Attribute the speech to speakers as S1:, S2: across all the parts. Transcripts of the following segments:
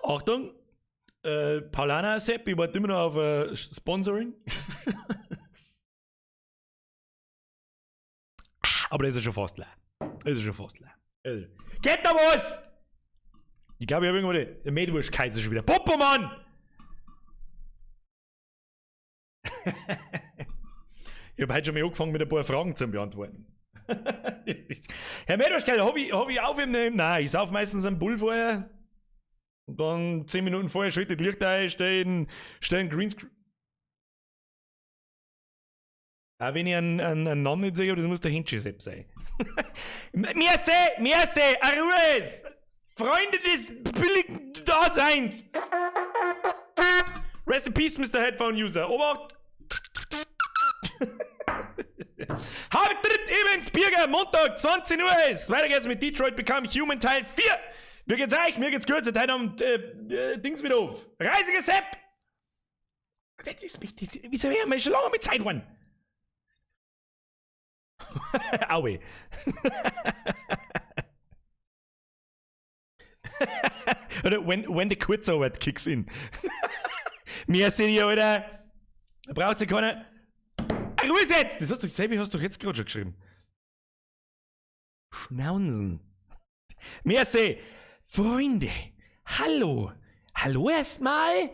S1: Achtung, Paulaner Sepp, ich warte immer noch auf Sponsoring. Aber das ist schon fast leer. Das ist schon fast leer. Geht da was! Ich glaube, ich habe irgendwo die der Mettwurstkaiser schon wieder. Popo, Mann! Ich habe heute schon mal angefangen, mit ein paar Fragen zu beantworten. Herr Mettwurstkaiser, habe ich, hab ich auf im Nein, ich sauf meistens einen Bull vorher. Und dann 10 Minuten vorher schaltet Licht ein, stellen Greenscreen. Auch wenn ich einen Namen nicht sehe, aber das muss der Hinschi Sepp sein. Merci, merci, Arues! Freunde des billigen Daseins! Rest in peace, Mr. Headphone User. Obacht! Habt Evans Birger, Montag, 20 Uhr ist. Weiter geht's mit Detroit Become Human Teil 4. Mir geht's euch, mir geht's gut, seit heute Abend Dings wieder auf. Reisiger Sepp! Das ist mich, das, wieso wäre mir schon lange mit Zeit geworden? Aue. Oder when the Kurzarbeit kicks in. Mir sind ja, Alter. Da braucht sich keiner. Ach, Ruhe jetzt! Das hast du selber, hast du jetzt gerade schon geschrieben. Schnaunsen. Merci. Freunde, hallo. Hallo erstmal.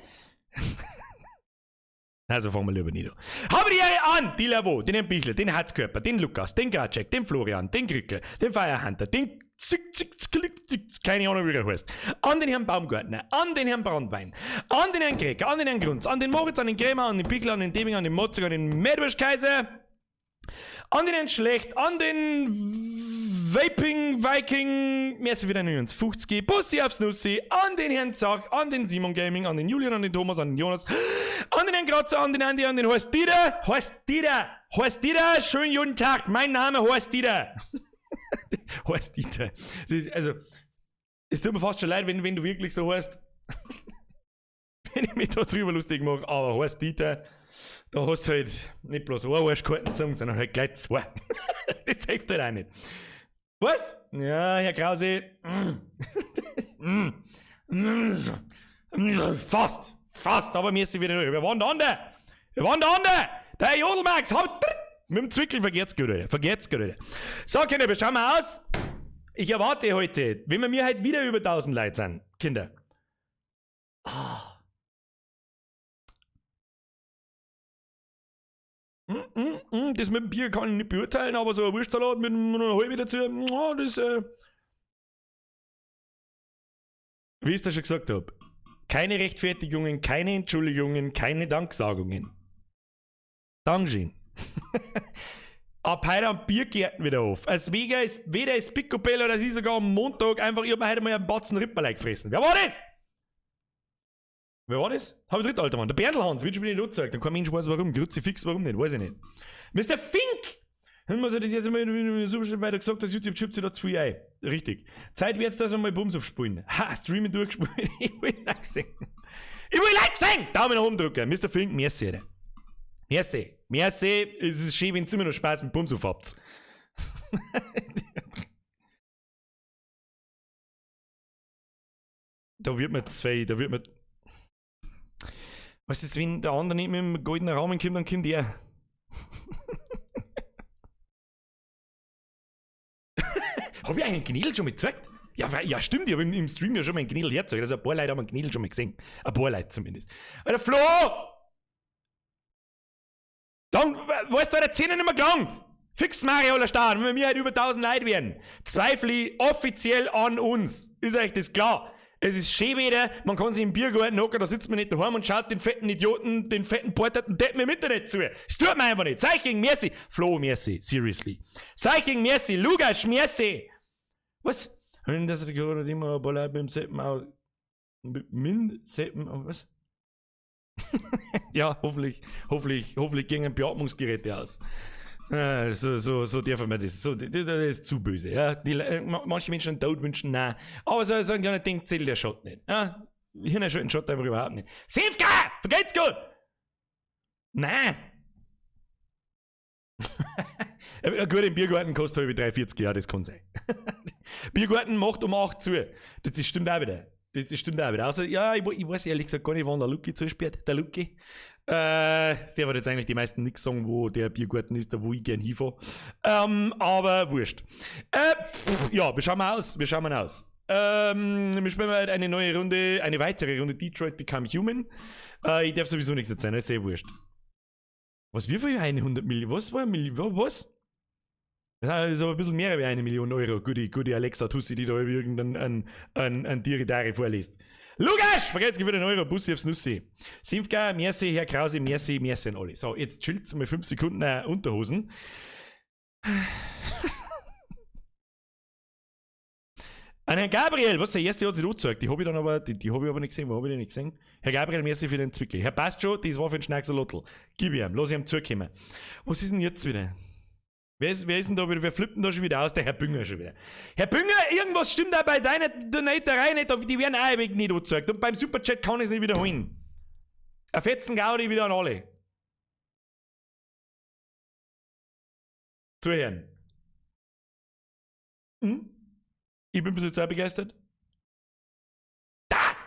S1: Also fangen wir lieber nicht an. Habe die Ehre an die Lavo, den Herrn Bichler, den Hatzkörper, den Lukas, den Gracek, den Florian, den Krickel, den Firehunter, den Zick, Zick, Zick, Zick, keine Ahnung, wie er heißt. An den Herrn Baumgartner, an den Herrn Brandwein, an den Herrn Greger, an den Herrn Grunz, an den Moritz, an den Krämer, an den Bichler, an den Deming, an den Motzig, an den Mettwurstkaiser, an den Herrn Schlecht, an den Vaping Viking, merci für deine 50, Bussi aufs Nussi, an den Herrn Zach, an den Simon Gaming, an den Julian, an den Thomas, an den Jonas, an den Herrn Kratzer, an den Andi, an den Horst Dieter, Horst Dieter, Horst Dieter, schönen guten Tag, mein Name Horst Dieter. Horst Dieter. Ist, also, es tut mir fast schon leid, wenn du wirklich so heißt. Wenn ich mich da drüber lustig mache, aber Horst Dieter, da hast du halt nicht bloß eine Arschkarten gezogen, sondern halt gleich zwei. Das hilft halt auch nicht. Was? Ja, Herr Krause. Fast, fast, aber mir ist sie wieder durch. Wir waren da andere. Wir waren da andere. Der Jodelmax, haut mit dem Zwickel vergeht's gut, Alter. Vergeht's gut, Alter. So, Kinder, wir schauen mal aus. Ich erwarte heute, wenn wir mir halt wieder über 1000 Leute sind, Kinder. Ah. Das mit dem Bier kann ich nicht beurteilen, aber so ein Wurstsalat mit einer halben dazu, oh, das, wie ich es da schon gesagt hab, keine Rechtfertigungen, keine Entschuldigungen, keine Danksagungen. Dankeschön. Ab heute am Biergärten wieder auf. Als weder ist, weder ist Picobello, oder sie sogar am Montag einfach, ich hab mir heute mal einen Batzen Ripperlein gefressen. Wer war das? Wer war das? Hab ich dritt, alter Mann. Der Berndl Hans, wird schon wieder nicht angezeigt. Dann kein Mensch weiß warum. Kruzifix, warum nicht? Weiß ich nicht. Mister Fink! Haben wir so das erste Mal so schon weiter gesagt, dass YouTube chippt sich da zu viel ein. Richtig. Zeit wird's, dass wir mal Bums aufspulen. Ha, Streaming durchgespielt. Ich will Like sehen. Ich will Like sehen! Daumen nach oben drücken. Mister Fink, merci. Alter. Merci. Merci. Es ist schön, wenn's immer noch Spaß mit Bums auf habt. Da wird man zwei, da wird man. Weißt du, jetzt, wenn der andere nicht mit dem goldenen Rahmen kommt, dann kommt er. Hab ich eigentlich einen Knädel schon mal gezeigt? Ja, ja, stimmt, ich hab im Stream ja schon mal einen Knädel hergezeigt. Also ein paar Leute haben einen Knädel schon mal gesehen. Ein paar Leute zumindest. Alter, Flo! Dann, weißt du, der Zähne nicht mehr gelangt. Fix Mario oder Start, wenn wir halt über 1000 Leute werden. Zweifle ich offiziell an uns. Ist euch das klar? Es ist schön wieder, man kann sich im Biergarten hocken, da sitzt man nicht daheim und schaut den fetten Idioten, den fetten Porterten Deppen im Internet zu. Das tut man einfach nicht. Zeichen, merci. Flo, merci. Seriously. Zeichen, merci. Lukas, merci. Was? Wenn das gehört immer ein paar Leute mit dem Seppen auch. Mit dem Seppen, was? Ja, hoffentlich, hoffentlich, hoffentlich gingen Beatmungsgeräte aus. So dürfen wir das. So, das ist zu böse. Ja? Manche Menschen Tod wünschen, nein. Aber so ein kleiner Ding zählt der Schott nicht. Ja? Hirn Schott einfach überhaupt nicht. Sefka! Vergeht's gut! Nein! Gut, im Biergarten kostet halb 3,40, ja, das kann sein. Biergarten macht um 8 zu. Das stimmt auch wieder. Das stimmt auch wieder. Also, ja, ich weiß ehrlich gesagt gar nicht, wann der Lucky zusperrt. Der Lucky. Der wird jetzt eigentlich die meisten nix sagen, wo der Biergarten ist, da wo ich gern hinfahre. Aber wurscht. Ja, wir schauen mal aus. Wir schauen mal aus. Wir spielen mal eine neue Runde, eine weitere Runde Detroit Become Human. Ich darf sowieso nichts erzählen, das ist sehr wurscht. Was, wie viel 100 Millionen? Was war Million? Was? Das ist aber ein bisschen mehr als 1 Million Euro. Gute, gute Alexa Tussi, die da über irgendeinen ein Tiere vorliest. Lukas! Vergesst für den Euro, Bussi aufs Nussi. Simfka, merci, Herr Krause, merci, merci an alle. So, jetzt chillt's mal 5 Sekunden Unterhosen. An Herrn Gabriel, was der erste hat sich angezeigt, die habe ich dann aber, die habe ich aber nicht gesehen, wo habe ich die nicht gesehen? Herr Gabriel, merci für den Zwickel. Herr passt schon, das war für den Schnacksalotl. Gib ihm, lass ihm zukommen. Was ist denn jetzt wieder? Wer ist denn da wieder? Wer flippt denn da schon wieder aus? Der Herr Bünger schon wieder. Herr Bünger, irgendwas stimmt da bei deiner Donaterei nicht, die werden auch ewig nicht angezeigt. Und beim Superchat kann ich es nicht wiederholen. Ein fetzen Gaudi wieder an alle. Zuhören. Hm? Ich bin bis jetzt auch begeistert. Da!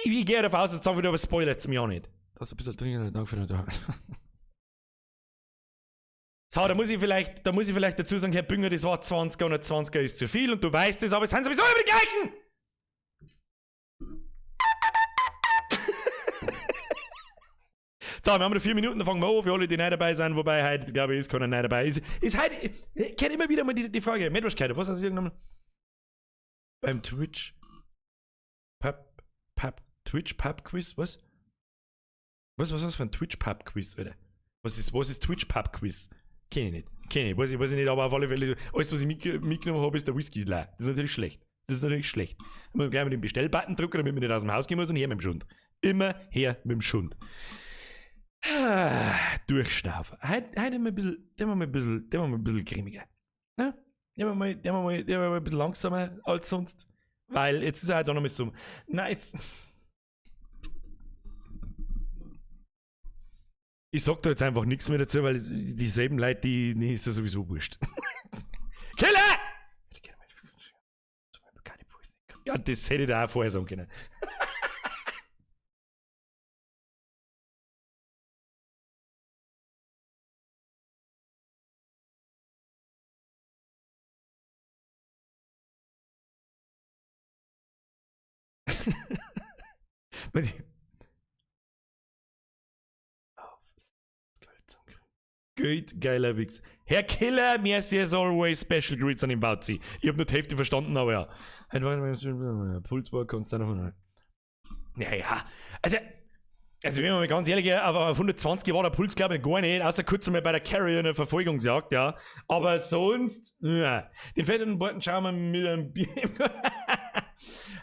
S1: Ich gehe davon aus, jetzt sagen wir aber spoilert es mir auch nicht. Das ist ein bisschen dringend, danke für den Tag. So, da muss ich vielleicht dazu sagen, Herr Bünger, das war 20er und 20er ist zu viel und du weißt es, aber es sind sowieso immer die gleichen! So, wir haben noch 4 Minuten, dann fangen wir an, für alle, die nicht dabei sind, wobei heute, glaube ich, ist keiner nicht dabei. Ist heute, ich kenne immer wieder mal die Frage, Metwurstkeit, was hast du irgendwann beim Twitch Twitch Pub Quiz, was? Was ist das für ein Twitch Pub Quiz, Alter? Was ist Twitch Pub Quiz? Kenn ich nicht. Kenn ich. Weiß ich nicht, aber auf alle Fälle, alles, was ich mitgenommen habe, ist der Whisky leer. Das ist natürlich schlecht. Das ist natürlich schlecht. Ich muss gleich mit dem Bestellbutton drücken, damit man nicht aus dem Haus gehen muss und her mit dem Schund. Immer her mit dem Schund. Durchschnaufen. Heute mal ein bisschen, der mal ein bisschen grimmiger. Ne? Der mal ein bisschen langsamer als sonst. Weil jetzt ist er halt auch noch mal so. Na, jetzt. Ich sag da jetzt einfach nichts mehr dazu, weil dieselben Leute, die ist ja sowieso wurscht. Killer! Ja, das hätte ich da auch vorher sagen können. Gut, geiler Wichs. Herr Killer, merci as always, special greets an den Bauzi. Ich hab nur die Hälfte verstanden, aber ja. Puls war konstant auf. Naja, also wenn man mal ganz ehrlich ist, aber auf 120 war der Puls, glaube ich, gar nicht, außer kurz einmal bei der Carrier in der Verfolgungsjagd, ja. Aber sonst, ja. Den fetten Beuten schauen wir mit einem Bier.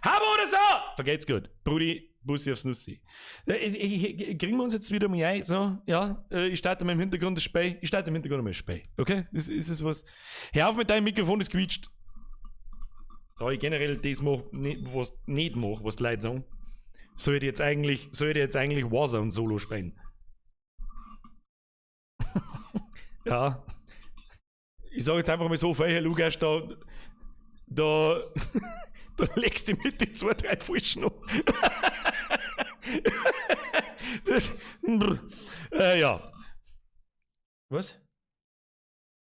S1: Habo oder so! Vergeht's gut. Brudi, Bussi aufs Nussi. Kriegen wir uns jetzt wieder mal ein? So, ja, ich starte mal im Hintergrund das Spiel. Ich starte im Hintergrund mal das Spiel. Okay? Ist es was? Hör auf mit deinem Mikrofon, das quietscht. Da ich generell das mach, nicht, was nicht mache, was die Leute sagen, soll ich jetzt eigentlich Warzone Solo spielen. Ja. Ich sag jetzt einfach mal so, Herr Lukas, da da legst du mit die 2, 3 falschen an. Ja. Was?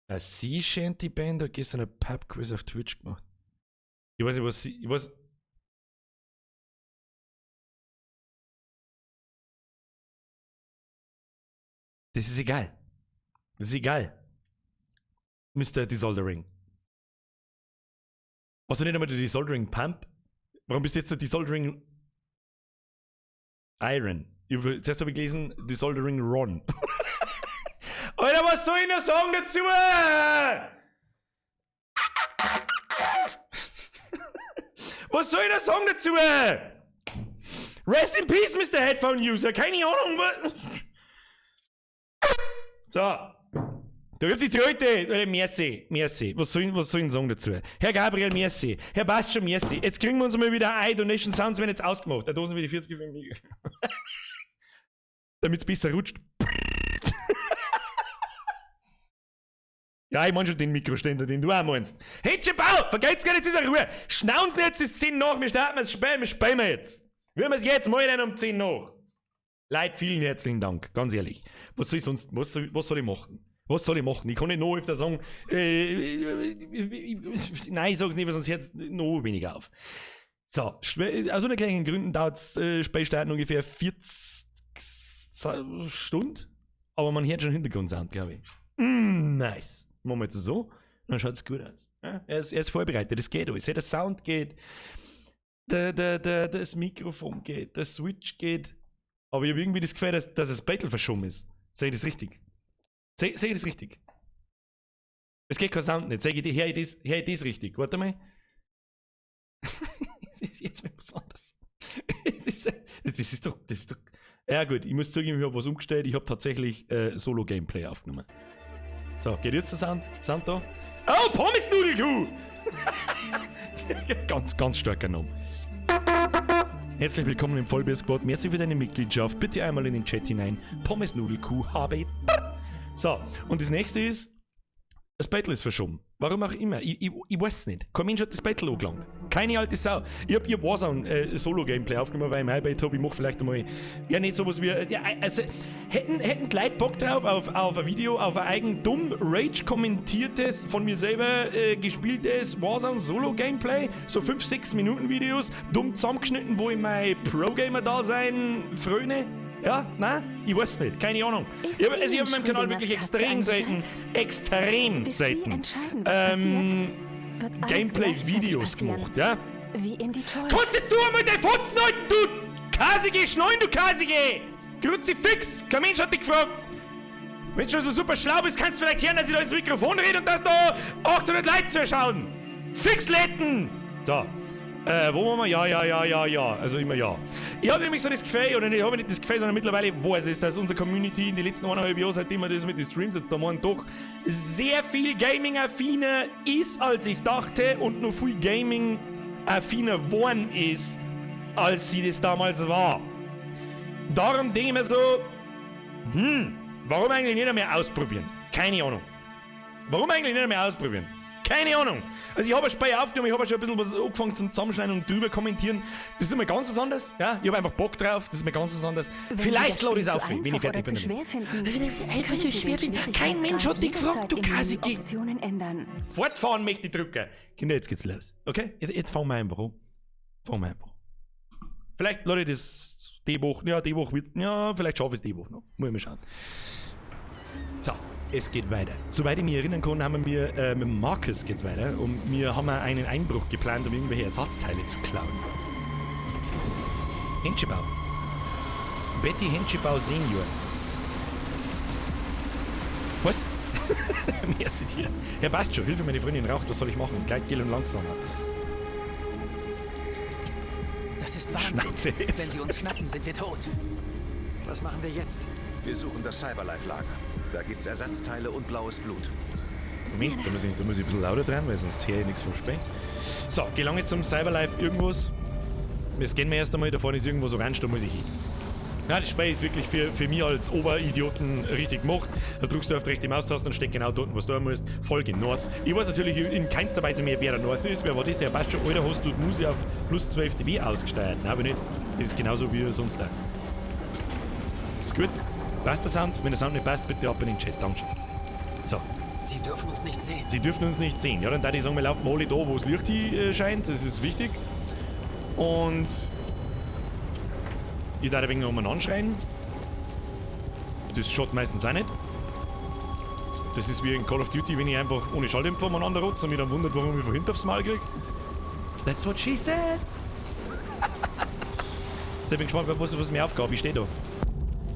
S1: A Sea Shanty Band hat gestern ein Pub-Quiz auf Twitch gemacht. Ich weiß nicht, was sie. Ich weiß. Das ist egal. Das ist egal. Mr. Desoldering. Warst du nicht einmal der Desoldering Pump? Warum bist du jetzt der Desoldering Iron? Zuerst habe ich gelesen, Desoldering Ron. Alter, was soll ich noch sagen dazu? Was soll ich noch sagen dazu? Rest in Peace, Mr. Headphone User. Keine Ahnung. So. Da gibt's die Tröte. Merci, merci. Was soll ich sagen dazu? Herr Gabriel, merci. Herr Bastian, merci. Jetzt kriegen wir uns mal wieder ein. Donation Sounds werden jetzt ausgemacht. Da Dosen wie die 40 für mich. Damit's besser rutscht. Ja, ich mein schon den Mikroständer, den du auch meinst. Händchen Bau! Vergeht's gar nicht, jetzt ist eine Ruhe! Schnauzen jetzt, ist 10 nach, wir starten das Spiel, wir spielen wir jetzt! Wir haben es jetzt, mal dann um 10 nach! Leute, vielen herzlichen Dank, ganz ehrlich. Was soll ich sonst, was soll ich machen? Was soll ich machen? Ich kann nicht noch öfter sagen, nein, ich sag's nicht, weil sonst hört's noch weniger auf. So, aus unerklärlichen Gründen dauert's Spiel starten ungefähr 40 Stunden, aber man hört schon Hintergrundsound, glaube ich. Nice. Machen wir jetzt so, dann schaut's gut aus. Ja, er ist vorbereitet, es geht alles. Der Sound geht, das Mikrofon geht, der Switch geht. Aber ich habe irgendwie das Gefühl, dass das Battle verschoben ist. Sehe ich das richtig? Seh ich das richtig? Es geht kein Sound nicht. Seh ich, hör ich das, hör ich das richtig? Warte mal. Es ist jetzt mal was anderes. Das ist doch. Ja gut, ich muss zugeben, ich habe was umgestellt. Ich habe tatsächlich Solo-Gameplay aufgenommen. So, geht jetzt der Sound? Sound da? Oh, Pommes-Nudelkuh! Ganz, ganz starker Name. Herzlich willkommen im Vollbier Squad. Merci für deine Mitgliedschaft. Bitte einmal in den Chat hinein. Pommes Nudelkuh HB. So, und das nächste ist, das Battle ist verschoben. Warum auch immer. Ich weiß nicht. Kein Mensch hat das Battle angelangt. Keine alte Sau. Ich hab Warzone Solo-Gameplay aufgenommen, weil ich mir eingebildet habe, ich mach vielleicht einmal, ja, nicht sowas wie, ja, also, hätten die Leute Bock drauf auf ein Video, auf ein eigen dumm Rage kommentiertes, von mir selber gespieltes Warzone Solo-Gameplay, so 5, 6 Minuten Videos, dumm zusammengeschnitten, wo ich mein Pro-Gamer-Dasein fröne? Ja, nein, ich weiß nicht, keine Ahnung.
S2: Ist
S1: Also ich hab
S2: Ihnen
S1: in meinem Kanal
S2: Schrödingers
S1: wirklich
S2: Katze
S1: extrem
S2: ein
S1: selten,
S2: Begriff?
S1: extrem
S2: Bis Sie
S1: selten
S2: entscheiden, was passiert, wird alles
S1: Gameplay-Videos
S2: gleichzeitig passieren.
S1: gemacht, ja?
S2: Wie in Detroit.
S1: Kannst jetzt du einmal dein Fotzen halten, du kasige Schneun, du kasige! Kruzifix! Kein Mensch hat dich gefragt! Wenn du schon so super schlau bist, kannst du vielleicht hören, dass ich da ins Mikrofon rede und dass da 800 Leute zuschauen! Fixletten! So. Wo waren wir? Ja. Also immer ja. Ich habe nämlich so das Gefühl, oder ich habe nicht das Gefühl, sondern mittlerweile weiß ich, dass unsere Community in den letzten 1,5 Jahren, seitdem wir das mit den Streams jetzt da machen, doch sehr viel Gaming-affiner ist, als ich dachte, und noch viel Gaming-affiner geworden ist, als sie das damals war. Darum denke ich mir so, warum eigentlich nicht mehr ausprobieren? Keine Ahnung. Warum eigentlich nicht mehr ausprobieren? Keine Ahnung. Also ich habe ein Spiel aufgenommen, ich habe schon ein bisschen was angefangen zum Zusammenschneiden und drüber kommentieren. Das ist immer ganz was anderes. Ja, ich habe einfach Bock drauf, das ist mir ganz was anderes.
S2: Wenn Sie
S1: Vielleicht
S2: das
S1: lade ich es
S2: Spiel
S1: auf,
S2: zu
S1: wenn ich
S2: einfach
S1: fertig
S2: oder
S1: bin
S2: zu
S1: damit.
S2: schwer finden,
S1: Einfach
S2: können
S1: so
S2: Sie
S1: schwer
S2: den
S1: finden. Kein Mensch hat dich gefragt, du
S2: Schwierigkeitsgrad jederzeit im Menü
S1: Kasige.
S2: Optionen ändern.
S1: Fortfahren möchte ich drücken. Kinder, jetzt geht's los. Okay? Jetzt fangen wir einfach an. Fangen wir einfach an. Vielleicht lade ich das die Woche, ja, die Woche wird, ja, vielleicht schaffe ich es die Woche noch. Muss ich mal schauen. So, es geht weiter. Soweit ich mich erinnern kann, haben wir mit Marcus geht's weiter und wir haben einen Einbruch geplant, um irgendwelche Ersatzteile zu klauen. Henschebau. Betty Henschebau Senior. Was? Merci dir. Ja, passt schon. Hilfe, meine Freundin raucht. Was soll ich machen? Gleitgel und langsamer.
S3: Das ist Wahnsinn.
S1: Schnauze jetzt.
S3: Wenn sie uns schnappen, sind wir tot.
S4: Was machen wir jetzt?
S5: Wir suchen das Cyberlife-Lager. Da gibt's Ersatzteile und blaues Blut.
S1: Moment, da muss ich ein bisschen lauter dran, weil sonst höre ich nichts vom Spiel. So, gelange zum Cyberlife irgendwas. Das gehen wir erst einmal, da vorne ist irgendwas orange, da muss ich hin. Ja, das Spiel ist wirklich für mich als Oberidioten richtig gemacht. Da drückst du auf die rechte Maustaste und steht genau dort, was du haben musst. Folge North. Ich weiß natürlich in keinster Weise mehr, wer der North ist. Wer war das? Der passt schon. Alter, hast du die Musik auf plus 12 dB ausgesteuert? Nein, aber nicht. Das ist genauso wie sonst auch. Ist gut. Passt der Sound? Wenn der Sound nicht passt, bitte ab in den Chat. Dankeschön. So.
S3: Sie dürfen uns nicht sehen.
S1: Sie dürfen uns nicht sehen. Ja, dann würde ich sagen, wir laufen alle da, wo das Licht hin scheint. Das ist wichtig. Und ich darf ein wenig umeinander schreien. Das schaut meistens auch nicht. Das ist wie in Call of Duty, wenn ich einfach ohne Schalldämpfer umeinander rotze und mich dann wundert, warum ich von hinten aufs Maul krieg. That's what she said. So, ich bin gespannt, was meine Aufgabe ist. Steht da.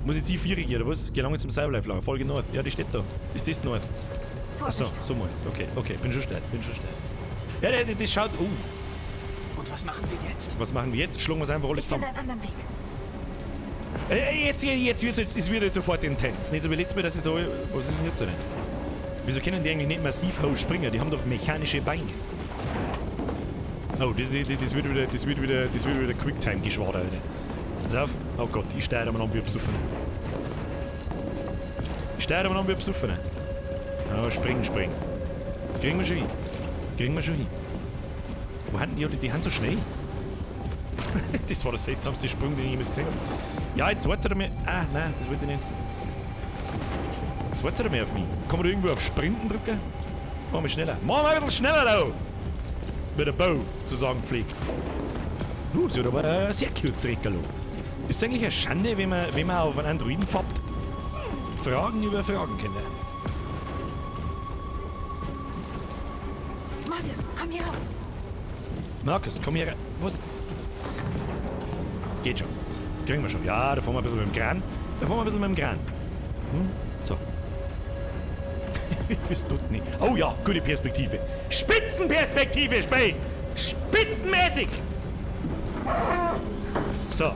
S1: Muss ich jetzt vierig oder was? Gelange zum Cyberlife-Lager. Folge North. Ja, die steht da. Ist das North? Achso,
S2: Vorsicht.
S1: so meinst. Okay, bin schon schnell, bin schon schnell. Ja, das schaut. Oh,
S3: Und was machen wir jetzt?
S1: Was machen wir jetzt? Schlagen wir es einfach alle
S2: Ich finde
S1: zusammen.
S2: einen anderen Weg.
S1: Jetzt wird es sofort intens. Nicht so wie letztes Mal, das ist da. Was ist denn jetzt denn? Wieso können die eigentlich nicht massiv hoch springen? Die haben doch mechanische Beine. Oh, das wird wieder Quicktime-Geschwader, Alter. Pass auf. Oh Gott, ich steige umeinander wie besoffen. Ich steige umeinander wie besoffen. Ja, springen, springen. Kriegen wir schon hin. Kriegen wir schon hin. Wo haben die? Die haben so schnell. Das war der seltsamste Sprung, den ich jemals gesehen habe. Ja, jetzt wartet er mir. Ah, nein, das wollte ich nicht. Jetzt wartet er mehr auf mich. Kann man da irgendwo auf Sprinten drücken? Machen wir schneller. Machen wir ein bisschen schneller da! Wie der Bo zu sagen pflegt. Das wird aber ein sehr kurzes Reckerlo. Ist eigentlich eine Schande, wenn man auf einen Androiden fappt? Fragen über Fragen, Kinder.
S2: Marcus, komm hier rauf.
S1: Marcus, komm hier rein. Was? Geht schon. Kriegen wir schon. Ja, da fahren wir ein bisschen mit dem Kran. Da fahren wir ein bisschen mit dem Kran. Hm? So. Das tut nicht. Oh ja, gute Perspektive. Spitzenperspektive, Spey! Spitzenmäßig! So.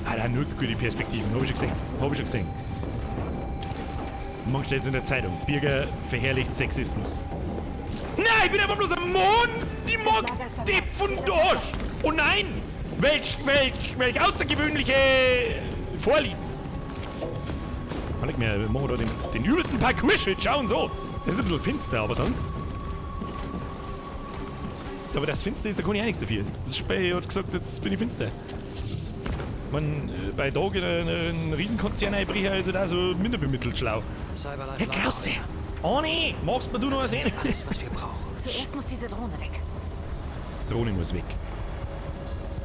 S1: Alter, nur gute Perspektiven. Hab ich schon gesehen. Hab ich schon gesehen. Morgen steht's in der Zeitung. Birger verherrlicht Sexismus. Nein, ich bin einfach bloß am Mond! Die Mond! Die von Dorsch! Oh nein! Welch außergewöhnliche Vorlieben! Kann ich mir, machen wir da den übelsten Parcours-Shit, schauen so! Das ist ein bisschen finster, aber sonst. Aber das Finster ist, da kann ich auch nichts dafür. Das Spey hat gesagt, jetzt bin ich finster. Man, bei Tag in einen Riesenkonzern einbrechen, ist er da so minder bemittelt schlau. Herr Krause! Oh nee! Machst mir du noch was hin?
S3: Alles, was wir brauchen.
S2: Zuerst muss diese Drohne weg.
S1: Drohne muss weg.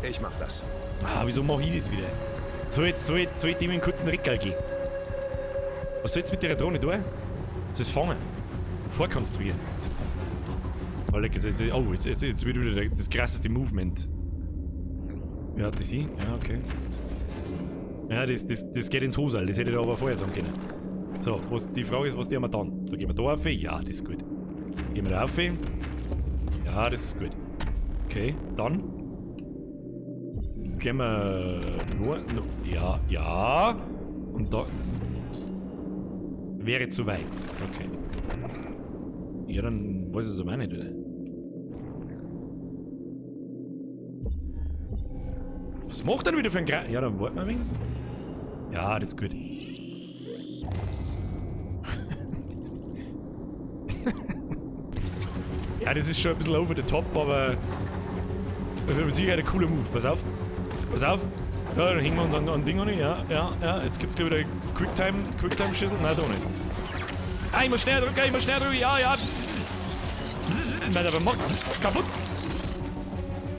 S5: Ich mach das.
S1: Ah, wieso mach ich das wieder? Soll ich dem einen kurzen Reckerl geben? Was soll jetzt mit der Drohne tun? Soll es fangen? Vorkonstruieren. Oh, leck, jetzt wird wieder das krasseste Movement. Ja, das hier? Ja, okay. Ja, das geht ins Hosal, das hätte ich da aber vorher sagen können. So, die Frage ist, was tun wir dann? Da gehen wir da rauf? Ja, das ist gut. Gehen wir da rauf? Ja, das ist gut. Okay, dann. Gehen wir nur. Ja, ja. Und da. Wäre zu weit. Okay. Ja, dann weiß ich es aber auch nicht, oder? Was macht er denn wieder für ein Gra... Ja, dann warten wir ein wenig. Ja, das ist gut. Ja, das ist schon ein bisschen over the top, aber... Das ist mit Sicherheit ein cooler Move. Pass auf. Pass auf. Ja, dann hängen wir uns an Ding an. Ja, ja, ja. Jetzt gibt's gleich wieder Quicktime-Schüssel. Nein, da nicht. Ah, ich muss schneller drücken, ich muss schneller drücken. Ja, ja. Nein, aber mach kaputt.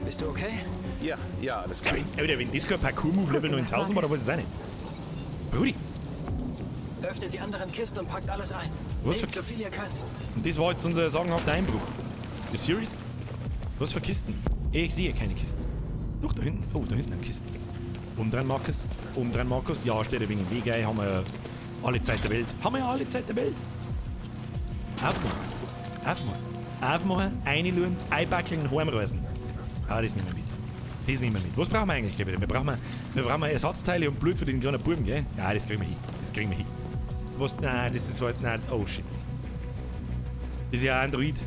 S4: Bist du okay?
S5: Ja, ja, alles klar.
S1: Ja, wieder, wenn das kein Parkour-Move Level 9000 war, dann weiß ich es auch nicht. Brudi.
S4: Öffnet die anderen Kisten und packt alles ein.
S1: Was
S4: Nehmt
S1: für
S4: so viel ihr könnt.
S1: Und das war jetzt unser sagenhafter Einbruch. You serious? Was für Kisten? Ich sehe keine Kisten. Doch, da hinten. Oh, da hinten sind Kisten. Umdrehen, Markus. Umdrehen, Markus. Ja, steht wegen dem Weg ein. Haben wir ja alle Zeit der Welt. Haben wir ja alle Zeit der Welt. Aufmachen. Aufmachen. Aufmachen, reinschauen, einpackeln, heimreisen. Ah, das nehmen wir mit. Das nehmen wir mit. Was brauchen wir eigentlich wieder? Wir brauchen Ersatzteile und Blut für den kleinen Buben, gell? Ja, das kriegen wir hin. Das kriegen wir hin. Was? Nein, das ist halt. Nein, oh shit. Das ist ja ein Android.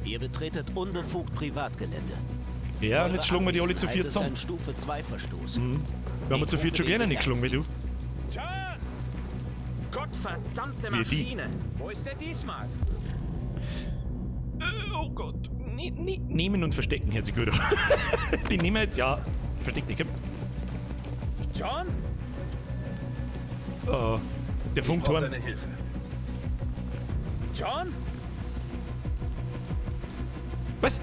S6: Ihr betretet unbefugt Privatgelände.
S1: Ja, und jetzt schlagen wir die alle zu viert zusammen.
S6: Stufe 2 Verstoß.
S1: Mhm. Wir haben zu viert schon gerne nicht geschlagen, wie du.
S3: Gottverdammte
S1: Wie die.
S3: Maschine! Wo ist der diesmal?
S1: Oh Gott. Ne, ne, nehmen und verstecken, Herr Seguro. Die nehmen wir jetzt, ja. Versteck dich, komm.
S3: John?
S1: Oh, der Funkturm.
S5: Deine Hilfe.
S3: John?
S1: Was?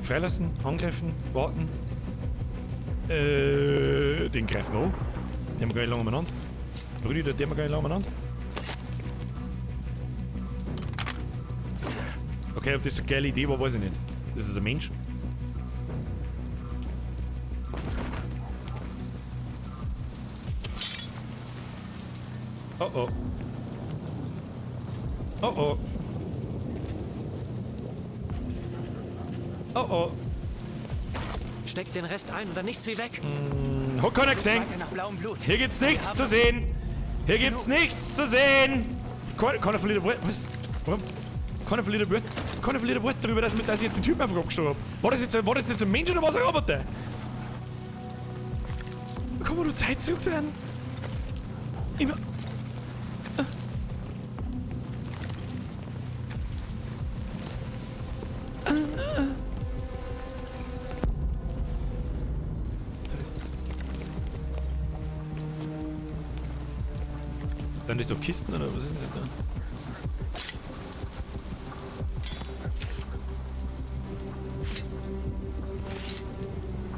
S1: Freilassen, angreifen, warten. Den greifen wir an. Den haben wir gar nicht lange umeinander. Brüder, den haben wir gar nicht lange umeinander. Okay, ob das eine geile Idee war, weiß ich nicht. Das ist ein Mensch. Oh oh. Oh oh. Oh oh.
S4: Steckt den Rest ein und dann nichts wie weg.
S1: Hat keiner gesehen.
S3: Weiter nach blauem Blut.
S1: Hier gibt's nichts zu sehen. Hier gibt's nichts zu sehen. Keiner verliert ein Wort. Was? Warum? Keiner verliert ein Wort. Keiner verliert ein Wort darüber, dass ich jetzt den Typen einfach abgestochen habe. War das jetzt ein Mensch oder war es ein Roboter? Kann man nur Zeit zurückdrehen? Immer. Dann ist doch Kisten oder was ist denn das da?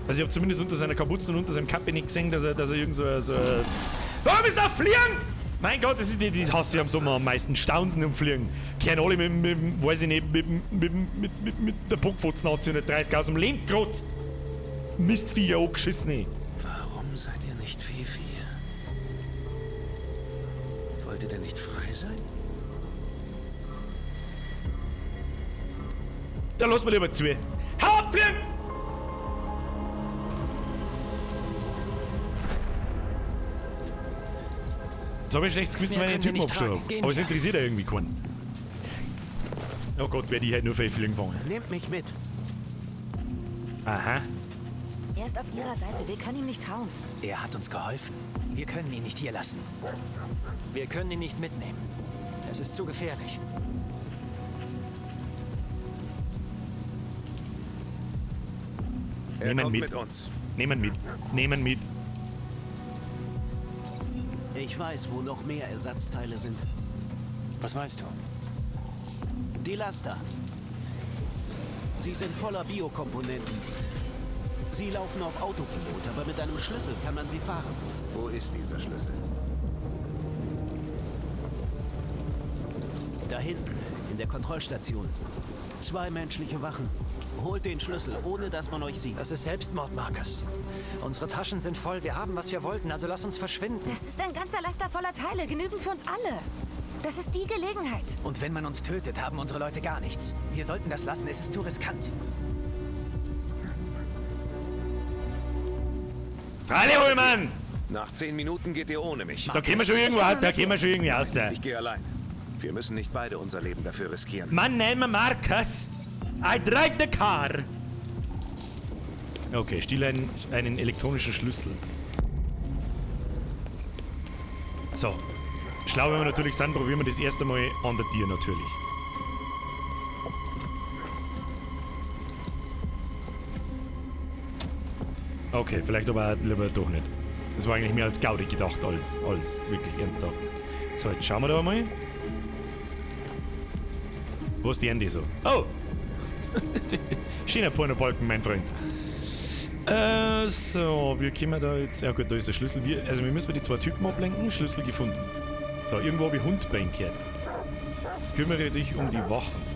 S1: Also ich habe zumindest unter seiner Kapuze und unter seinem Kappe nicht gesehen, dass er irgend so ein... Warum ist da Fliegen? Mein Gott, das ist die, das hasse ich am Sommer am meisten. Staunsen und Fliegen. Kehren alle mit weiß ich nicht, mit der Bockfotze 1930 aus dem Leben gerotzt. Mistviecher angeschissen.
S5: Warum seid ihr nicht wie wir? Wollt ihr denn nicht frei sein?
S1: Da lass mal lieber zu. Hau ab, Fliegen! Jetzt habe ich schlechtes Gewissen, weil ich den Typen abgestellt habe. Aber es interessiert ja irgendwie keinen. Oh Gott, werde ich halt nur für Fliegen fangen.
S6: Nehmt mich mit.
S1: Aha.
S2: Er ist auf ihrer Seite. Wir können ihm nicht trauen.
S3: Er hat uns geholfen. Wir können ihn nicht hier lassen.
S4: Wir können ihn nicht mitnehmen. Es ist zu gefährlich.
S5: Er
S1: Nehmen
S5: kommt
S1: mit.
S5: mit uns.
S1: Nehmen mit. Nehmen mit.
S6: Ich weiß, wo noch mehr Ersatzteile sind.
S3: Was meinst du?
S6: Die Laster. Sie sind voller Biokomponenten. Sie laufen auf Autopilot, aber mit einem Schlüssel kann man sie fahren.
S5: Wo ist dieser Schlüssel?
S6: Da hinten, in der Kontrollstation. 2 menschliche Wachen. Holt den Schlüssel, ohne dass man euch sieht.
S4: Das ist Selbstmord, Marcus. Unsere Taschen sind voll. Wir haben, was wir wollten, also lass uns verschwinden.
S2: Das ist ein ganzer Laster voller Teile. Genügend für uns alle. Das ist die Gelegenheit.
S3: Und wenn man uns tötet, haben unsere Leute gar nichts. Wir sollten das lassen. Es ist zu riskant.
S1: Alle holen, Mann!
S5: Nach 10 Minuten geht ihr ohne mich.
S1: Da gehen wir schon irgendwo, da gehen wir schon irgendwie raus.
S5: Ich gehe allein. Wir müssen nicht beide unser Leben dafür riskieren.
S1: Mann, name Marcus. I drive the car. Okay, stehle einen elektronischen Schlüssel. So. Schlau, wenn wir natürlich sind, probieren wir das erste Mal an der Tür natürlich. Okay, vielleicht aber auch lieber doch nicht. Das war eigentlich mehr als Gaudi gedacht, als wirklich ernsthaft. So, jetzt schauen wir da mal. Wo ist die Andy so? Oh! Schöner Pornobalken, mein Freund. So, wir kommen da jetzt. Ja gut, da ist der Schlüssel. Wir müssen die 2 Typen ablenken. Schlüssel gefunden. So, irgendwo habe ich Hundbein gehört. Kümmere dich um die Wachen.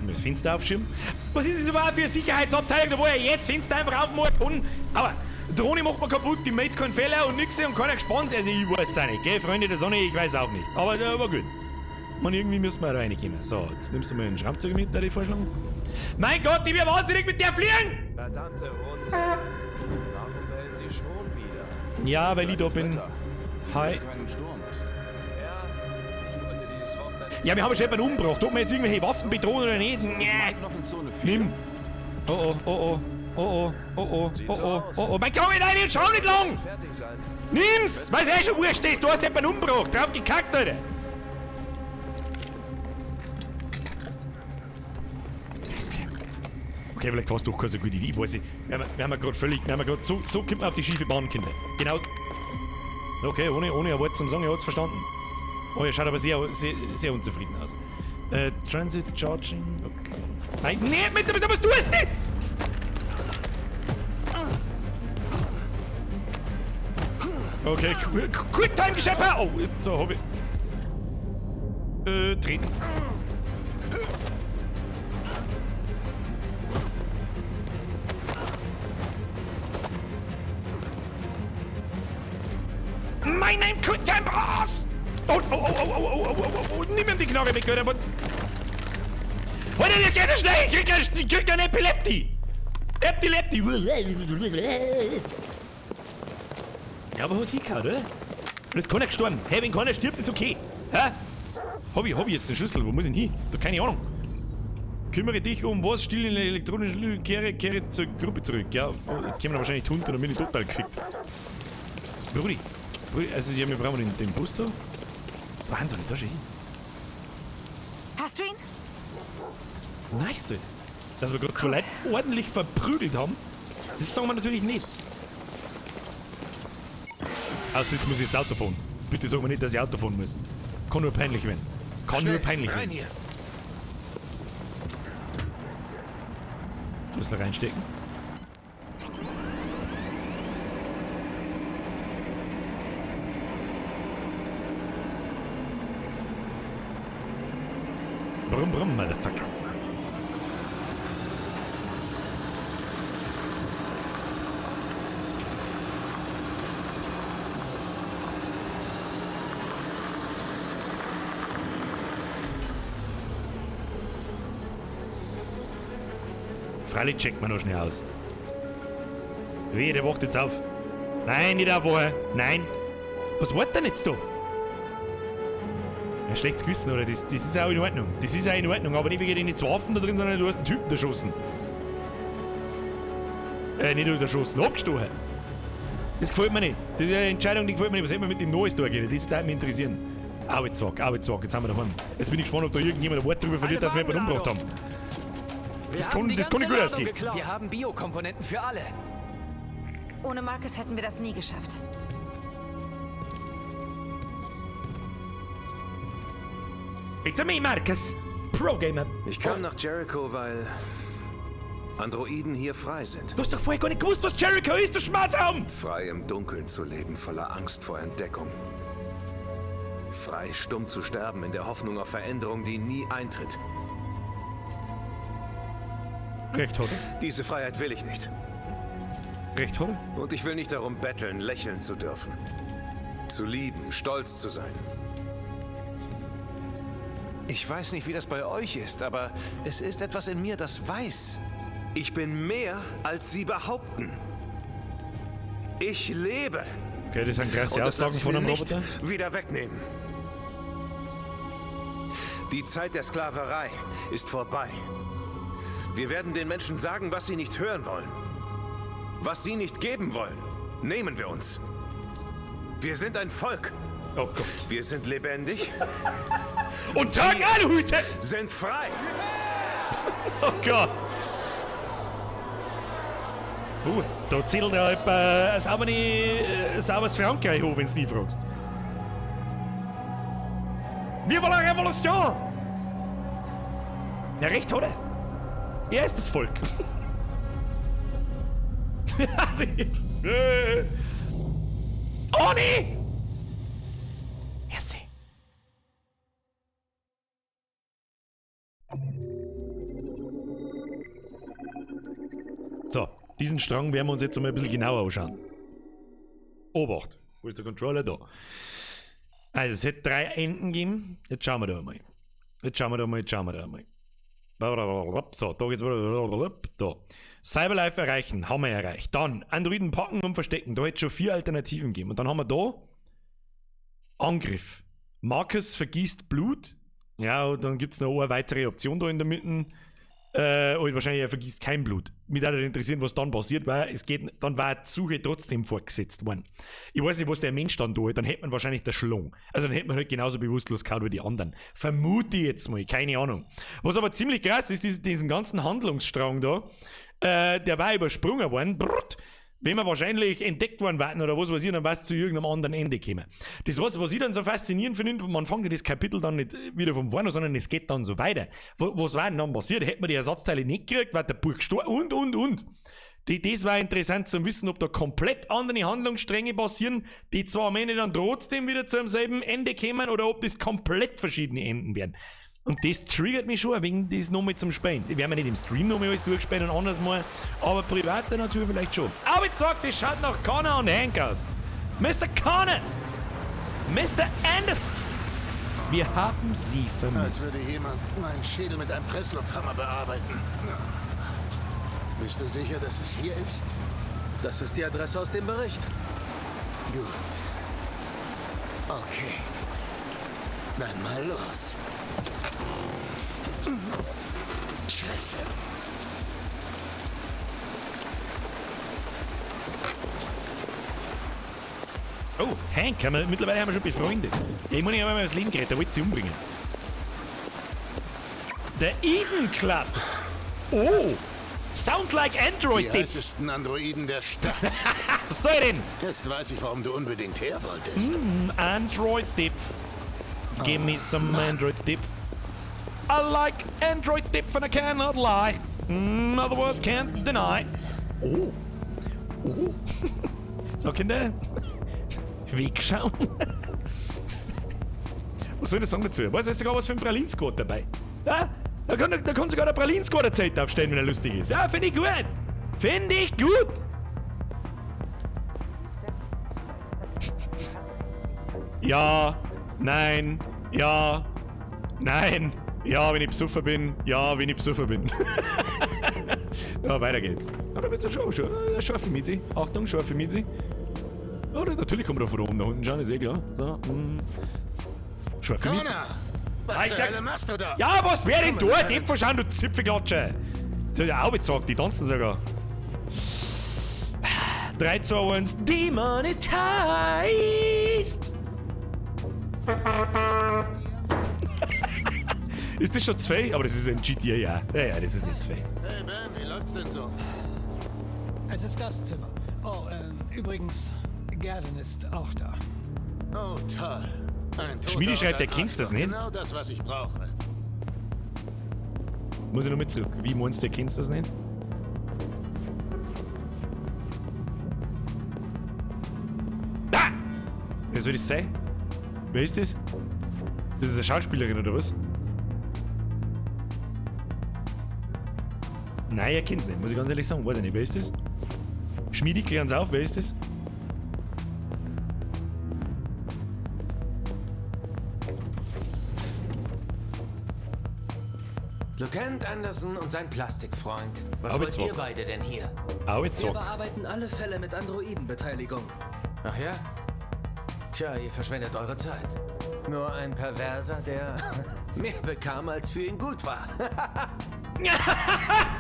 S1: Das Fenster aufschirmen. Was ist das überhaupt für eine Sicherheitsabteilung, da wo er jetzt Fenster einfach aufmachen kann? Aber Drohne macht man kaputt, die Mate keinen Fehler und nix und keiner gespannt. Also ich weiß es auch nicht, gell, Freunde der Sonne, ich weiß auch nicht. Aber gut. Man, irgendwie müssen wir da reingehen. So, jetzt nimmst du mal einen Schraubzieher mit, da die Vorschlag. Mein Gott, ich bin wahnsinnig mit der fliegen!
S7: Verdammte Runde. Warum bellen sie schon wieder?
S1: Ja, weil ich da bin.
S7: Sie
S1: Hi.
S7: keinen Sturm. Ja, ich wollte dieses Wochenende.
S1: Ja, wir haben schon jemanden umgebracht. Ob wir jetzt irgendwelche Waffen bedrohen oder nicht?
S7: Ist Mike noch in Zone 4?
S1: Nimm. Oh oh, oh oh, oh oh, oh oh,
S7: Sieht
S1: oh
S7: so
S1: oh,
S7: aus.
S1: oh oh. Mein Gott, nein, jetzt schau nicht lang!
S7: Fertig sein.
S1: Nimm's! Weiß eh schon wurscht ist, du hast jemanden umgebracht. Drauf gekackt, Alter. Okay, vielleicht war's doch keine so gute Idee, ich weiß nicht. Wir haben ja gerade völlig, wir haben ja gerade so kommt man auf die schiefe Bahn, Kinder. Genau. Okay, ohne ein Wort zum Sagen, er hat's verstanden. Oh, er schaut aber sehr, sehr, sehr unzufrieden aus. Transit Charging, okay. Nein, nee, mit, was tust du denn? Okay, Quicktime Geschäfte! Oh, so, hab ich. Treten. Mein Name Quicktime Boss! Oh, oh, oh, oh, oh, oh, oh, oh, oh, oh, nimm ihm die Knarre weg, Alter. Alter, das geht so schnell! Ich krieg eine Epileptie! Epileptie! Ja, aber hat hingehauen, oder? Und ist keiner gestorben. Hey, wenn keiner stirbt, ist okay. Hä? Hab ich jetzt den Schlüssel? Wo muss ich denn hin? Du, keine Ahnung. Kümmere dich um was? Still in der elektronischen Lüge, kehre zur Gruppe zurück. Ja, oh, jetzt kämen wir wahrscheinlich die Hunde und dann bin ich total gefickt. Brudi, Brudi, also ja, wir brauchen den Bus da. Wahnsinn, da schon hin.
S2: Hast du ihn?
S1: Nice. Dass wir gerade zwei Leute ordentlich verprügelt haben, das sagen wir natürlich nicht. Also, das muss ich jetzt Auto fahren. Bitte sag mir nicht, dass ich Auto fahren muss. Kann nur peinlich werden. Kann
S5: Schnell,
S1: nur peinlich
S5: rein
S1: werden.
S5: hier.
S1: Schlüssel reinstecken. Brumm, brumm, Motherfucker. Freilich checkt man noch schnell aus. Wehe, der wacht jetzt auf. Nein, nicht aufwachen. Nein. Was wollt denn jetzt da? Ja, schlechtes Gewissen, oder? Das ist auch in Ordnung. Das ist auch in Ordnung, aber nicht wegen den zwei Waffen da drin, sondern du hast einen Typen erschossen. Nicht erschossen, abgestochen. Das gefällt mir nicht. Das ist eine Entscheidung, die gefällt mir nicht. Was hätten wir mit dem Neues da gehen? Das würde mich interessieren. Arbeitswag, Arbeitswag, jetzt haben wir daheim. Jetzt bin ich gespannt, ob da irgendjemand ein Wort drüber verliert, dass wir jemanden umgebracht haben. Das kann nicht gut ausgehen.
S3: Wir haben Biokomponenten für alle.
S2: Ohne Marcus hätten wir das nie geschafft.
S1: It's a me, Marcus. Pro-Gamer.
S5: Ich kam nach Jericho, weil Androiden hier frei sind.
S1: Du hast doch vorher gar nicht gewusst, was Jericho ist, du Schmarzhaum!
S5: Frei im Dunkeln zu leben, voller Angst vor Entdeckung. Frei stumm zu sterben in der Hoffnung auf Veränderung, die nie eintritt.
S1: Recht hat er.
S5: Diese Freiheit will ich nicht.
S1: Recht hat er.
S5: Und ich will nicht darum betteln, lächeln zu dürfen. Zu lieben, stolz zu sein.
S8: Ich weiß nicht, wie das bei euch ist, aber es ist etwas in mir, das weiß.
S5: Ich bin mehr, als sie behaupten. Ich lebe.
S1: Okay, das sind krasse
S5: Und das
S1: Aussagen
S5: lasse ich
S1: von
S5: mir
S1: einem
S5: nicht
S1: Roboter.
S5: wieder wegnehmen. Die Zeit der Sklaverei ist vorbei. Wir werden den Menschen sagen, was sie nicht hören wollen. Was sie nicht geben wollen, nehmen wir uns. Wir sind ein Volk.
S1: Oh Gott.
S5: Wir sind lebendig.
S1: Und tragen Aluhüte!
S5: Sind frei.
S1: Oh Gott. Da zählt ja etwa ein sauberes Frankreich hoch, wenn du mich fragst. Wir wollen eine Revolution! Ja, recht hat er. Er ist das Volk. Oh nee! Merci. So, diesen Strang werden wir uns jetzt mal ein bisschen genauer anschauen. Obacht, wo ist der Controller da? Also, es hätte 3 Enden gegeben. Jetzt schauen wir da mal. Jetzt schauen wir da mal, jetzt schauen wir da mal. So, da geht's. Da. Cyberlife erreichen, haben wir erreicht. Dann Androiden packen und verstecken. Da hätte es schon 4 Alternativen gegeben. Und dann haben wir da Angriff. Marcus vergießt Blut. Ja, und dann gibt's noch eine weitere Option da in der Mitte. Und wahrscheinlich er vergießt kein Blut. Mich würde interessieren, was dann passiert, weil es geht, dann war die Suche trotzdem fortgesetzt worden. Ich weiß nicht, was der Mensch dann tut, dann hätte man wahrscheinlich der Schlong. Also dann hätte man halt genauso bewusstlos gehauen wie die anderen. Vermute ich jetzt mal, keine Ahnung. Was aber ziemlich krass ist, diesen ganzen Handlungsstrang da, der war übersprungen worden. Brrrt, wenn wir wahrscheinlich entdeckt worden wären oder was weiß ich, dann wär's zu irgendeinem anderen Ende gekommen. Das, was ich dann so faszinierend finde, man fängt ja das Kapitel dann nicht wieder von vorne, sondern es geht dann so weiter. Was war denn dann passiert? Hätte man die Ersatzteile nicht gekriegt, war der Burg gestorben und. Das war interessant zu wissen, ob da komplett andere Handlungsstränge passieren, die zwar am Ende dann trotzdem wieder zu demselben Ende kämen oder ob das komplett verschiedene Enden werden. Und das triggert mich schon, wegen das nochmal zum Spielen. Ich werde mir nicht im Stream nochmal alles durchspielen und anders mal, aber privat dann natürlich vielleicht schon. Aber ich sag, das schaut nach Connor und Hank aus. Mr. Connor! Mr. Anderson! Wir haben sie vermisst.
S9: Als würde jemand meinen Schädel mit einem Presslufthammer bearbeiten. Bist du sicher, dass es hier ist?
S7: Das ist die Adresse aus dem Bericht.
S9: Gut. Okay. Dann mal los. Scheiße.
S1: Oh, Hank, mittlerweile haben wir schon befreundet. Ja, ich muss nicht einmal das Leben gerettet, er wollte sie umbringen. Der Eden Club. Oh. Sounds like Android.
S9: Die heißesten Androiden der Stadt.
S1: Was soll denn?
S9: Jetzt weiß ich, warum du unbedingt her wolltest.
S1: Android Dip. Give me some Android Dip. I like Android Dip and I cannot lie. Otherwise can't deny. Oh. Oh. So, Kinder. Wegschauen. Was soll ich denn sagen dazu? Weißt du, ist sogar was für ein Pralinsquad dabei. Ja? Da kann sogar der Pralinsquad eine Zeit aufstellen, wenn er lustig ist. Ja, finde ich gut. Finde ich gut. Ja, nein, ja, nein, ja, wenn ich besoffen bin, ja, wenn ich besoffen bin. Ja, weiter geht's. Ja, da wird's schon scharfe Miezi. Achtung, scharfe Miezi. Ja, natürlich kommen wir da von oben nach unten schauen, ist eh klar. So, scharfe Miezi.
S9: Was zur Hölle machst du da?
S1: Ja, was wär denn da? Dem schauen, du Zipfelklatsche! Das hat ja auch gezeigt, die tanzen sogar. 3, 2, 1, demonetized! Ist das schon 2? Aber das ist ein GTA, ja. Ja, ja, das ist nicht 2.
S9: Hey Ben, wie läuft's denn so?
S10: Es ist das Zimmer. Oh, übrigens, Gavin ist auch da.
S9: Oh, toll.
S1: Schmiedi schreibt, der kennst das nicht.
S9: Genau das, was ich brauche.
S1: Muss ich noch mit zurück. Wie meinst du, der kennst das nicht? Ah! Wer soll das sein? Wer ist das? Das ist eine Schauspielerin oder was? Nein, er kennt's nicht, muss ich ganz ehrlich sagen. Weiß ich nicht, wer ist das? Schmiedi, klären's auf, wer ist das?
S11: Lieutenant Anderson und sein Plastikfreund. Was wollt ihr beide denn hier?
S3: Wir bearbeiten alle Fälle mit Androidenbeteiligung.
S11: Ach ja? Tja, ihr verschwendet eure Zeit. Nur ein Perverser, der mehr bekam, als für ihn gut war.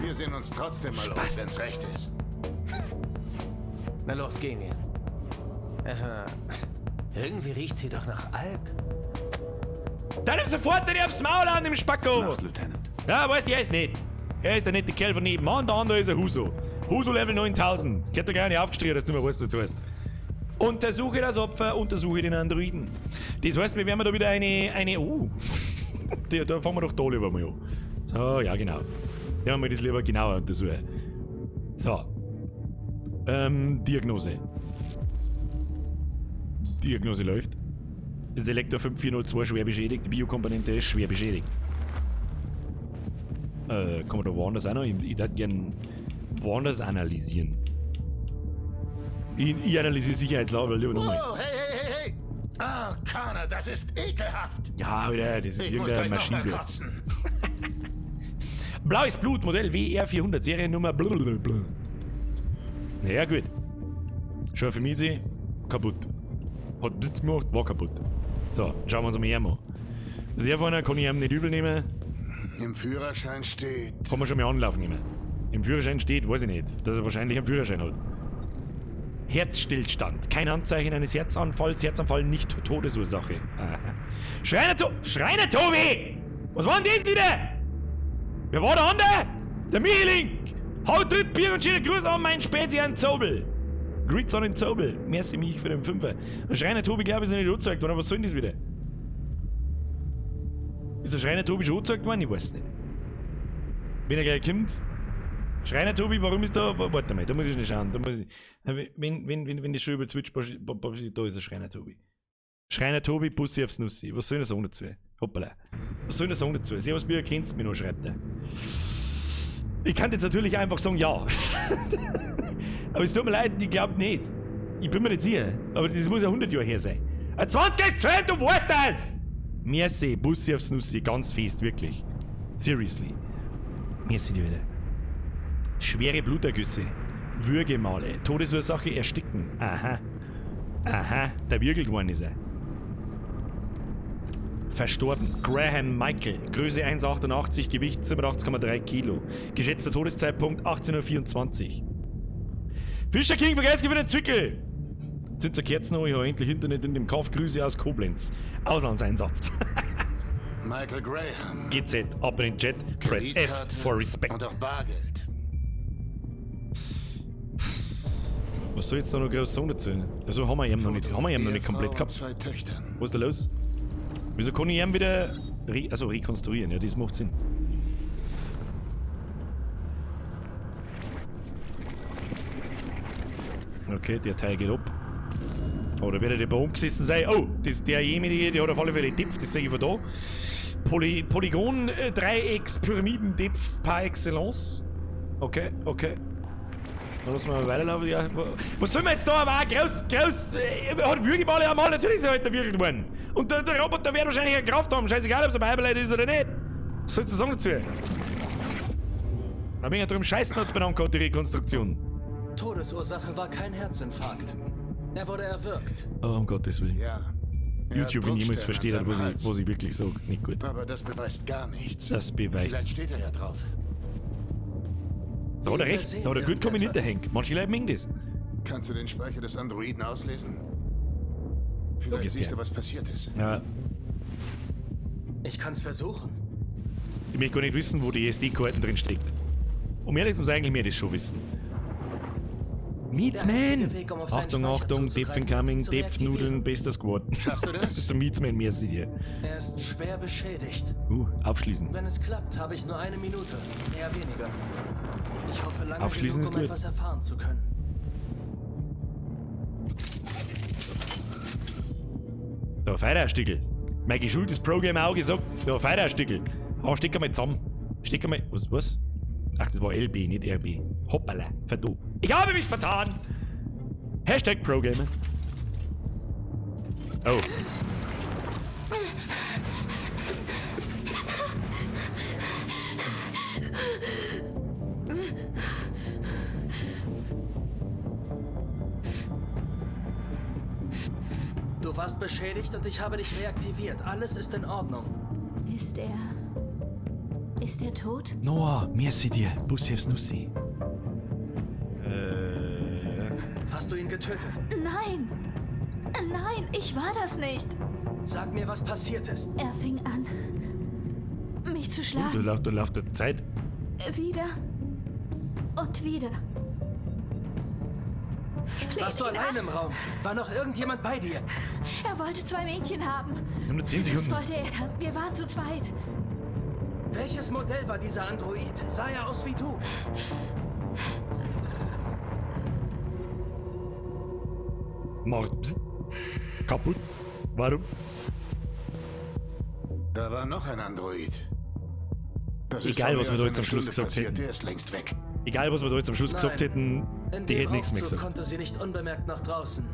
S9: Wir sehen uns trotzdem mal um, wenn's recht ist.
S11: Na los, gehen wir. Irgendwie riecht sie doch nach Alk.
S1: Dann nimm sofort nicht aufs Maul an, dem Spacko!
S8: Nacht, Lieutenant.
S1: Ja, weißt du, er ist nicht. Er ist der nette Kerl von nebenan, der andere ist ein Huso. Huso Level 9000. Ich hätte da gar nicht aufgestrichen, dass du nicht mehr weißt, was du hast. Untersuche das Opfer, untersuche den Androiden. Das heißt, wir werden da wieder eine oh. Da fangen wir doch da lieber mal an. So, ja, genau. Da werden wir das lieber genauer untersuchen. So. Diagnose. Diagnose läuft. Selektor 5402 schwer beschädigt, die Biokomponente ist schwer beschädigt. Kann man da woanders auch noch? Ich würde gerne woanders analysieren. Ich analysiere sicherheitshalber lieber nochmal.
S9: Oh, hey, hey, hey, hey! Ah, Connor, das ist ekelhaft!
S1: Ja, Alter, das ist irgendein Maschinenblut. Blaues Blut, Modell WR400, Seriennummer blablabla. Naja, gut. Scharfe Miete, kaputt. Hat Blitz gemacht, war kaputt. So, schauen wir uns mal her an. Das Erfahrene kann ich ihm nicht übel nehmen.
S9: Im Führerschein steht.
S1: Kann man schon mal Anlauf nehmen. Im Führerschein steht, weiß ich nicht, dass er wahrscheinlich einen Führerschein hat. Herzstillstand. Kein Anzeichen eines Herzanfalls. Herzanfall nicht Todesursache. Aha. Schreiner Tobi! Was war denn das wieder? Wer war der andere? Der Michelink! Haut drüben, Bier und schönen Gruß an meinen Spezi an Zobel. Grüß an den Zobel. Merci mich für den Fünfer. Der Schreiner Tobi, glaube ich, ist noch nicht angezeigt worden, aber was soll denn das wieder? Ist der Schreiner Tobi schon angezeigt worden? Ich weiß nicht. Wenn er gleich kommt. Schreiner Tobi, warum ist da. Warte mal, da muss ich nicht schauen. Da muss ich, wenn das schon über Twitch passiert, da ist der Schreiner Tobi. Schreiner Tobi, Bussi aufs Nussi. Was soll denn das sagen dazu? Hoppala. Was soll denn das sagen dazu? Servus, Bier, kennst mich noch, schreibt er. Ich kann jetzt natürlich einfach sagen, ja. Aber es tut mir leid, ich glaub nicht. Ich bin mir nicht sicher. Aber das muss ja 100 Jahre her sein. 20 ist 12, du weißt das! Merci, Bussi aufs Nussi, ganz fest, wirklich. Seriously. Merci dir wieder. Schwere Blutergüsse. Würgemale. Todesursache ersticken. Aha. Aha, der wiegelt worden ist er. Verstorben. Graham Michael. Größe 1,88, Gewicht 87,3 Kilo. Geschätzter Todeszeitpunkt 18:24 Uhr. Fischer King, vergesst für den Zwickel! Sind zur Kerzen noch, ich habe endlich Internet in dem Kauf. Grüße aus Koblenz. Auslandseinsatz.
S9: Michael Graham.
S1: GZ, ab in den Chat, press F for respect.
S9: Und auch Bargeld.
S1: Was soll ich jetzt da noch groß sagen dazu? Also haben wir ihn noch nicht, haben wir ihn noch nicht komplett gehabt.
S9: Zwei Töchtern.
S1: Was ist da los? Wieso kann ich ihn wieder rekonstruieren? Ja, das macht Sinn. Okay, der Teil geht ab. Oh, da wird er der Baum gesessen sein. Oh, das, derjenige, der hat auf alle Fälle Depth, das sehe ich von da. Polygon Dreiecks Pyramiden Depth par excellence. Okay, okay. Dann lassen wir mal weiterlaufen. Ja. Was soll man jetzt da aber auch groß, hat Würgeballe einmal, natürlich ist er halt erwürgt worden. Und der Roboter wird wahrscheinlich eine Kraft haben, scheißegal, ob es ein Beibelet ist oder nicht. Was sollst du sagen dazu? Da bin ich ja drum scheißen, hat's benannt gehabt, die Rekonstruktion.
S6: Todesursache war kein Herzinfarkt. Er wurde erwürgt.
S1: Oh, um Gottes Willen.
S9: Ja.
S1: YouTube, wenn jemand versteht hat, was ich wirklich sage. Nicht gut.
S9: Aber das beweist gar nichts.
S1: Das beweist.
S9: Vielleicht steht er ja drauf.
S1: Da hat er recht, da hat er gut kombiniert, der Henk. Manche Leute mögen das.
S9: Kannst du den Speicher des Androiden auslesen? Vielleicht siehst du, was passiert ist.
S1: Ja.
S6: Ich kann's versuchen.
S1: Ich möchte gar nicht wissen, wo die SD-Karten drin steckt. Um ehrlich zu sein, eigentlich mir das schon wissen. Meatsman!
S6: Weg, um auf seinen
S1: Achtung,
S6: Speicher
S1: Achtung, Depth
S6: zuzugreifen,
S1: incoming,
S6: ist, ihn zu
S1: Depth Nudeln,
S6: reaktivieren.
S1: bester Squad.
S9: Schaffst du das?
S1: Das ist der Meatsman mäßig hier.
S6: Er ist schwer beschädigt.
S1: Aufschließen.
S6: Wenn es klappt, habe ich nur eine Minute. Eher weniger. Ich hoffe, lange
S1: Aufschließen
S6: genug,
S1: ist
S6: um
S1: gut.
S6: etwas erfahren zu können.
S1: Da, Feierstickel. Mein geschultes Programm auch gesagt, da, Feierstickel. Ah, steck einmal zusammen. Steck einmal. Was? Was? Ach, das war LB, nicht RB. Hoppala, verdu. Ich habe mich vertan! Hashtag ProGamer. Oh.
S6: Du warst beschädigt und ich habe dich reaktiviert. Alles ist in Ordnung.
S2: Ist er tot?
S1: Noah, merci dir. Bussi aufs Nussi.
S6: Hast du ihn getötet?
S2: Nein! Nein, ich war das nicht.
S6: Sag mir, was passiert ist.
S2: Er fing an, mich zu
S1: Da
S2: schlagen.
S1: läuft der Zeit.
S2: Wieder und wieder. Ich flehte
S6: Warst du
S2: ihn
S6: allein
S2: an.
S6: im Raum? War noch irgendjemand bei dir?
S2: Er wollte zwei Mädchen haben.
S1: Wir haben nur 10
S2: Das
S1: Sekunden.
S2: wollte er. Wir waren zu zweit.
S6: Welches Modell war dieser Android? Sah er aus wie du?
S1: Macht Psst. Kaputt. Warum?
S9: Da war noch ein Android. Das ist
S1: Egal,
S9: vor
S1: was
S9: mehr
S1: wir da
S9: als
S1: jetzt am
S9: einer
S1: Schluss
S9: Stunde
S1: gesagt
S9: passiert.
S1: hätten.
S9: Der ist längst weg.
S1: Egal, was wir da jetzt am Schluss
S6: Nein.
S1: gesagt hätten,
S6: In
S1: die
S6: dem
S1: hätten nichts mehr
S6: Aufzug
S1: gesagt.
S6: konnte sie nicht unbemerkt nach draußen.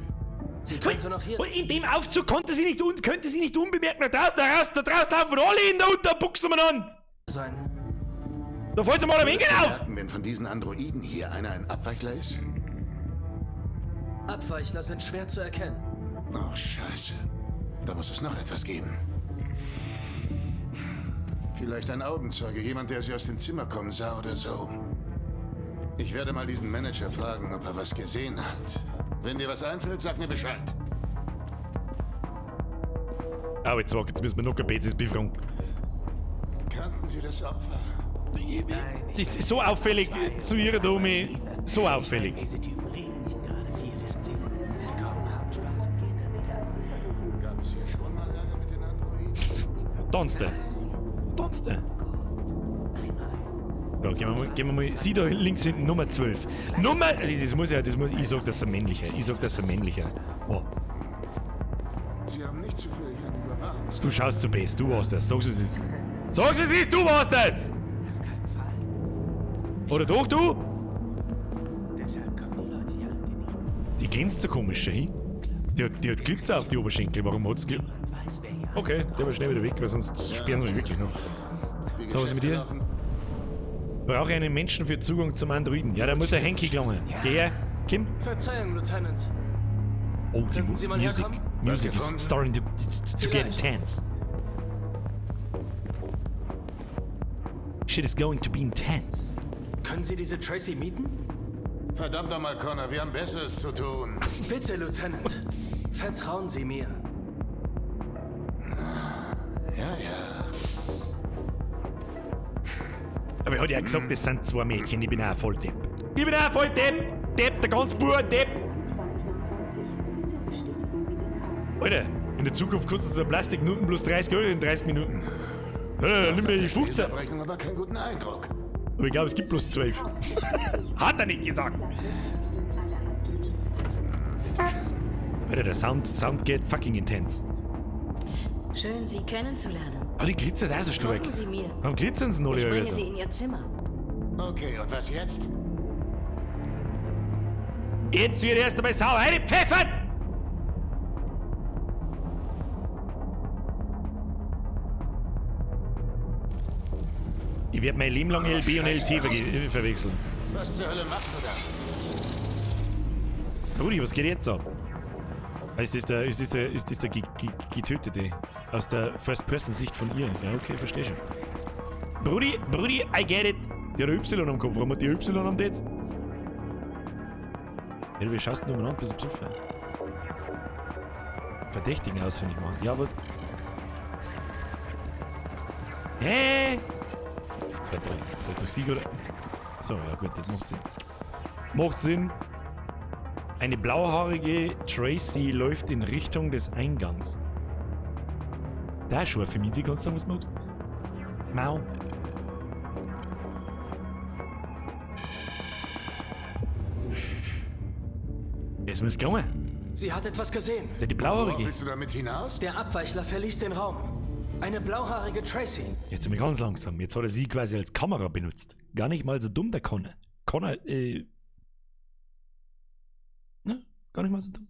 S6: Sie könnte noch hier.
S1: Und in dem Aufzug konnte sie nicht, könnte sie nicht unbemerkt nach draußen, da draußen laufen alle in der Unterbuchse umeinander.
S6: sein.
S1: Da fällt sie mal ein wenig auf.
S9: Merken, wenn von diesen Androiden hier einer ein Abweichler ist?
S6: Abweichler sind schwer zu erkennen.
S9: Oh, Scheiße. Da muss es noch etwas geben. Vielleicht ein Augenzeuge, jemand, der sie aus dem Zimmer kommen sah oder so. Ich werde mal diesen Manager fragen, ob er was gesehen hat. Wenn dir was einfällt, sag mir Bescheid.
S1: Aber jetzt, jetzt müssen wir noch ein BCS befragen.
S9: Kannten Sie das Opfer?
S1: Das ist so auffällig zu ihrer Domi. So auffällig.
S3: Diese Typen reden nicht gerade viel, wissen Sie. Sie kommen, haben Spaß und gehen dann wieder.
S9: Gab es hier schon mal Ärger mit den Androiden?
S1: Tanzt er. Tanzt er. Ja, gehen wir mal. Sie da links hinten, Nummer 12. Nummer. Das muss ja, das muss, ich sag, das ist ein männlicher. Ich sag, das ist ein männlicher. Oh.
S9: Sie haben nicht zufällig eine Überwachungs...
S1: Du schaust zu best, du warst das. Sag's, wie es ist. Sag's, wie es ist, du warst das!
S3: Auf keinen Fall.
S1: Oder doch, du?
S3: Deshalb kommen die Leute ja alle nicht.
S1: Die glänzt so komisch, hey? Die hat Glitzer auf die Oberschenkel. Warum hat's Glitzer?
S3: Weiß, wer hier
S1: Okay, der war schnell wieder weg, weil sonst sperren sie mich wirklich noch.
S9: Die
S1: So, was ist mit
S9: Geschäfte
S1: dir?
S9: laufen.
S1: Brauche einen Menschen für Zugang zum Androiden. Ja, da muss der Henki gelangen. Geh her, Kim.
S6: Verzeihung, Lieutenant.
S1: Oh, die
S6: Könnten Sie mal
S1: Music.
S6: herkommen?
S1: Music
S9: Was
S1: is
S9: gefunden?
S1: starting to get
S6: Vielleicht.
S1: intense. Shit is going to be intense.
S6: Können Sie diese Tracy mieten?
S9: Verdammt nochmal, Connor, wir haben Besseres zu tun.
S6: Bitte, Lieutenant. Vertrauen Sie mir.
S9: Ja, ja.
S1: Aber er hat ja gesagt, das sind zwei Mädchen. Ich bin auch voll Depp. Ich bin auch voll Depp. Depp, der ganz Bur, Depp. Alter, in der Zukunft kostet so ein Plastiknuten bloß 30 Euro in 30 Minuten. Alter, dann nimm mir die 15.
S9: Abrechnung aber keinen guten Eindruck.
S1: Aber ich glaube, es gibt bloß 12. Hat er nicht gesagt. Alter, der Sound geht fucking intens.
S12: Schön, Sie kennenzulernen.
S1: Aber die glitzert auch so stark.
S12: Folgen Sie mir.
S1: Warum glitzern sie noch
S12: Ich
S1: alle
S12: bringe
S1: so?
S12: Sie in Ihr Zimmer.
S9: Okay, und was jetzt?
S1: Jetzt wird erst einmal sauer reingepfeffert! Ich werde mein Leben lang LB und LT verwechseln.
S9: Was zur Hölle machst du da?
S1: Rudi, was geht jetzt ab? Ist das der, ist das der Getötete? Aus der First-Person-Sicht von ihr. Ja, okay, verstehe schon. Brudi, Brudi, I get it. Die hat ein Y am Kopf. Warum hat die Y am jetzt? Ja, wie schaust du nur an, bist du besoffen? Verdächtigen ausfindig machen. Ja, aber. Hä? 2, 3. Das ist doch Sieg oder? So, ja gut, das macht Sinn. Macht Sinn. Eine blauhaarige Tracy läuft in Richtung des Eingangs. Da ist schon für mich, kannst du sagen, was du magst. Mau. Ist mir's gelungen.
S13: Sie hat etwas gesehen.
S1: Ja, die blauhaarige.
S9: Worauf willst du damit hinaus?
S13: Der Abweichler verließ den Raum. Eine blauhaarige Tracy.
S1: Jetzt sind wir ganz langsam. Jetzt hat er sie quasi als Kamera benutzt. Gar nicht mal so dumm, der Connor. Connor, Ne? Gar nicht mal so dumm.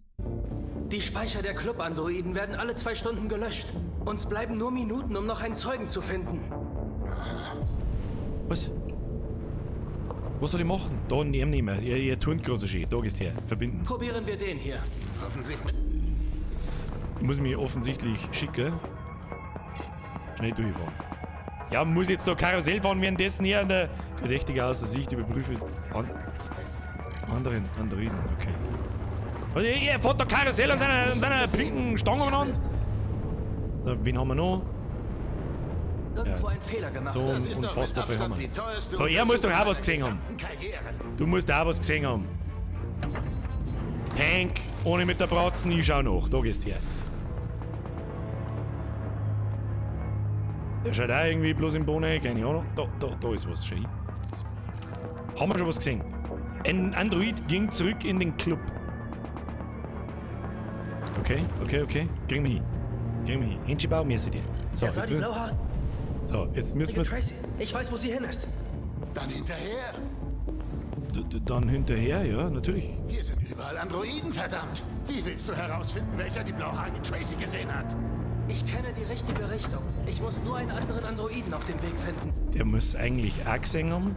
S13: Die Speicher der Club-Androiden werden alle 2 Stunden gelöscht. Uns bleiben nur Minuten, um noch einen Zeugen zu finden.
S1: Was? Was soll ich machen? Da nehmen nicht mehr. Ihr turnt gerade so schön. Da gehst her. Verbinden.
S13: Probieren wir den hier.
S9: Hoffentlich.
S1: Ich muss mich offensichtlich schicken. Schnell durchfahren. Ja, muss jetzt da Karussell fahren, währenddessen hier an der Verdächtige aus der Sicht überprüfe anderen Androiden. Okay. Also, ihr fährt da Karussell an seiner pinken Stange umeinander. Da, wen haben wir noch?
S13: Irgendwo
S1: Ja.
S13: einen Fehler gemacht.
S1: So
S9: Das ist doch mit
S1: unfassbar viel haben
S9: Abstand
S1: wir.
S9: die teuerste
S1: So, er muss doch auch was
S9: Untersuchung
S1: gesehen haben.
S9: meiner gesamten Karriere.
S1: Du musst auch was gesehen haben. Hank, ohne mit der Bratzen, ich schau nach. Da gehst her. Der schaut auch irgendwie bloß im Bohne, keine Ahnung. Da ist was, schön. Haben wir schon was gesehen? Ein Android ging zurück in den Club. Okay, okay, okay. Kriegen wir hin. Kriegen wir hin. Händchen mir sie dir. So,
S13: Er sah
S1: jetzt
S13: die
S1: müssen,
S13: blauhaarige
S1: so, jetzt müssen wir.
S13: Tracy. Ich weiß, wo sie hin ist.
S9: Dann hinterher.
S1: Dann hinterher, ja, natürlich.
S9: Hier sind überall Androiden, verdammt. Wie willst du herausfinden, welcher die blauhaarige Tracy gesehen hat?
S13: Ich kenne die richtige Richtung. Ich muss nur einen anderen Androiden auf dem Weg finden.
S1: Der muss eigentlich auch gesehen haben.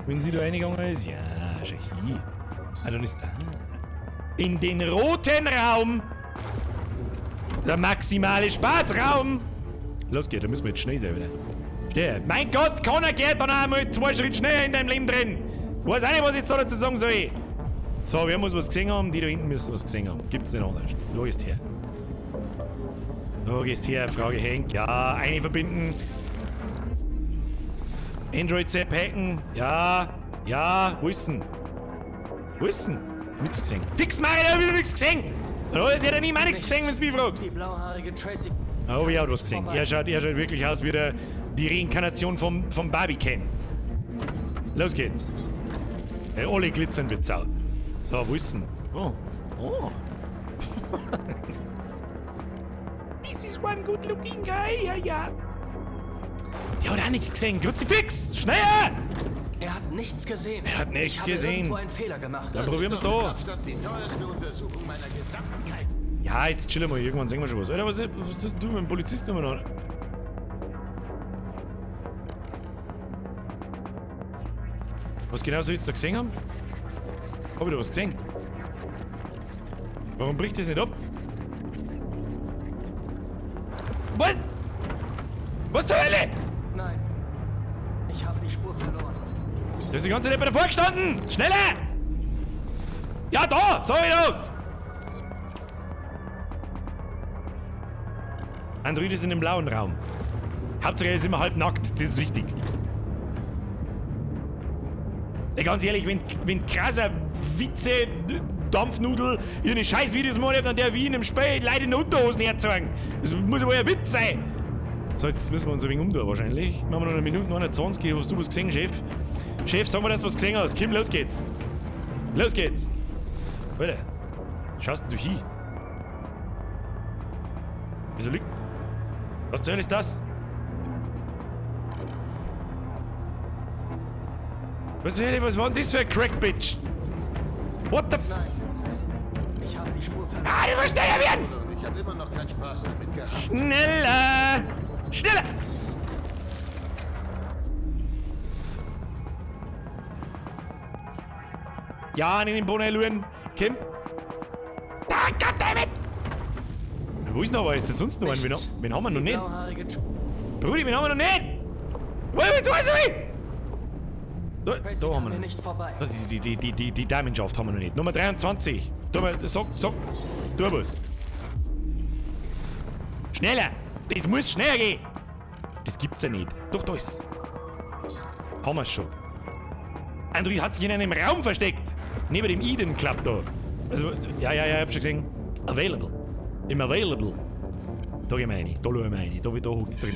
S1: Wenn sie da reingegangen ist. Ja, schau hier. Ah, dann ist. Ah. In den roten Raum! Der maximale Spaßraum! Los geht's, da müssen wir jetzt schnell sein wieder. Schnell. Mein Gott, Connor geht dann einmal 2 Schritte schneller in deinem Leben drin! Weiß auch nicht, was ich jetzt da dazu sagen soll. So, wer muss was gesehen haben? Die da hinten müssen was gesehen haben. Gibt's nicht anders. Da gehst her. Da gehst her, Frage Hank. Ja, eine verbinden. Android Zap hacken. Ja, ja, wo ist denn? Wo ist denn? Nix gesehen. Fix mal, ich hab wieder nix gesehen! Dann hat der nie mal nichts gesehen, wenn's mich fragst.
S13: Die blauhaarige Tracy.
S1: Oh, ich hab was gesehen. Er schaut wirklich aus wie die Reinkarnation vom Barbie Ken. Los geht's. Hey, alle glitzern wird sau. So, wo ist denn? Oh. Oh. This is one good looking guy, ja, ja. Der hat auch nichts gesehen. Kruzifix! Schneller!
S13: Er hat nichts gesehen.
S1: Er hat nichts
S13: Ich habe
S1: gesehen.
S13: irgendwo einen Fehler gemacht.
S1: Dann probieren wir's
S9: Das ist doch
S1: da.
S9: mit Abstand die teuerste Untersuchung meiner gesamten Karriere.
S1: Ja, jetzt chillen wir. Irgendwann sehen wir schon was. Alter, was tust du mit dem Polizisten immer noch? Was genau soll ich jetzt da gesehen haben? Hab ich da was gesehen? Warum bricht das nicht ab? Was? Was zur Hölle?
S13: Nein. Ich habe die Spur verloren.
S1: Da ist die ganze Zeit davor gestanden! Schneller! Ja, da! Sorry doch! Android ist in dem blauen Raum. Hauptsache er ist immer halb nackt, das ist wichtig. Ja, ganz ehrlich, wenn krasser Witze, Dampfnudel, ihre scheiß Videos machen, dann der wie in einem Spiel Leute in Unterhosen herzeigen. Das muss aber ein Witz sein. So, jetzt müssen wir uns ein wenig umtun wahrscheinlich. Machen wir noch eine Minute 29. Hast du was gesehen, Chef? Chef, sag mal, dass du was gesehen hast. Kim, los geht's. Los geht's. Alter, schaust denn du hin? Wieso liegt... Was zur Hölle ist das? Was zur Hölle, was war denn das für ein Crack-Bitch? What the f...
S13: Ich habe die Spur verloren.
S1: Ah, du musst schneller werden!
S9: Ich habe immer noch keinen Spaß damit gehabt.
S1: Schneller! Schneller! Ja, in den Boden schauen. Kim? Ah, goddammit! Wo ist denn aber jetzt sonst noch einen? Wen haben wir noch nicht? Brudi, wen haben wir noch nicht? Wo ist er? Da haben wir noch
S13: nicht vorbei.
S1: Die Damenschaft haben wir noch nicht. Nummer 23. Sag, du was. Schneller! Das muss schneller gehen! Das gibt's ja nicht. Doch, da ist. Haben wir's schon. Android hat sich in einem Raum versteckt. Neben dem Eden Club da. Also, ja, ich hab schon gesehen. Available. Im Available. Da gehen wir rein. Da schauen wir rein. Da hockt's drin.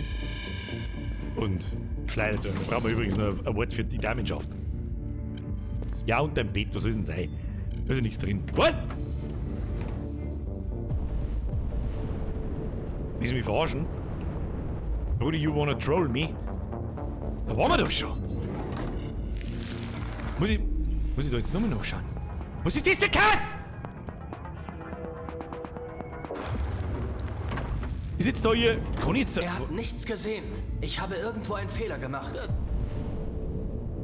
S1: Und schleudert. Da brauchen wir übrigens noch ein Wort für die Damenschaft. Ja, und dein Bett, was soll denn sein? Da ist ja nichts drin. Was? Willst du mich verarschen? Brudi, you wanna troll me? Da waren wir doch schon. Muss ich da jetzt nochmal nachschauen? Was ist das für Kass? Ist jetzt da hier... Kann ich jetzt da...
S13: Er hat nichts gesehen. Ich habe irgendwo einen Fehler gemacht.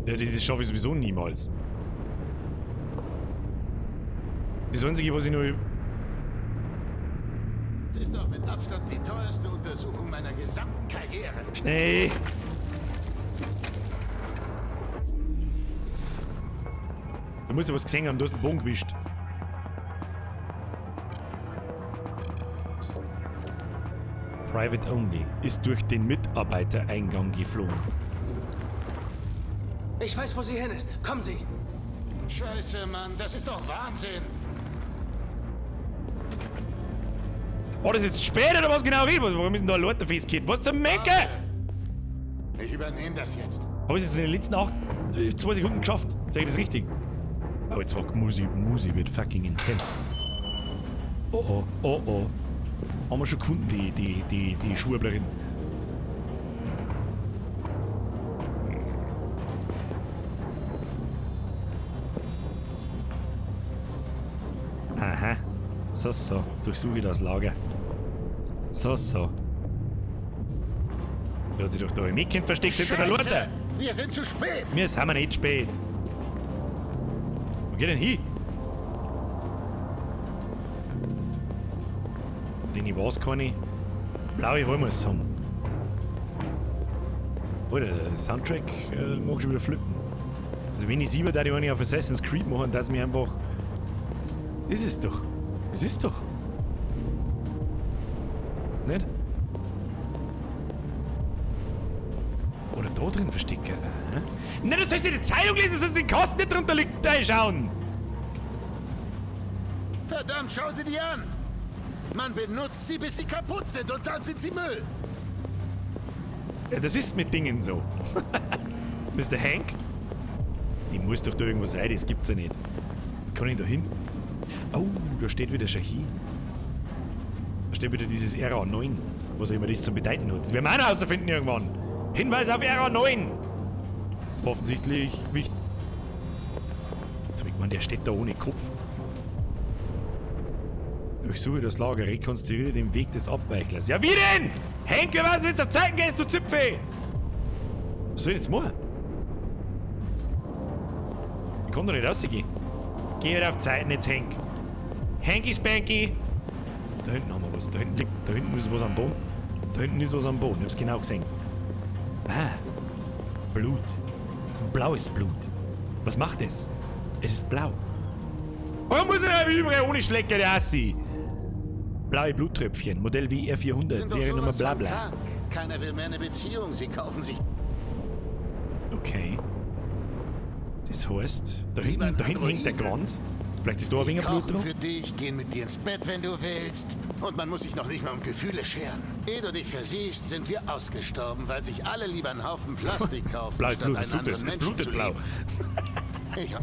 S1: Ja, das schaffe ich sowieso niemals. Das Einzige, was ich nur...
S9: Das ist doch mit Abstand die teuerste Untersuchung meiner gesamten Karriere.
S1: Schnell! Du musst ja was gesehen haben, du hast den Boden gewischt. Private Only ist durch den Mitarbeitereingang geflohen.
S13: Ich weiß, wo sie hin ist. Kommen Sie!
S9: Scheiße, Mann, das ist doch Wahnsinn!
S1: War das jetzt spät oder was genau? Warum ist denn da ein Leute festgekehrt? Was zum Mecker?
S9: Ich übernehme das jetzt.
S1: Habe ich es jetzt in den letzten 2 Sekunden geschafft? Sag ich das richtig? Aber jetzt war Musi wird fucking intens. Oh oh, oh oh. Haben wir schon gefunden, die Schwurblerin. Aha. So, so. Durchsuche das Lager. So, so. Der hat sich doch da im Mädchen versteckt hinter der Leute.
S9: Wir sind zu spät!
S1: Wir sind wir nicht spät. Wo geht denn hin? Den ich weiß keine. Blaue Haare muss haben. Alter, der Soundtrack mag schon wieder flippen. Also wenn ich siebe, da ich eine auf Assassin's Creed machen, dass mir einfach... Ist es doch. Es ist doch. Nicht? Oder da drin verstecken. Nein, du sollst nicht die Zeitung lesen, du sollst den Kasten nicht drunter liegt, da schauen.
S9: Verdammt, schau sie dir an! Man benutzt sie, bis sie kaputt sind und dann sind sie Müll.
S1: Ja, das ist mit Dingen so. Mr. Hank? Die muss doch da irgendwo sein, das gibt's ja nicht. Das kann ich da hin? Oh, da steht wieder Shahin. Da steht wieder dieses RA9, was auch immer das zum Bedeuten hat. Das werden wir auch noch herausfinden irgendwann. Hinweis auf RA9! Das war offensichtlich wichtig. Ich meine, der steht da ohne Kopf. Durchsuche das Lager, rekonstruiere den Weg des Abweichlers. Ja, wie denn? Henke, was willst du auf Zeiten gehst, du Zipfel? Was soll ich jetzt machen? Ich kann doch nicht rausgehen. Geh halt auf Zeiten jetzt, Henk. Henky Spanky. Da hinten haben wir was. Da hinten ist was am Boden. Da hinten ist was am Boden. Ich hab's genau gesehen. Ah. Blut. Blaues Blut. Was macht es? Es ist blau. Warum muss ich denn überall ohne Schlecker, der Assi? Blaue Bluttröpfchen, Modell WR400, Seriennummer bla bla.
S9: Keiner will mehr eine Beziehung, sie kaufen sich...
S1: Okay. Das heißt, da hinten hängt der Gewand. Vielleicht ist da ein wenig Blut dran.
S9: für dich, gehen mit dir ins Bett, wenn du willst. Und man muss sich noch nicht mal um Gefühle scheren. Ehe du dich versiehst, sind wir ausgestorben, weil sich alle lieber einen Haufen Plastik kaufen,
S1: Blaues
S9: statt
S1: Blut,
S9: einen
S1: was tut das?
S9: anderen
S1: Es
S9: Menschen
S1: blutet
S9: zu
S1: blau.
S9: lieben.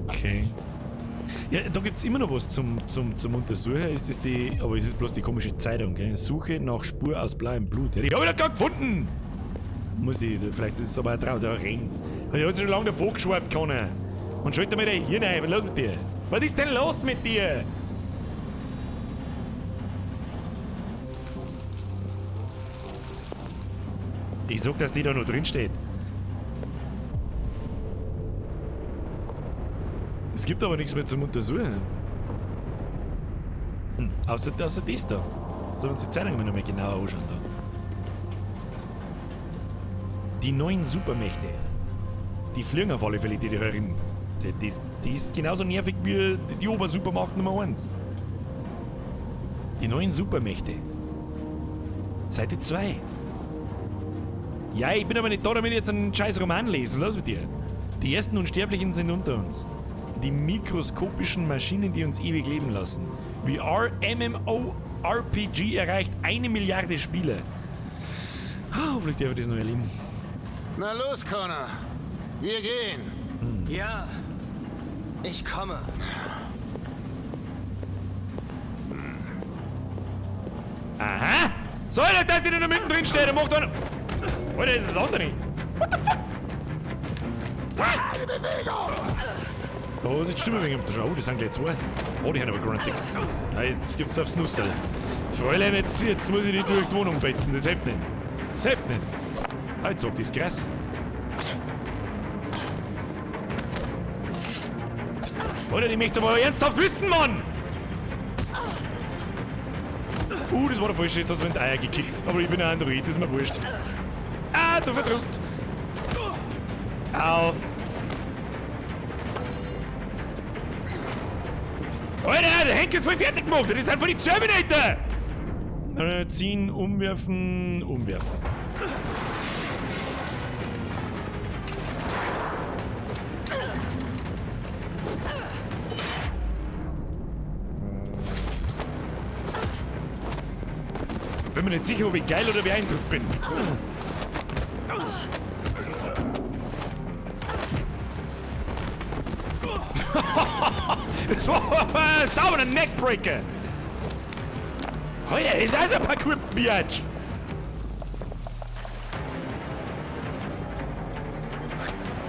S1: Okay. Ja, da gibt's immer noch was zum Untersuchen. Ist das die. Aber es ist bloß die komische Zeitung, gell? Suche nach Spur aus blauem Blut. Ja, die hab ich doch gar gefunden! Muss die. Vielleicht ist es aber auch traurig, da rennt's. Ich hab schon lange davor geschwappt können. Und schalt mal dein Hirn ein, was ist los mit dir? Was ist denn los mit dir? Ich sag, dass die da noch drin steht. Es gibt aber nichts mehr zum Untersuchen. Hm, außer das da. Sollen wir uns die Zeitung mal noch mal genauer anschauen da. Die neuen Supermächte. Die fliegen auf alle Fälle, die Hörerin. Die ist genauso nervig wie die Obersupermacht Nummer 1. Die neuen Supermächte. Seite 2. Ja, ich bin aber nicht da, damit ich jetzt einen scheiß Roman lese. Was ist los mit dir? Die ersten Unsterblichen sind unter uns. Die mikroskopischen Maschinen, die uns ewig leben lassen. VR MMORPG erreicht 1 Milliarde Spiele. Ah, hoffentlich darf ich das noch erleben.
S9: Na los, Connor. Wir gehen.
S1: Hm.
S13: Ja, ich komme.
S1: Aha! Soll doch, dass ich da noch mittendrin stehe? Der macht da noch... Alter, das ist das andere. What the fuck? Ah!
S9: Keine Bewegung!
S1: Da ist jetzt Stimme wegen dem. Oh, die sind gleich zwei. Oh, die haben aber gruntig. Ah, jetzt gibt's aufs Nusserl. Fräulein, jetzt muss ich die durch die Wohnung fetzen. Das hilft nicht. Das hilft nicht. Ah, jetzt sagt die ist krass. Alter, die möcht's aber ernsthaft wissen, Mann! Das war der falsche. Jetzt hat's mir in die Eier gekickt. Aber ich bin ein Android, das ist mir wurscht. Ah, du verdrückt! Au! Alter, der Henk hat voll fertig gemacht! Das ist einfach die Terminator! Ziehen, umwerfen, umwerfen. Bin mir nicht sicher, ob ich geil oder beeindruckt bin. Das war ein sauberer Neckbreaker! Alter, das ist also ein Parkour-Biatch!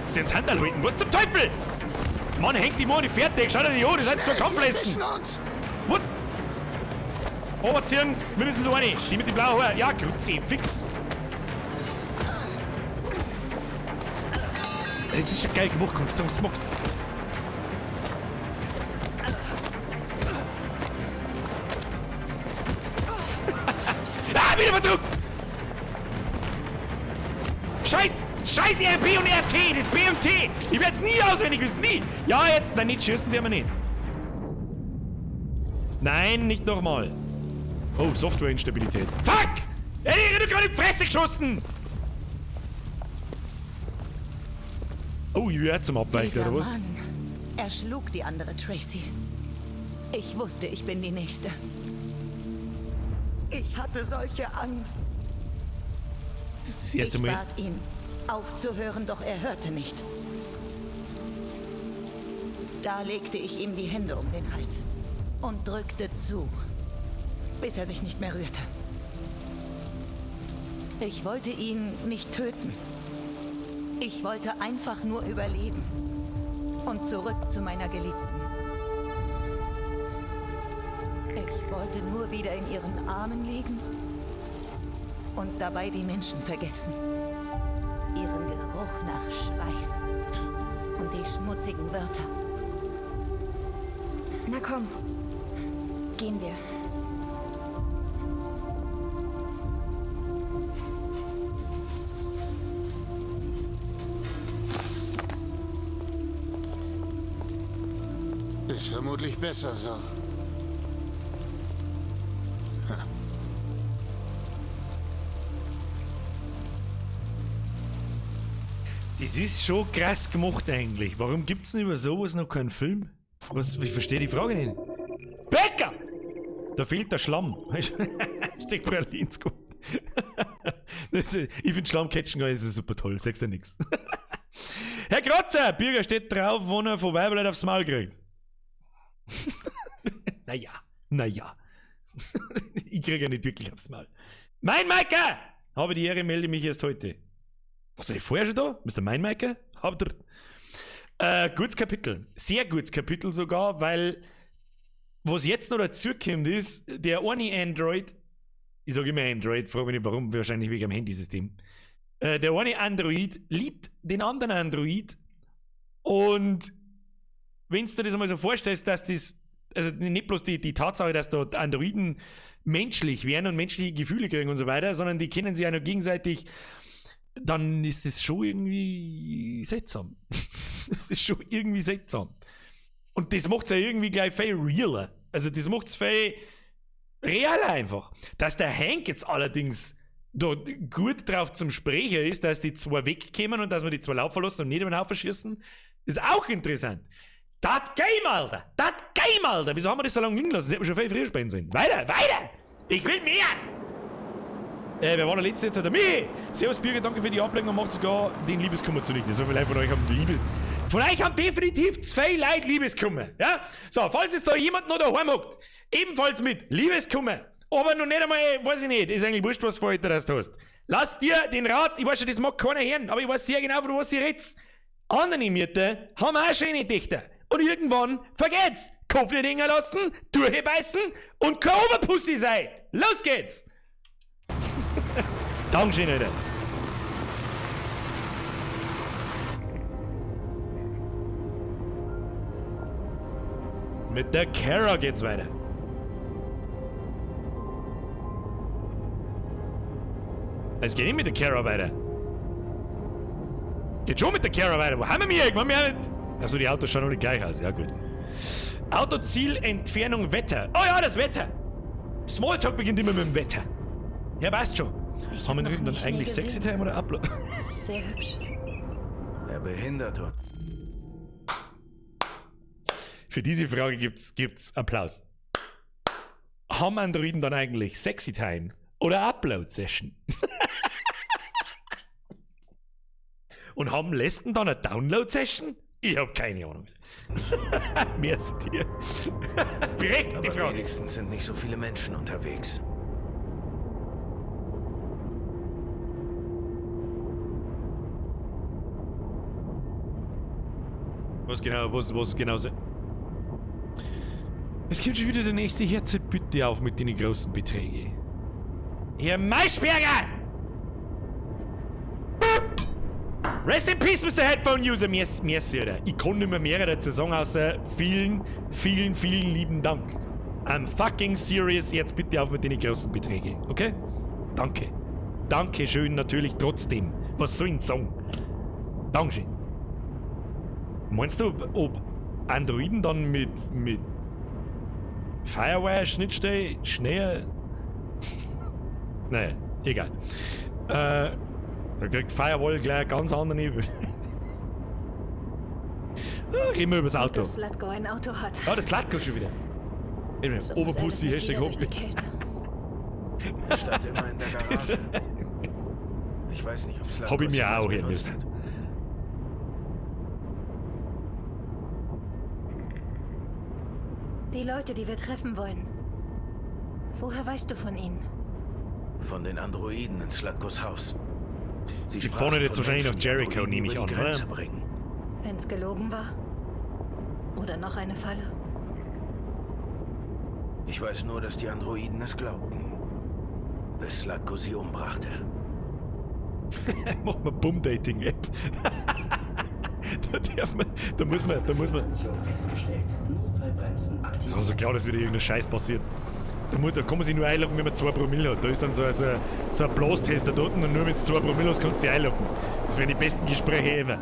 S1: Das ist jetzt Hand anhalten, was zum Teufel? Mann, hängt die Moni fertig, schau dir die an, das sind zwei Kampfleisten! Was? Oberziehen, mindestens eine, die mit dem blauen Haar. Ja, Grüezi, fix! Das ist schon geil gemacht, kannst du sagen, was magst. Ah, wieder verdrückt! Scheiß! Scheiß RP und RT! Das BMT! Ich werd's nie auswendig wissen, nie! Ja, jetzt! Nein, nicht schießen, der wir nicht. Nein, nicht nochmal. Oh, Softwareinstabilität. Fuck! Ey, ich hab gerade in die Fresse geschossen! Oh, ich werde zum Abweichen, oder was?
S2: Mann, er schlug die andere Tracy. Ich wusste, ich bin die Nächste. Ich hatte solche Angst.
S1: Das ist das erste Mal.
S2: Ich bat ihn, aufzuhören, doch er hörte nicht. Da legte ich ihm die Hände um den Hals und drückte zu, bis er sich nicht mehr rührte. Ich wollte ihn nicht töten. Ich wollte einfach nur überleben und zurück zu meiner Geliebten. Ich wollte nur wieder in ihren Armen liegen und dabei die Menschen vergessen. Ihren Geruch nach Schweiß und die schmutzigen Wörter.
S14: Na komm, gehen wir.
S9: Ist vermutlich besser so.
S1: Das ist schon krass gemacht eigentlich. Warum gibt's denn über sowas noch keinen Film? Was, ich verstehe die Frage nicht. Bäcker! Da fehlt der Schlamm. Steckt Pralins gut. Ich find Schlammcatchen gar nicht so super toll. Sagst du nix. Herr Krotzer, Bürger steht drauf, wo er vorbei bleibt, aufs Maul kriegt. Naja, naja. Ich kriege ja nicht wirklich aufs Maul. Mein Maiker! Habe die Ehre, melde mich erst heute. Warst du nicht vorher schon da? Mr. Meinmeiker? Gutes Kapitel. Sehr gutes Kapitel sogar, weil was jetzt noch dazu kommt, ist, der eine Android, ich sage immer Android, frage mich nicht warum, wahrscheinlich wegen dem Handysystem. Der eine Android liebt den anderen Android und wenn du dir das einmal so vorstellst, dass das, also nicht bloß die Tatsache, dass da Androiden menschlich werden und menschliche Gefühle kriegen und so weiter, sondern die kennen sich ja noch gegenseitig, dann ist das schon irgendwie seltsam. Das ist schon irgendwie seltsam. Und das macht's ja irgendwie gleich viel realer. Also das macht's viel realer einfach. Dass der Hank jetzt allerdings da gut drauf zum Sprecher ist, dass die zwei wegkommen und dass wir die zwei laufen lassen und nicht über den Haufen schießen, ist auch interessant. Das Game, Alter! Das Game, Alter! Wieso haben wir das so lange liegen lassen? Das hätten wir schon viel früher spielen sollen. Weiter, weiter! Ich will mehr! Wer war der letzte jetzt? Der Michi! Servus Birger, danke für die Ablenkung und macht sogar den Liebeskummer zunichte. So viele von euch haben Liebe. Von euch haben definitiv zwei Leute Liebeskummer. Ja? So, falls es da jemand noch daheim hockt, ebenfalls mit Liebeskummer, aber noch nicht einmal, weiß ich nicht, ist eigentlich wurscht, was du heute das hast. Lass dir den Rat, ich weiß schon, das mag keiner hören, aber ich weiß sehr genau, von was ich rede. Andere Mieter haben auch schöne Dichter. Und irgendwann vergeht's. Kopf nicht hängen lassen, durchbeißen und kein Oberpussy sein. Los geht's! Dankeschön, Alter. Mit der Kara geht's weiter. Es geht nicht mit der Kara weiter. Geht schon mit der Kara weiter. Wo haben wir mich? Achso, die Autos schauen noch nicht gleich aus. Ja, gut. Autoziel, Entfernung, Wetter. Oh ja, das Wetter. Smalltalk beginnt immer mit dem Wetter. Ja, passt schon.
S14: Ich
S1: haben wir
S14: hab noch
S1: dann
S14: nie
S1: eigentlich
S14: Schnee
S1: Sexy
S14: gesehen.
S1: Time oder Upload?
S14: Sehr hübsch.
S5: Er behindert uns.
S1: Für diese Frage gibt's Applaus. Haben Androiden dann eigentlich Sexy Time oder Upload Session? Und haben Lesben dann eine Download Session? Ich hab keine Ahnung. Merci dir. Berechtigte
S5: Aber
S1: Frage.
S5: wenigstens sind nicht so viele Menschen unterwegs.
S1: Was genau, was genau so? Es kommt schon wieder der nächste Herz, bitte auf mit den großen Beträgen. Herr Maischberger! Rest in Peace, Mr. Headphone User. Merci, Alter. Ich kann nicht mehr dazu sagen, außer vielen, vielen, vielen lieben Dank. I'm fucking serious. Jetzt bitte auf mit den großen Beträgen, okay? Danke. Dankeschön natürlich trotzdem. Was soll ich sagen? Dankeschön. Meinst du, ob Androiden dann mit Firewire-Schnittstelle schneller... Naja, egal. Da kriegt Firewall gleich einen ganz anderen Nebel. Reden wir über das Auto.
S14: Dass Zlatko ein Auto hat.
S1: Ah, das Zlatko schon wieder. Eben,
S14: So muss
S1: Oberpussy,
S14: er nicht
S1: Hashtag
S14: wieder durch die
S1: Hobby.
S14: Kälte.
S5: Er stand immer in der Garage. Ich weiß nicht, ob Zlatko
S1: Hab ich mir
S5: es jemals
S1: auch hören
S5: benutzt
S1: müssen.
S5: hat.
S14: Die Leute, die wir treffen wollen. Woher weißt du von ihnen?
S5: Von den Androiden in Zlatkos Haus. Sie
S1: Die
S5: sprachen
S1: fahren jetzt
S5: von
S1: wahrscheinlich
S5: Menschen,
S1: nach
S5: die
S1: Jericho,
S5: Androiden
S1: nehme ich
S5: über die
S1: an, oder?
S5: Grenze bringen.
S14: Wenn's gelogen war? Oder noch eine Falle?
S5: Ich weiß nur, dass die Androiden es glaubten. Bis Zlatko sie umbrachte.
S1: Mach mal Bum-Dating-App. Da darf man, da muss man, da muss man. Das war so klar, dass wieder irgendein Scheiß passiert. Da kann man sich nur einloggen, wenn man 2 Promille hat. Da ist dann so ein Blastester dort und nur wenn du 2 Promille hast, kannst du dich einloggen. Das wären die besten Gespräche ever.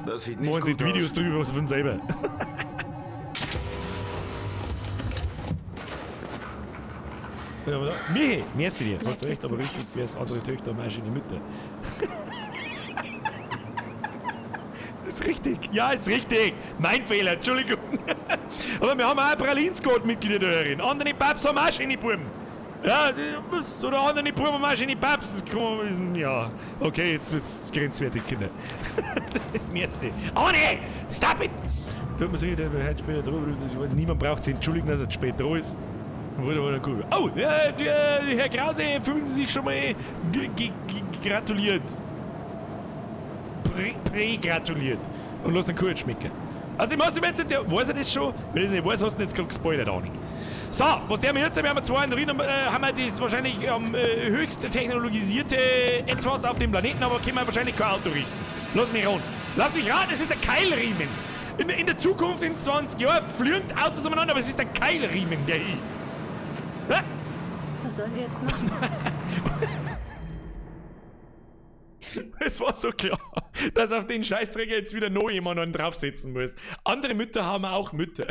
S5: Das sieht nicht
S1: Machen sie
S5: gut
S1: Videos
S5: aus.
S1: drüber von selber. Michi, merci dir.
S14: Bleib
S1: Hast recht,
S14: sitzen,
S1: aber richtig,
S14: Alice.
S1: wer ist andere Töchter, meine schöne Mütter. Ist richtig. Ja, ist richtig. Mein Fehler, Entschuldigung. Aber wir haben auch ein Pralinscode-Mitglieder da drin. Andere Babs haben auch schöne Buben. Ja, oder andere Buben haben auch schöne Babs. Das kann man wissen. Ja, okay, jetzt wird's grenzwertig, Kinder. Merci. Oh nee! Stop it! Tut mir so leid, der heute später dran. Niemand braucht sich entschuldigen, dass er zu spät dran ist. Oh, ja, Herr Krause, fühlen Sie sich schon mal gratuliert. Prä-gratuliert. Und lass den Kuchen schmecken. Also, ich muss ihm jetzt nicht, weiß er das schon? Wenn ich es nicht weiß, hast du ihn jetzt gerade gespoilert, Ani. So, was der mir jetzt, wir haben zwei in drin, haben wir das wahrscheinlich höchst technologisierte etwas auf dem Planeten, aber können wir wahrscheinlich kein Auto richten. Lass mich raten. Lass mich raten, es ist der Keilriemen. In der Zukunft, in 20 Jahren, fliegen Autos umeinander, aber es ist der Keilriemen, der ist. Hä?
S14: Was sollen wir jetzt machen?
S1: Es war so klar, dass auf den Scheißträger jetzt wieder noch jemanden draufsetzen muss. Andere Mütter haben auch Mütter.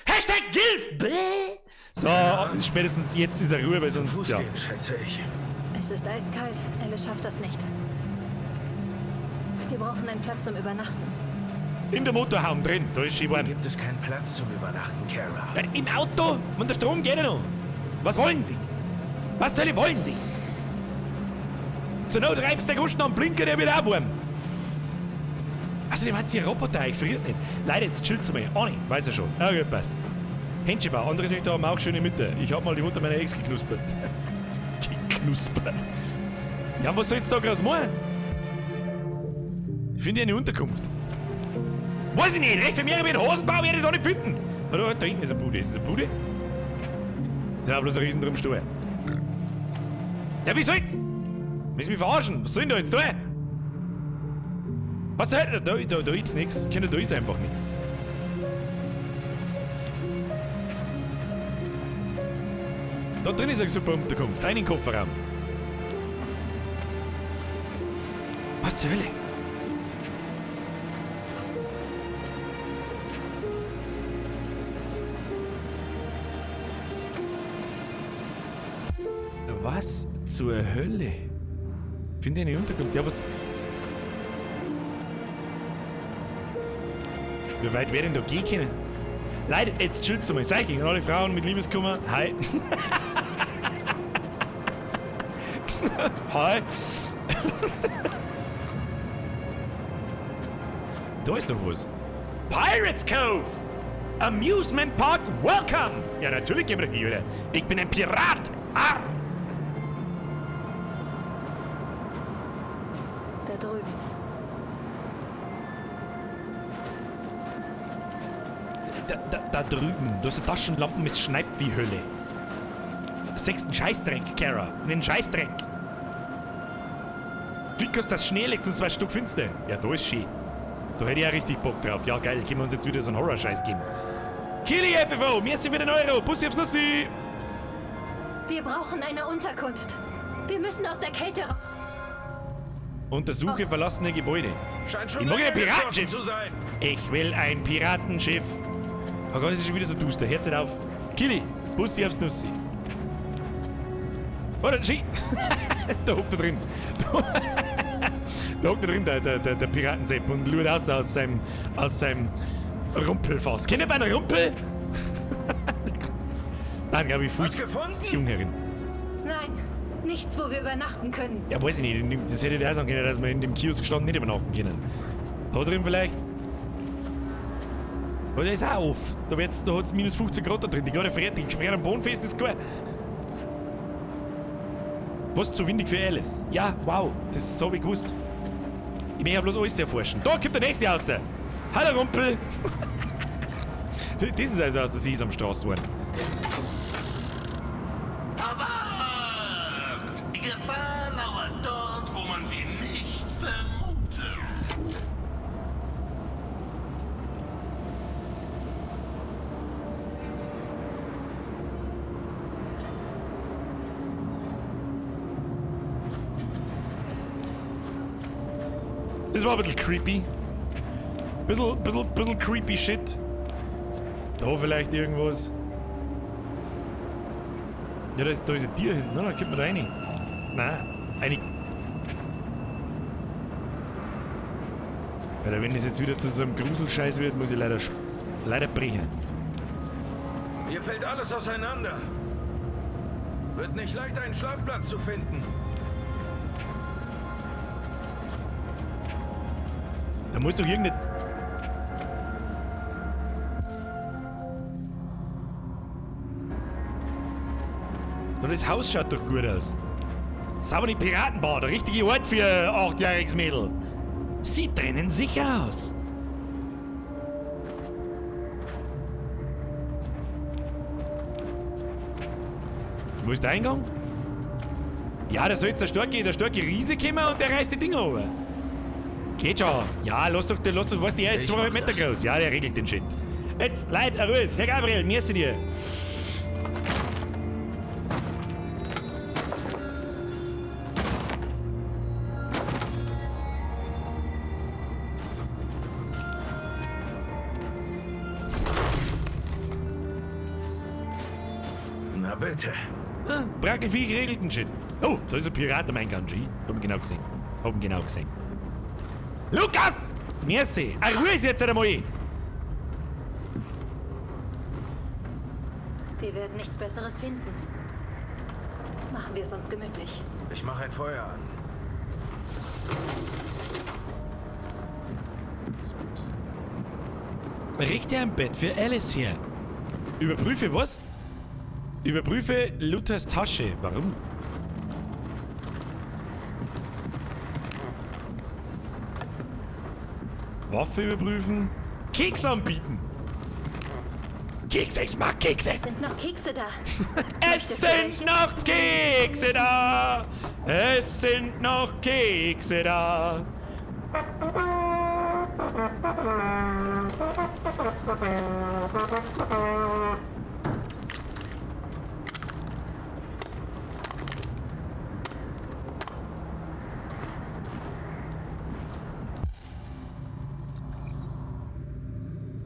S1: Hashtag GILF! Bäh. So, spätestens jetzt ist er Ruhe, weil sonst.
S5: Fuß
S1: ja.
S5: gehen, schätze ich.
S14: Es ist eiskalt. Alice schafft das nicht. Wir brauchen einen Platz zum Übernachten.
S1: In der Motorhaube drin, da ist sie warm.
S5: Gibt es keinen Platz zum Übernachten, Kara?
S1: Ja, im Auto? Und der Strom geht ja noch. Was wollen Sie? Was zur Hölle wollen Sie? Zur Not reibst der Guschen am Blinker, der wird auch warm. Außerdem hat sie Roboter, ich friert nicht. Leute, jetzt chillt's mal. Oh, nee, weiß er schon. Ja, gut, passt. Händchenbau, andere Töchter haben auch schöne Mütter. Ich hab mal die Mutter meiner Ex geknuspert. Geknuspert. Ja, was soll ich jetzt da groß machen? Ich finde eine Unterkunft. Weiß ich nicht, recht für mich mit Hosenbau werde ich da nicht finden. Oder da hinten ist eine Bude. Ist das eine Bude? Das ist ja bloß ein riesen drum Stuhl. Ja, wie soll ich? Willst du mich verarschen? Was soll denn da jetzt da? Was zur Hölle? Da ist nichts. Kinder, da ist einfach nichts. Da drin ist eine super Unterkunft. Einen Kofferraum. Was zur Hölle? Was zur Hölle? Finde ich eine Unterkunft? Ja, was. Wie weit wäre denn da gehen können? Leute, jetzt chillt's mal. Sag ich, und alle Frauen mit Liebeskummer. Hi. Hi. Da ist doch was. Pirates Cove! Amusement Park, welcome! Ja, natürlich gehen wir da hin, oder? Ich bin ein Pirat! Arr!
S14: Da drüben.
S1: Da drüben. Du hast eine Taschenlampe mit Schneip wie Hölle. Sechsten Scheißdreck, Kara. Einen Scheißdreck. Glück hast, dass Schnee liegt und 2 Stück finster. Ja, da ist schön. Da hätte ich auch richtig Bock drauf. Ja, geil, können wir uns jetzt wieder so einen Horror-Scheiß geben. Kili FFO, merci für den Euro. Bussi aufs Nussi.
S14: Wir brauchen eine Unterkunft. Wir müssen aus der Kälte raus.
S1: Untersuche verlassene Gebäude.
S5: Scheint schon
S1: Ich mag ein
S5: länger geschlossen
S1: Piratenschiff.
S5: zu sein.
S1: Ich will ein Piratenschiff. Oh Gott, es ist schon wieder so duster. Herz auf. Kili, Bussi aufs Nussi. Oder Ski. Da hockt er drin. Da hockt er drin, der Piratensepp, und schaut aus seinem Rumpelfass. Kennt ihr einen Rumpel? Nein, glaube ich, Fuß. Jungherrin.
S14: Nein, nichts, wo wir übernachten können.
S1: Ja, weiß ich nicht. Das hätte ich auch sagen können, dass wir in dem Kiosk gestanden nicht übernachten können. Da drin vielleicht. Aber der ist auch off. Da hat's minus 15 Grad da drin. Die gerade friert, die friert am Boden fest, ist klar. Was zu windig für Alice? Ja, wow, das hab ich gewusst. Ich möchte ja bloß alles erforschen. Da kommt der nächste raus. Hallo Rumpel. Das ist also aus der Sesamstraße geworden.
S9: Erwacht! Die Gefahr lauert dort, wo man sie nicht vermutet.
S1: Das war ein bisschen creepy. Bisschen creepy shit. Da vielleicht irgendwas. Ja, da ist ein Tier hinten, oder? Da kommt man da rein. Nein, eine. Weil wenn das jetzt wieder zu so einem Gruselscheiß wird, muss ich leider brechen.
S5: Hier fällt alles auseinander. Wird nicht leicht, einen Schlafplatz zu finden.
S1: Da muss doch irgendeine... Nur das Haus schaut doch gut aus. Sauber die Piratenbar, der richtige Ort für ein 8-jähriges Mädel. Sieht drinnen sicher aus. Wo ist der Eingang? Ja, da soll jetzt der starke Riese kommen und der reißt die Dinger runter. Geht schon. Ja, lass doch, weißt du, er ist 2 Meter groß. Ja, der regelt den Shit. Jetzt, Leute, Ruhe. Herr Gabriel, merci dir.
S5: Na bitte.
S1: Ah, Brackelviech regelt den Shit. Oh, da ist ein Pirat am Eingang, G. Hab ihn genau gesehen. Hab ihn genau gesehen. Lukas! Merci! Ah, Ruhe ist jetzt einmal!
S14: Wir werden nichts Besseres finden. Machen wir es uns gemütlich.
S5: Ich mache ein Feuer an.
S1: Richte ein Bett für Alice her. Überprüfe was? Überprüfe Luthers Tasche. Warum? Waffe überprüfen. Keks anbieten. Kekse, ich mag Kekse.
S14: Es sind noch Kekse da.
S1: Es sind noch Kekse da. Es sind noch Kekse da.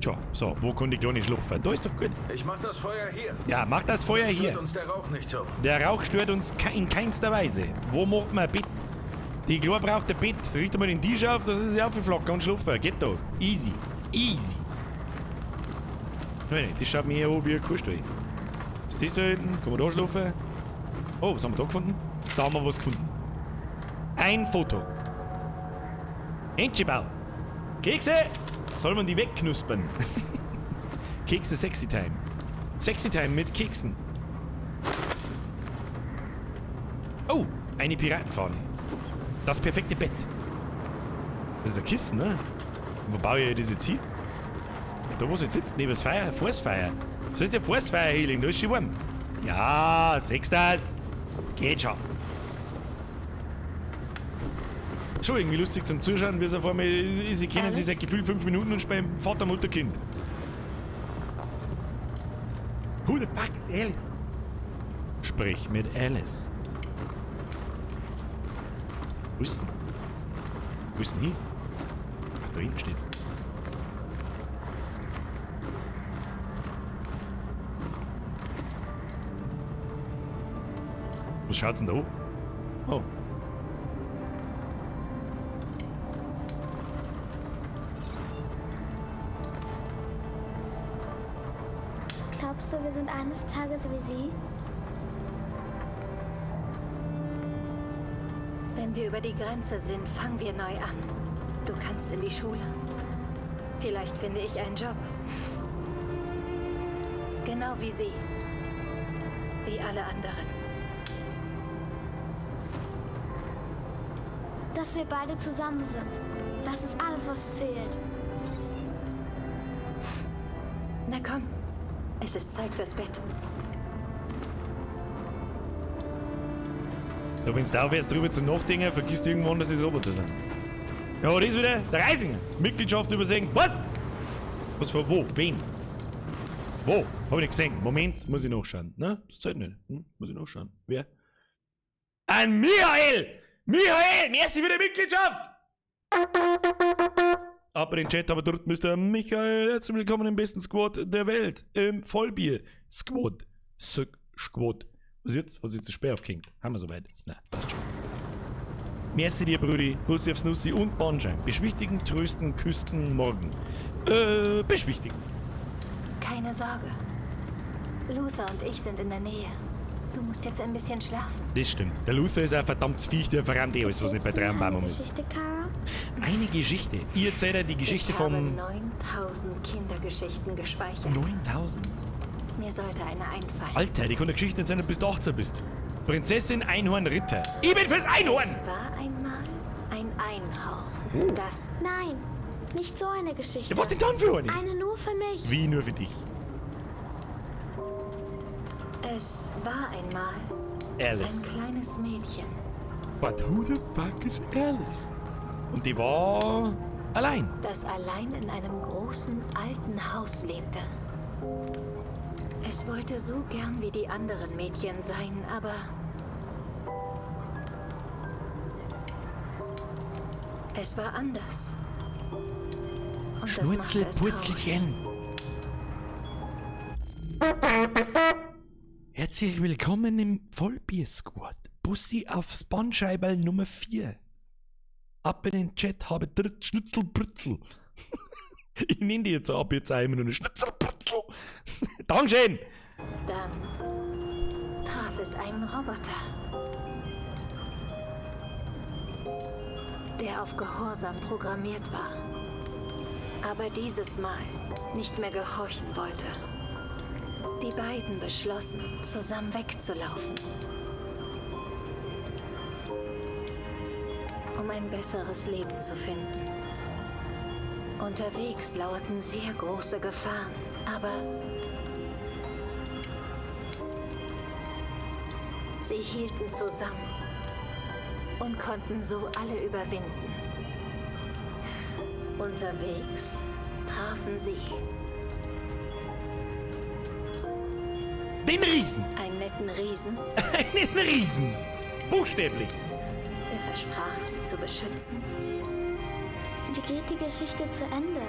S1: Tja, so, wo konnte ich da nicht schlafen? Da ist doch gut.
S5: Ich mach das Feuer hier.
S1: Ja, mach das Feuer
S5: Dann
S1: hier.
S5: Stört uns der Rauch nicht so.
S1: Der Rauch stört uns in keinster Weise. Wo macht man ein Bett? Die Klo braucht ein Bett. Richte mal den Tisch auf, das ist ja aufgeflocken und schlafen. Geht doch. Easy. Easy. Nein, das schaut mir hier an wie ein Kuhstall. Was ist das da hinten? Kann man da schlafen? Oh, was haben wir da gefunden? Da haben wir was gefunden. Ein Foto. Entschibau. Kekse! Soll man die wegknuspern? Kekse Sexy Time. Sexy Time mit Keksen. Oh, eine Piratenfahne. Das perfekte Bett. Das ist ein Kissen, ne? Wo baue ich das jetzt hin? Da wo sie jetzt sitzt, neben das Feuer, Forstfeuer. So ist der Forstfeuer Healing, da ist schon warm. Ja, siehst das? Geht schon. Schon irgendwie lustig zum Zuschauen, wie sie auf einmal, sie kennen sich seit gefühlt 5 Minuten und spielen Vater, Mutter, Kind. Who the fuck is Alice? Sprich mit Alice. Wo ist denn? Wo ist denn hin? Ach, da hinten steht's. Was schaut's denn da an? Oh.
S15: Glaubst du, wir sind eines Tages wie sie?
S14: Wenn wir über die Grenze sind, fangen wir neu an. Du kannst in die Schule. Vielleicht finde ich einen Job. Genau wie sie. Wie alle anderen.
S15: Dass wir beide zusammen sind. Das ist alles, was zählt.
S14: Na komm. Es ist Zeit fürs Bett.
S1: Da, wenn du aufhörst, drüber zu nachdenken, vergisst du irgendwann, dass es Roboter sind. Ja, das ist wieder der Reisinger. Mitgliedschaft übersehen. Was? Was von wo? Wen? Wo? Hab ich nicht gesehen. Moment, muss ich nachschauen. Na, das zählt nicht. Hm? Muss ich nachschauen. Wer? An Michael! Michael! Merci für die Mitgliedschaft! Aber den Chat aber dort Mr. Michael, herzlich willkommen im besten Squad der Welt. Im Vollbier-Squad. Squad. Was jetzt? Was ist jetzt das Speer aufgehängt? Haben wir soweit? Na, passt schon. Merci dir, Brudi. Bussi aufs Nussi und Bandschein. Beschwichtigen, trösten, küssen, morgen. Beschwichtigen.
S14: Keine Sorge. Luther und ich sind in der Nähe. Du musst jetzt ein bisschen schlafen.
S1: Das stimmt. Der Luther ist ein verdammt Viech, der verrammt eh alles, was nicht bei drei am
S15: Eine
S1: Baum ist.
S15: Geschichte, Kara?
S1: Eine Geschichte. Ich erzähle dir die Geschichte
S14: Ich habe
S1: vom
S14: 9000 Kindergeschichten gespeichert.
S1: 9000.
S14: Mir sollte eine einfallen.
S1: Alter, die kann eine Geschichte erzählen, bis du 18 bist. Prinzessin, Einhorn, Ritter. Ich bin fürs Einhorn!
S14: Es war einmal ein Einhorn, das
S15: Nein, nicht so eine Geschichte.
S1: Ja, was denn dann für eine?
S15: Eine nur für mich.
S1: Wie nur für dich?
S14: Es war einmal ein
S1: Alice.
S14: kleines Mädchen.
S1: But who the fuck is Alice? Und die war allein.
S14: das allein in einem großen alten Haus lebte. Es wollte so gern wie die anderen Mädchen sein, aber es war anders. Und das machte es traurig.
S1: Schnurzelpurzelchen. Herzlich willkommen im Vollbier-Squad. Bussi aufs Bandscheiberl Nummer 4. Ab in den Chat, habe dritt Schnitzelbritzel. Ich nenne die jetzt ab jetzt auch immer nur eine Schnitzelbritzel. Dankeschön!
S14: Dann traf es einen Roboter, der auf Gehorsam programmiert war, aber dieses Mal nicht mehr gehorchen wollte. Die beiden beschlossen, zusammen wegzulaufen, um ein besseres Leben zu finden. Unterwegs lauerten sehr große Gefahren, aber sie hielten zusammen und konnten so alle überwinden. Unterwegs trafen sie
S1: Den Riesen!
S14: einen netten Riesen,
S1: Einen Riesen! Buchstäblich!
S14: der versprach, sie zu beschützen.
S15: Wie geht die Geschichte zu Ende?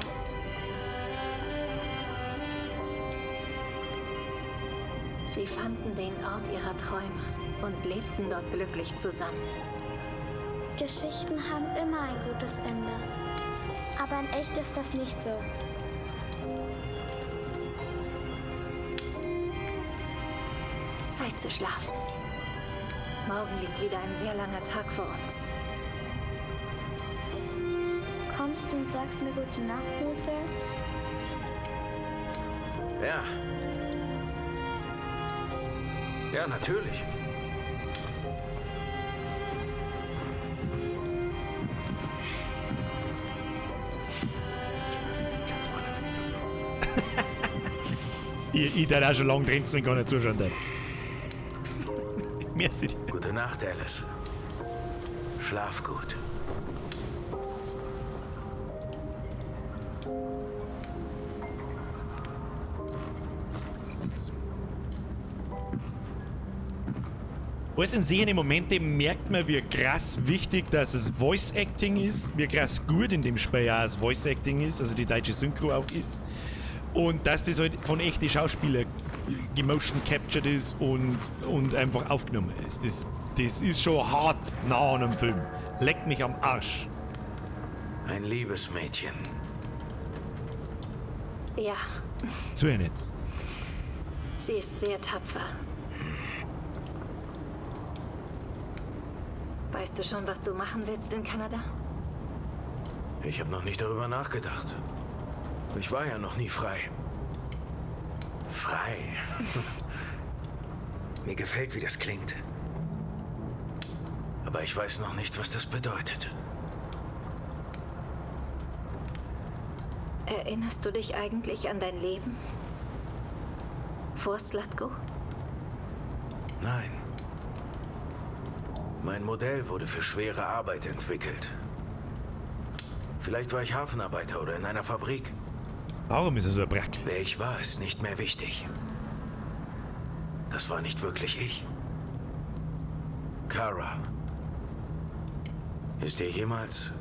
S14: Sie fanden den Ort ihrer Träume und lebten dort glücklich zusammen.
S15: Geschichten haben immer ein gutes Ende. Aber in echt ist das nicht so.
S14: Zeit zu schlafen. Morgen liegt wieder ein sehr langer Tag vor uns.
S15: Kommst du und sagst mir gute Nacht, Luther?
S5: Ja. Ja, natürlich.
S1: Ich darf auch schon lange drin, wenn ich gar nicht zuschauen darf. Merci.
S5: Gute Nacht, Alice. Schlaf gut.
S1: Alles in solchen Momente merkt man, wie krass wichtig, dass es Voice Acting ist, wie krass gut in dem Spiel ja das Voice Acting ist, also die deutsche Synchro auch ist. Und dass das halt von echten Schauspielern gemotion captured ist und einfach aufgenommen ist. Das ist schon hart nah an einem Film. Leckt mich am Arsch.
S5: Ein liebes Mädchen.
S14: Ja,
S1: Zu jetzt.
S14: sie ist sehr tapfer. Weißt du schon, was du machen willst in Kanada?
S5: Ich habe noch nicht darüber nachgedacht. Ich war ja noch nie frei. Frei. Mir gefällt, wie das klingt. Aber ich weiß noch nicht, was das bedeutet.
S14: Erinnerst du dich eigentlich an dein Leben? Vor Slatko?
S5: Nein. Mein Modell wurde für schwere Arbeit entwickelt. Vielleicht war ich Hafenarbeiter oder in einer Fabrik.
S1: Warum ist er so ein Brack?
S5: Wer ich war, ist nicht mehr wichtig. Das war nicht wirklich ich. Kara. Ist dir jemals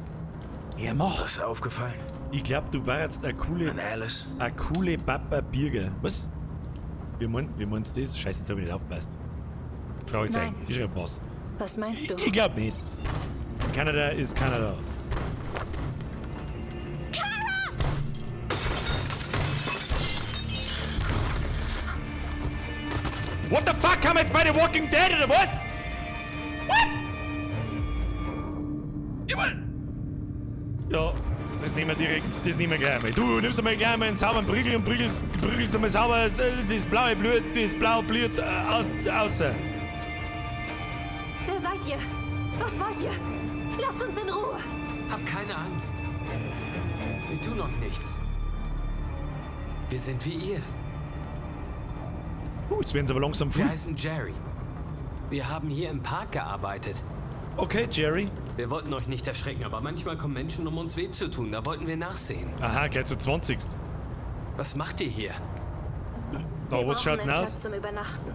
S1: Ja, mach.
S5: was aufgefallen?
S1: Ich glaube, du warst eine coole.
S5: An Alice?
S1: Eine coole Papa Birger. Was? Wie meinst du das? Scheiße, jetzt hab ich nicht aufgepasst. Fragezeichen.
S14: Nein.
S1: Ich schreib was.
S14: Was meinst du?
S1: Ich glaube nicht. Kanada ist Kanada. What the fuck? Haben wir jetzt bei The Walking Dead oder was? What? Jawohl. Ja, das nehmen wir direkt. Das nehmen wir gleich einmal. Du nimmst einmal gleich einmal einen sauberen Prügel und prügelst einmal sauber das blaue Blut, das blaue Blut außer.
S14: Wer seid ihr? Was wollt ihr? Lasst uns in Ruhe!
S13: Hab keine Angst. Wir tun euch nichts. Wir sind wie ihr.
S1: Jetzt werden sie aber langsam früh.
S13: Wir heißen Jerry. Wir haben hier im Park gearbeitet.
S1: Okay, Jerry.
S13: Wir wollten euch nicht erschrecken, aber manchmal kommen Menschen, um uns weh zu tun. Da wollten wir nachsehen.
S1: Aha, gleich zu 20.
S13: Was macht ihr hier?
S1: Da, was schaut's denn aus?
S14: Platz zum Übernachten.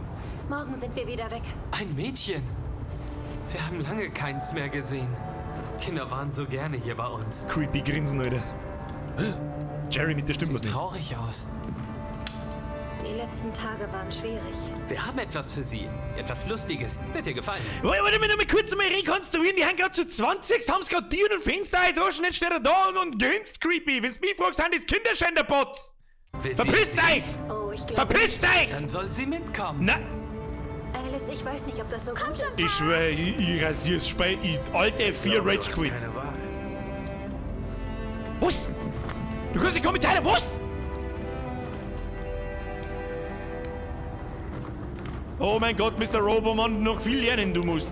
S14: Morgen sind wir wieder weg.
S13: Ein Mädchen. Wir haben lange keins mehr gesehen. Kinder waren so gerne hier bei uns.
S1: Creepy Grinsen, Alter. Jerry, mit der Stimme was
S13: Sieht
S1: nicht.
S13: traurig aus.
S14: Die letzten Tage waren schwierig.
S13: Wir haben etwas für Sie. Etwas Lustiges. Wird dir gefallen.
S1: Warte mal, noch mal kurz einmal rekonstruieren. Die haben gerade zu 20, haben sie gerade Tür und Fenster eingetauscht und jetzt steht er da und grinst creepy. Wenn's mich fragst, sind das Kinderschänderbots. Verpisst euch!
S14: Oh, ich glaube.
S1: Verpisst euch!
S13: Dann soll sie mitkommen.
S1: Na,
S14: Alice, ich weiß nicht, ob das so gut ist.
S1: ich schwöre, ich rasier's Spiel. Ich, alte 4 Rage Quit.
S5: Keine Wahl.
S1: Was? Du kannst die Kommentare, was? Oh mein Gott, Mr. Roboman, noch viel lernen, du musst.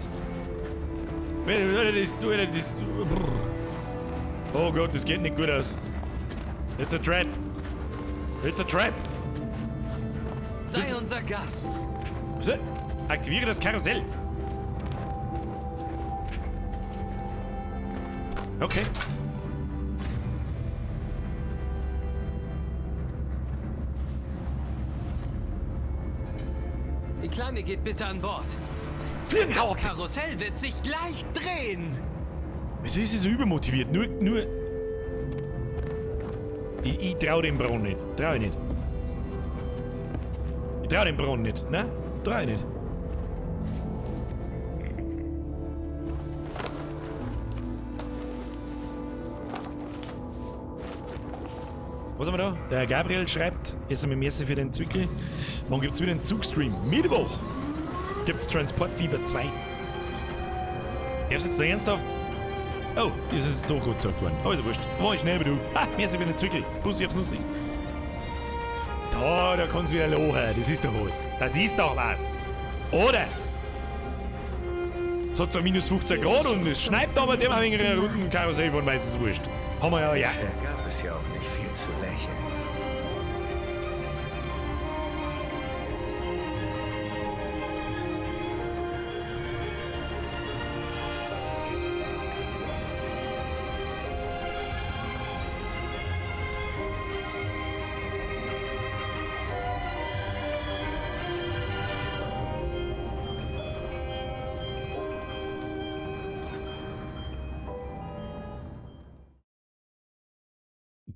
S1: Oh Gott, das geht nicht gut aus. It's a trap. It's a trap.
S13: Sei unser Gast.
S1: So, aktiviere das Karussell. Okay.
S13: Die Kleine geht bitte an Bord.
S1: Fliegen, hau
S13: Das
S1: ab jetzt.
S13: Karussell wird sich gleich drehen.
S1: Wieso ist sie so übermotiviert? Nur. Ich trau dem Braun nicht. Trau ich nicht. Ich trau dem Braun nicht, ne? Trau ich nicht. Was haben wir da? Der Gabriel schreibt, jetzt einmal merci für den Zwickel. Wann gibt's wieder einen Zugstream? Mittwoch gibt's Transport Fever 2. Darfst du jetzt ernsthaft? Oh, das ist doch gut gesagt worden. Aber ist ja wurscht. War ich schnell, du. Ha, merci für den Zwickel. Bussi aufs Nussi. Da kannst du wieder lachen. Das ist doch was. Das ist doch was. Oder? Es hat zwar minus 15 Grad und es schneit, aber dem haben wir einen runden Karussell von meistens wurscht. Haben wir ja, ja.
S5: Bisher gab es ja auch nicht viel zu lächeln.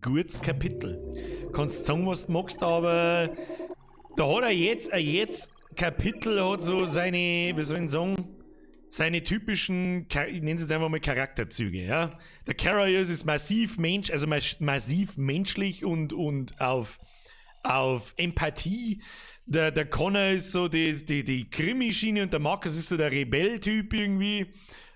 S1: Gutes Kapitel. Kannst sagen, was du magst, aber da hat er jetzt Kapitel hat so seine, wie soll ich sagen, seine typischen, ich nenne es jetzt einfach mal Charakterzüge, ja. Der Carrier ist massiv Mensch, also massiv menschlich und auf Empathie. Der Connor ist so die Krimi-Schiene und der Marcus ist so der Rebell-Typ irgendwie.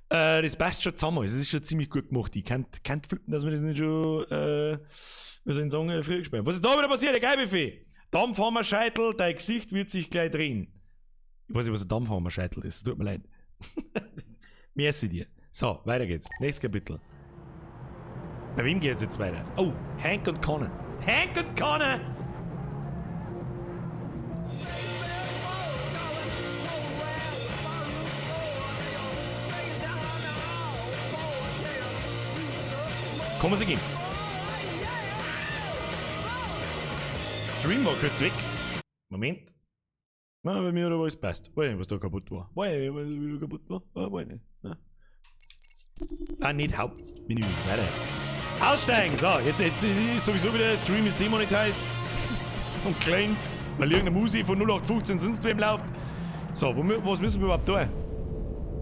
S1: Das passt schon zusammen. Es ist schon ziemlich gut gemacht. Ich kann flippen, dass wir das nicht schon, wie soll ich sagen, früher gespielt haben. Was ist da wieder passiert? Der Geilbuffet. Dampfhammerscheitel, dein Gesicht wird sich gleich drehen. Ich weiß nicht, was ein Dampfhammerscheitel ist. Tut mir leid. Merci dir. So, weiter geht's. Nächstes Kapitel. Bei wem geht's jetzt weiter? Oh, Hank und Connor. Hank und Connor! Kommen Sie gehen. Stream war kurz weg. Moment. Na, bei mir oder was passt. Weiß nicht, was da kaputt war. Weiß nicht, was wieder kaputt war. Ah, weiß nicht. Ja. Ah, nicht Hauptmenü. Weiter. Aussteigen! So, jetzt ist sowieso wieder Stream ist demonetized und claimed, weil irgendeine Musik von 0815 sonst wem läuft. So, was müssen wir überhaupt tun?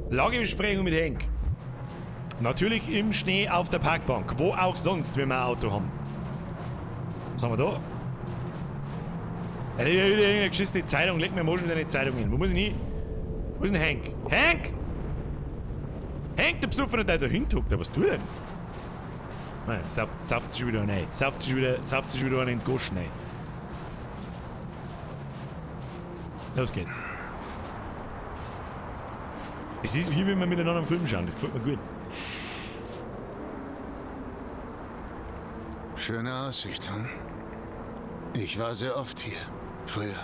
S1: Lagebesprechung mit Hank. Natürlich im Schnee auf der Parkbank. Wo auch sonst, wenn wir ein Auto haben. Was haben wir da? Ja, wieder irgendeine geschissene Zeitung. Leg mir mal schon wieder eine Zeitung hin. Wo muss ich hin? Wo ist denn Hank? Hank! Hank, der Besoffene, der da hintuckt. Was tut er denn? Nein, sauft sich schon wieder rein. Sauft sich wieder einen in den Goschen rein. Los geht's. Es ist wie wenn wir miteinander einen Film schauen, das gefällt mir gut.
S9: Schöne Aussicht, hm? Ich war sehr oft hier, früher.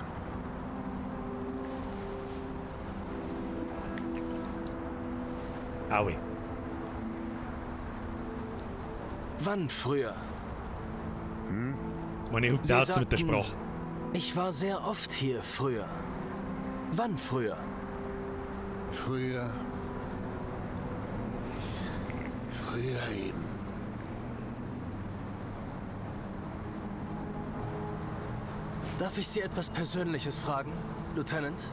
S1: Aui.
S13: Wann früher?
S9: Hm?
S1: Meine huckt aus mit der Sprache.
S13: Ich war sehr oft hier früher. Wann früher?
S9: Früher. Früher eben.
S13: Darf ich Sie etwas Persönliches fragen, Lieutenant?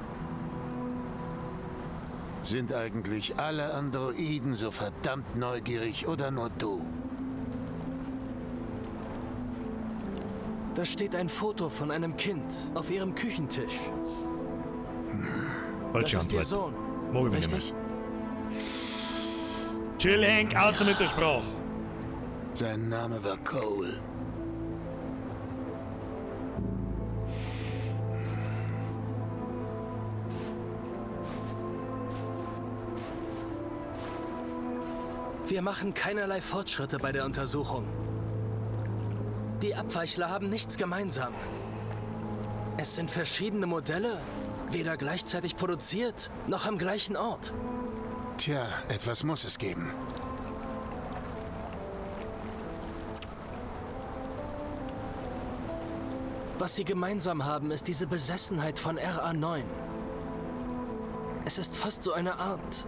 S9: Sind eigentlich alle Androiden so verdammt neugierig oder nur du?
S13: Da steht ein Foto von einem Kind auf Ihrem Küchentisch. Das ist Ihr Sohn, richtig?
S1: Chill, Hank, außer mit der Sprache.
S9: Sein Name war Cole.
S13: Wir machen keinerlei Fortschritte bei der Untersuchung. Die Abweichler haben nichts gemeinsam. Es sind verschiedene Modelle, weder gleichzeitig produziert, noch am gleichen Ort.
S9: Tja, etwas muss es geben.
S13: Was sie gemeinsam haben, ist diese Besessenheit von RA9. Es ist fast so eine Art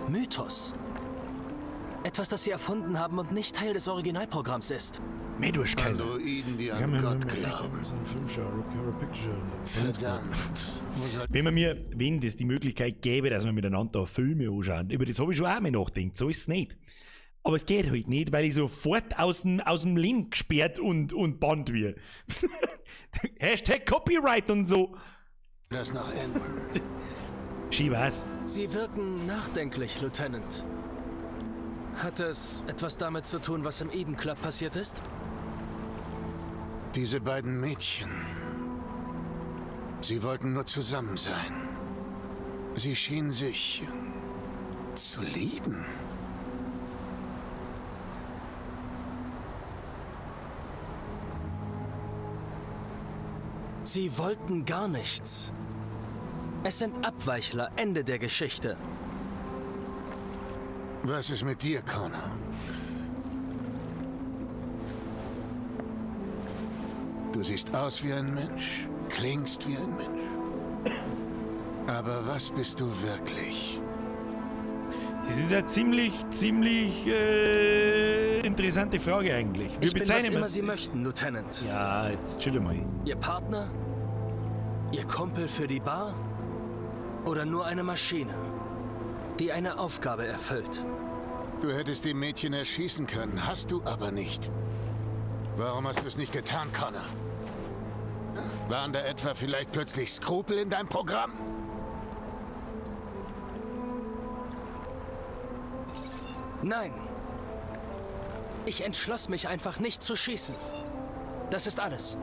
S13: Mythos. Etwas, das sie erfunden haben und nicht Teil des Originalprogramms ist.
S9: Androiden, die an Gott glauben. Verdammt.
S1: Wenn man mir, wenn das die Möglichkeit gäbe, dass wir miteinander da Filme anschauen, über das habe ich schon auch mal nachgedacht, so ist es nicht. Aber es geht halt nicht, weil ich sofort aus dem Link gesperrt und bannt wird. Hashtag Copyright und so.
S9: Das noch enden.
S1: Schi was.
S13: Sie wirken nachdenklich, Lieutenant. Hat es etwas damit zu tun, was im Eden Club passiert ist?
S9: Diese beiden Mädchen. Sie wollten nur zusammen sein. Sie schienen sich zu lieben.
S13: Sie wollten gar nichts. Es sind Abweichler, Ende der Geschichte.
S9: Was ist mit dir, Connor? Du siehst aus wie ein Mensch, klingst wie ein Mensch. Aber was bist du wirklich?
S1: Das ist eine ziemlich interessante Frage eigentlich.
S13: Wir ich bin, was immer Sie möchten, Lieutenant.
S1: Ja, jetzt chill mal.
S13: Ihr Partner? Ihr Kumpel für die Bar? Oder nur eine Maschine, die eine Aufgabe erfüllt?
S9: Du hättest die Mädchen erschießen können, hast du aber nicht. Warum hast du es nicht getan, Connor? Waren da etwa vielleicht plötzlich Skrupel in deinem Programm?
S13: Nein. Ich entschloss mich einfach nicht zu schießen. Das ist alles.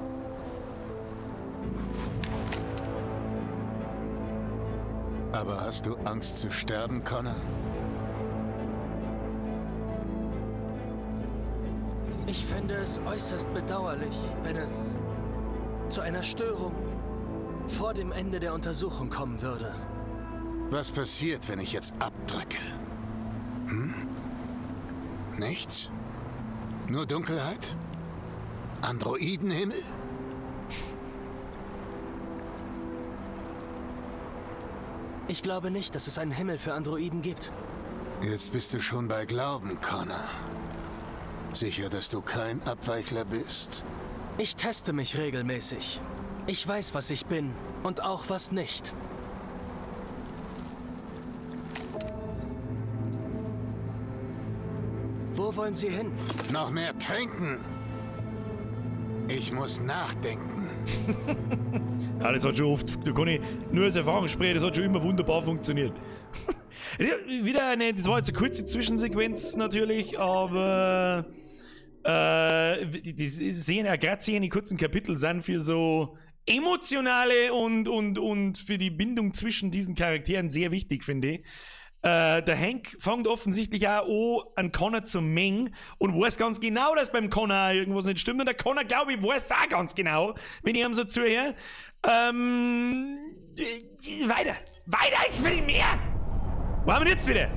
S9: Aber hast du Angst zu sterben, Connor?
S13: Ich fände es äußerst bedauerlich, wenn es zu einer Störung vor dem Ende der Untersuchung kommen würde.
S9: Was passiert, wenn ich jetzt abdrücke? Hm? Nichts? Nur Dunkelheit? Androidenhimmel?
S13: Ich glaube nicht, dass es einen Himmel für Androiden gibt.
S9: Jetzt bist du schon bei Glauben, Connor. Sicher, dass du kein Abweichler bist?
S13: Ich teste mich regelmäßig. Ich weiß, was ich bin und auch was nicht. Wo wollen Sie hin?
S9: Noch mehr trinken. Ich muss nachdenken.
S1: Ja, das hat schon oft, da kann ich nur aus Erfahrung sprechen, das hat schon immer wunderbar funktioniert. Wieder eine, das war jetzt eine kurze Zwischensequenz natürlich, aber die sehen ja gerade die kurzen Kapitel sind für so emotionale und für die Bindung zwischen diesen Charakteren sehr wichtig, finde ich. Der Hank fängt offensichtlich auch an Connor zu mengen und weiß ganz genau, dass beim Connor irgendwas nicht stimmt. Und der Connor, glaube ich, weiß auch ganz genau, wenn ich ihm so zuhöre. Weiter! Weiter, ich will mehr! Wo haben wir jetzt wieder?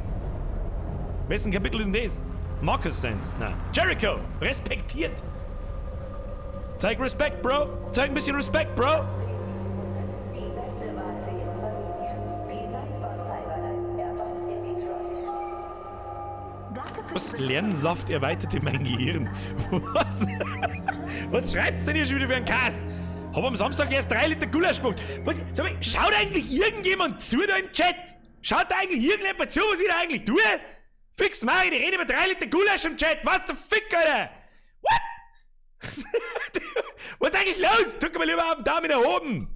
S1: Wessen Kapitel ist denn das? Marcus Sense. Na. Jericho! Respektiert! Zeig Respekt, Bro! Zeig ein bisschen Respekt, Bro! Was? Lernsaft erweiterte mein Gehirn. Was? Was schreibt's denn hier schon wieder für einen Kass? Hab am Samstag erst 3 Liter Gulasch gemacht. Was? Sag mal, schaut eigentlich irgendjemand zu da im Chat? Schaut da eigentlich irgendjemand zu, was ich da eigentlich tue? Fix mach ich, die rede über 3 Liter Gulasch im Chat. Was zum Fick, Alter? What? Was ist eigentlich los? Drück mal lieber auf den Daumen nach oben.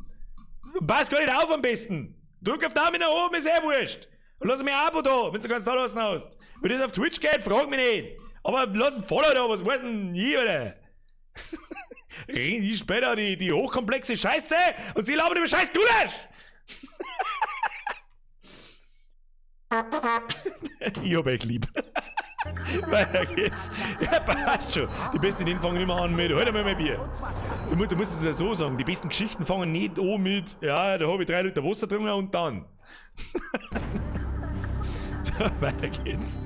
S1: Pass gar nicht auf am besten. Drück auf Daumen nach oben, ist eh wurscht. Und lass mir ein Abo da, wenn du keins da lassen hast. Wenn das auf Twitch geht, frag mich nicht. Aber lass ein Follow da, was weiß denn ich, Alter? Ich später die hochkomplexe Scheiße und sie labern über scheiß Gulasch! Ich hab euch lieb. Weiter geht's. Ja, passt schon. Die besten Ideen fangen immer an mit, halt einmal mein Bier. Du musst es ja so sagen, die besten Geschichten fangen nicht an mit, ja, da hab ich 3 Liter Wasser getrunken und dann. So, weiter geht's.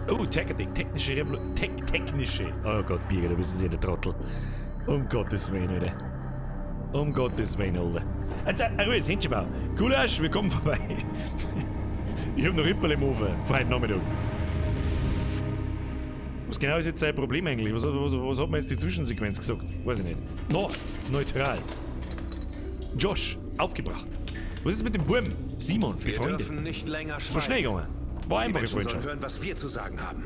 S1: Oh, technische Revolution. Technische. Oh Gott, Birger, du bist ja der Trottel. Um Gottes Willen, Alter. Um Gottes Willen, Alter. Also, ruhig, Händchenbau. Gulasch, wir kommen vorbei. Ich hab noch Rippel im Ofen, für heute Nachmittag. Was genau ist jetzt sein Problem eigentlich? Was hat man jetzt die Zwischensequenz gesagt? Weiß ich nicht. No, neutral. Josh, aufgebracht. Was ist mit dem Burm? Simon, für die Freunde.
S5: Wir dürfen nicht länger
S1: schweigen. War schnell gegangen. War
S5: Die
S1: einfache
S5: Menschen sollen
S1: Freundschaft.
S5: hören, was wir zu sagen haben.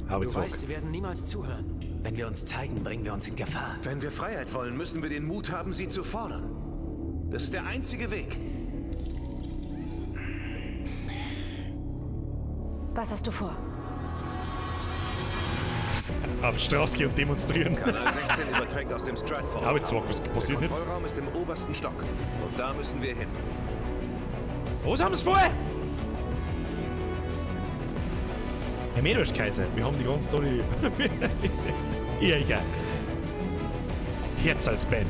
S1: Habe
S4: Du weißt, sie werden niemals zuhören.
S3: Wenn wir uns zeigen, bringen wir uns in Gefahr.
S5: Wenn wir Freiheit wollen, müssen wir den Mut haben, sie zu fordern. Das ist der einzige Weg.
S14: Was hast du vor?
S1: Auf die Straße gehen und demonstrieren.
S5: Kanal 16 überträgt aus dem Stratford.
S1: Aber jetzt was passiert
S5: Der
S1: jetzt?
S5: Kontrollraum ist im obersten Stock. Und da müssen wir hin.
S1: Was haben sie vor? Herr Meerwurst-Kaiser, wir haben die ganz tolle. Ja, egal. Herz als Band.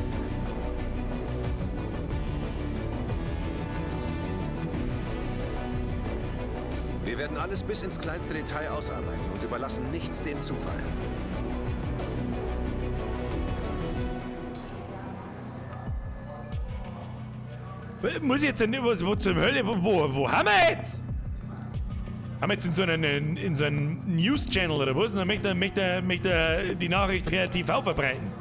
S5: Wir werden alles bis ins kleinste Detail ausarbeiten und überlassen nichts dem Zufall.
S1: Muss ich jetzt denn, wo zum Hölle, wo haben wir jetzt? Haben wir jetzt in so einem News-Channel oder was? Und dann möchte er die Nachricht per TV verbreiten.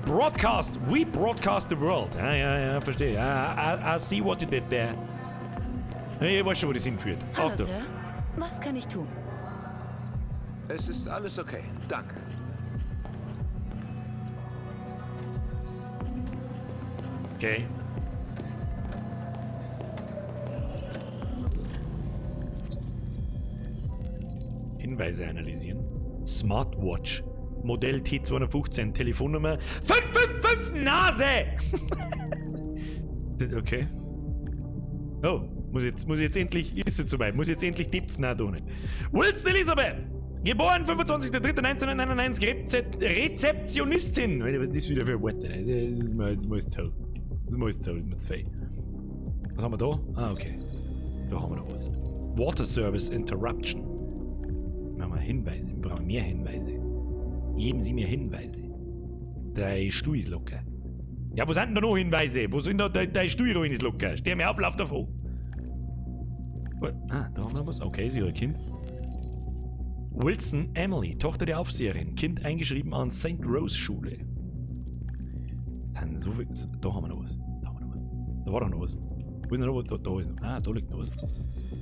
S1: Broadcast, we broadcast the world. Ja, ja, ja, verstehe. I see what you did there. Ich weiß schon, wo das hinführt.
S2: Hallo,
S1: Achtung.
S2: Sir. Was kann ich tun?
S5: Es ist alles okay. Danke.
S1: Okay. Hinweise analysieren. Smartwatch. Modell T215, Telefonnummer 555 Nase! Okay. Oh, muss ich jetzt endlich, ist es soweit, muss ich jetzt endlich dipfen? Nein, doch nicht. Wilson Elizabeth! Geboren 25.03.1991, Rezeptionistin. Was ist das wieder für ein Wort? Das ist mir zu. Das ist zu, das ist mir zu viel. Was haben wir da? Ah, okay. Da haben wir noch was. Water Service Interruption. Machen wir Hinweise. Wir brauchen mehr Hinweise. Geben Sie mir Hinweise. Dein Stuhl ist locker. Ja, wo sind denn da noch Hinweise? Wo sind da dein Stuhl ist locker? Steh mir auf, lauf davon. Ah, da haben wir noch was. Okay, sie hat ein Kind. Wilson Emily, Tochter der Aufseherin. Kind eingeschrieben an St. Rose Schule. Dann so viel. Da haben wir noch was. Da haben wir noch was. Da war doch noch was. Wo ist denn noch was? Da ist noch. Ah, da liegt noch was.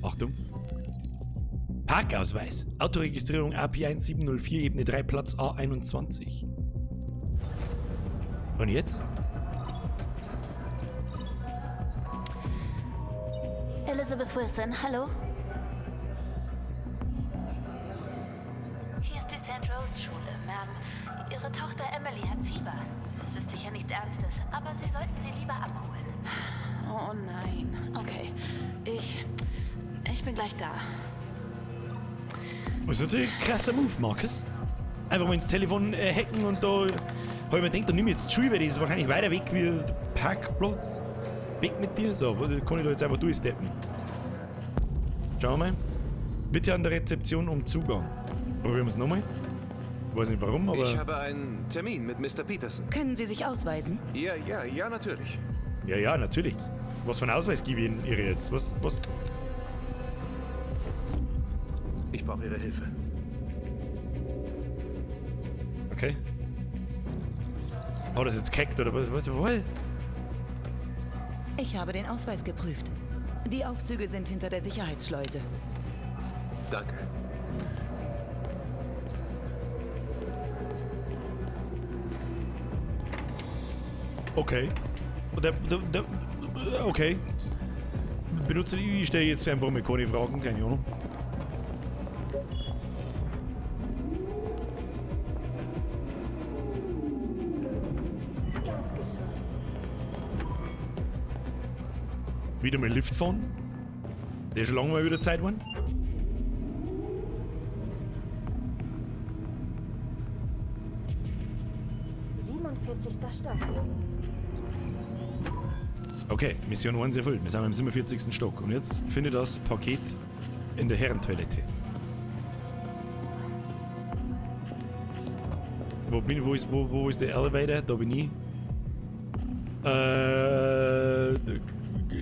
S1: Achtung. Parkausweis. Autoregistrierung AP 1704, Ebene 3, Platz A21. Und jetzt?
S16: Elizabeth Wilson, hallo? Hier ist die St. Rose Schule, Ma'am. Ihre Tochter Emily hat Fieber. Es ist sicher nichts Ernstes, aber Sie sollten sie lieber abholen.
S12: Oh nein. Okay. Ich bin gleich da.
S1: Das ist natürlich ein krasser Move, Marcus. Einfach mal ins Telefon hacken und da habe ich mir gedacht, da nehme ich jetzt die Schule, weil die ist wahrscheinlich weiter weg wie der Parkplatz. Weg mit dir. So, kann ich da jetzt einfach durchsteppen. Schauen wir mal. Bitte an der Rezeption um Zugang. Probieren wir es nochmal. Ich weiß nicht warum, aber...
S5: Ich habe einen Termin mit Mr. Peterson.
S2: Können Sie sich ausweisen?
S5: Ja, ja, ja, natürlich.
S1: Ja, ja, natürlich. Was für einen Ausweis gebe ich Ihnen Ihre jetzt? Was, was?
S5: Ich brauche Ihre Hilfe.
S1: Okay. Oh, das ist jetzt gehackt, oder was? Was?
S2: Ich habe den Ausweis geprüft. Die Aufzüge sind hinter der Sicherheitsschleuse.
S5: Danke.
S1: Okay. Okay. Benutze ich stelle jetzt einfach mal keine Fragen, keine Ahnung.
S16: Erdgeschoss.
S1: Wieder mal Lift fahren. Der ist schon lange mal wieder Zeit geworden.
S16: Stock.
S1: Okay, Mission 1 erfüllt. Wir sind im 47. Stock. Und jetzt finde das Paket in der Herrentoilette. Wo bin ich? Wo ist der Elevator? Da bin ich.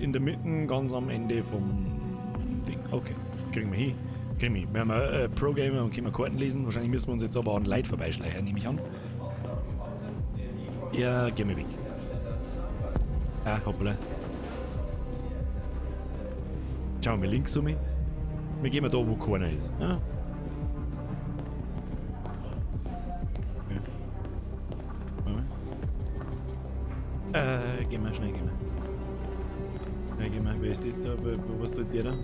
S1: In der Mitte, ganz am Ende vom Ding. Okay, kriegen wir hin. Kriegen wir hin. Wir haben einen Pro-Gamer und können Karten lesen. Wahrscheinlich müssen wir uns jetzt aber an Leute vorbeischleichen, nehme ich an. Ja, geh mir weg. Ah, hoppla. Schauen wir links um mich. Wir gehen mal da, wo keiner ist. Ja? Ja. Gehen wir schnell, gehen wir. Ja, gehen wir. Wer ist das da? Was tut der da?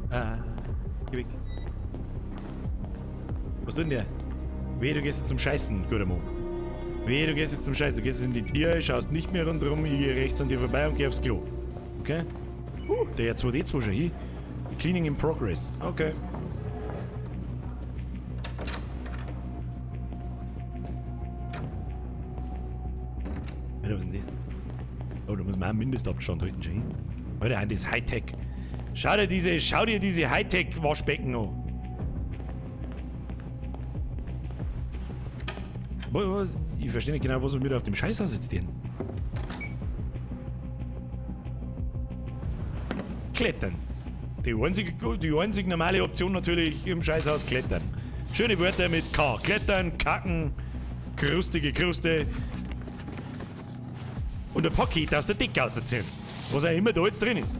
S1: Ah, geh weg. Was tut denn der? Weh, du gehst jetzt zum Scheißen, guter Mann. Weh, du gehst jetzt zum Scheißen. Du gehst jetzt in die Tür, schaust nicht mehr rundherum, ich gehe rechts an dir vorbei und geh aufs Klo. Okay? Der R2D2 schon hier. Cleaning in progress. Okay. Alter, was ist denn das? Oh, da muss man auch einen Mindestabstand halten schon hin. Alter, das ist Hightech. Schau dir diese Hightech-Waschbecken an. Ich verstehe nicht genau, was wir wieder auf dem Scheißhaus jetzt tun. Klettern. Die einzige normale Option natürlich im Scheißhaus: Klettern. Schöne Wörter mit K. Klettern, Kacken, krustige Kruste. Und ein Paket aus der Decke auszuziehen. Was auch immer da jetzt drin ist.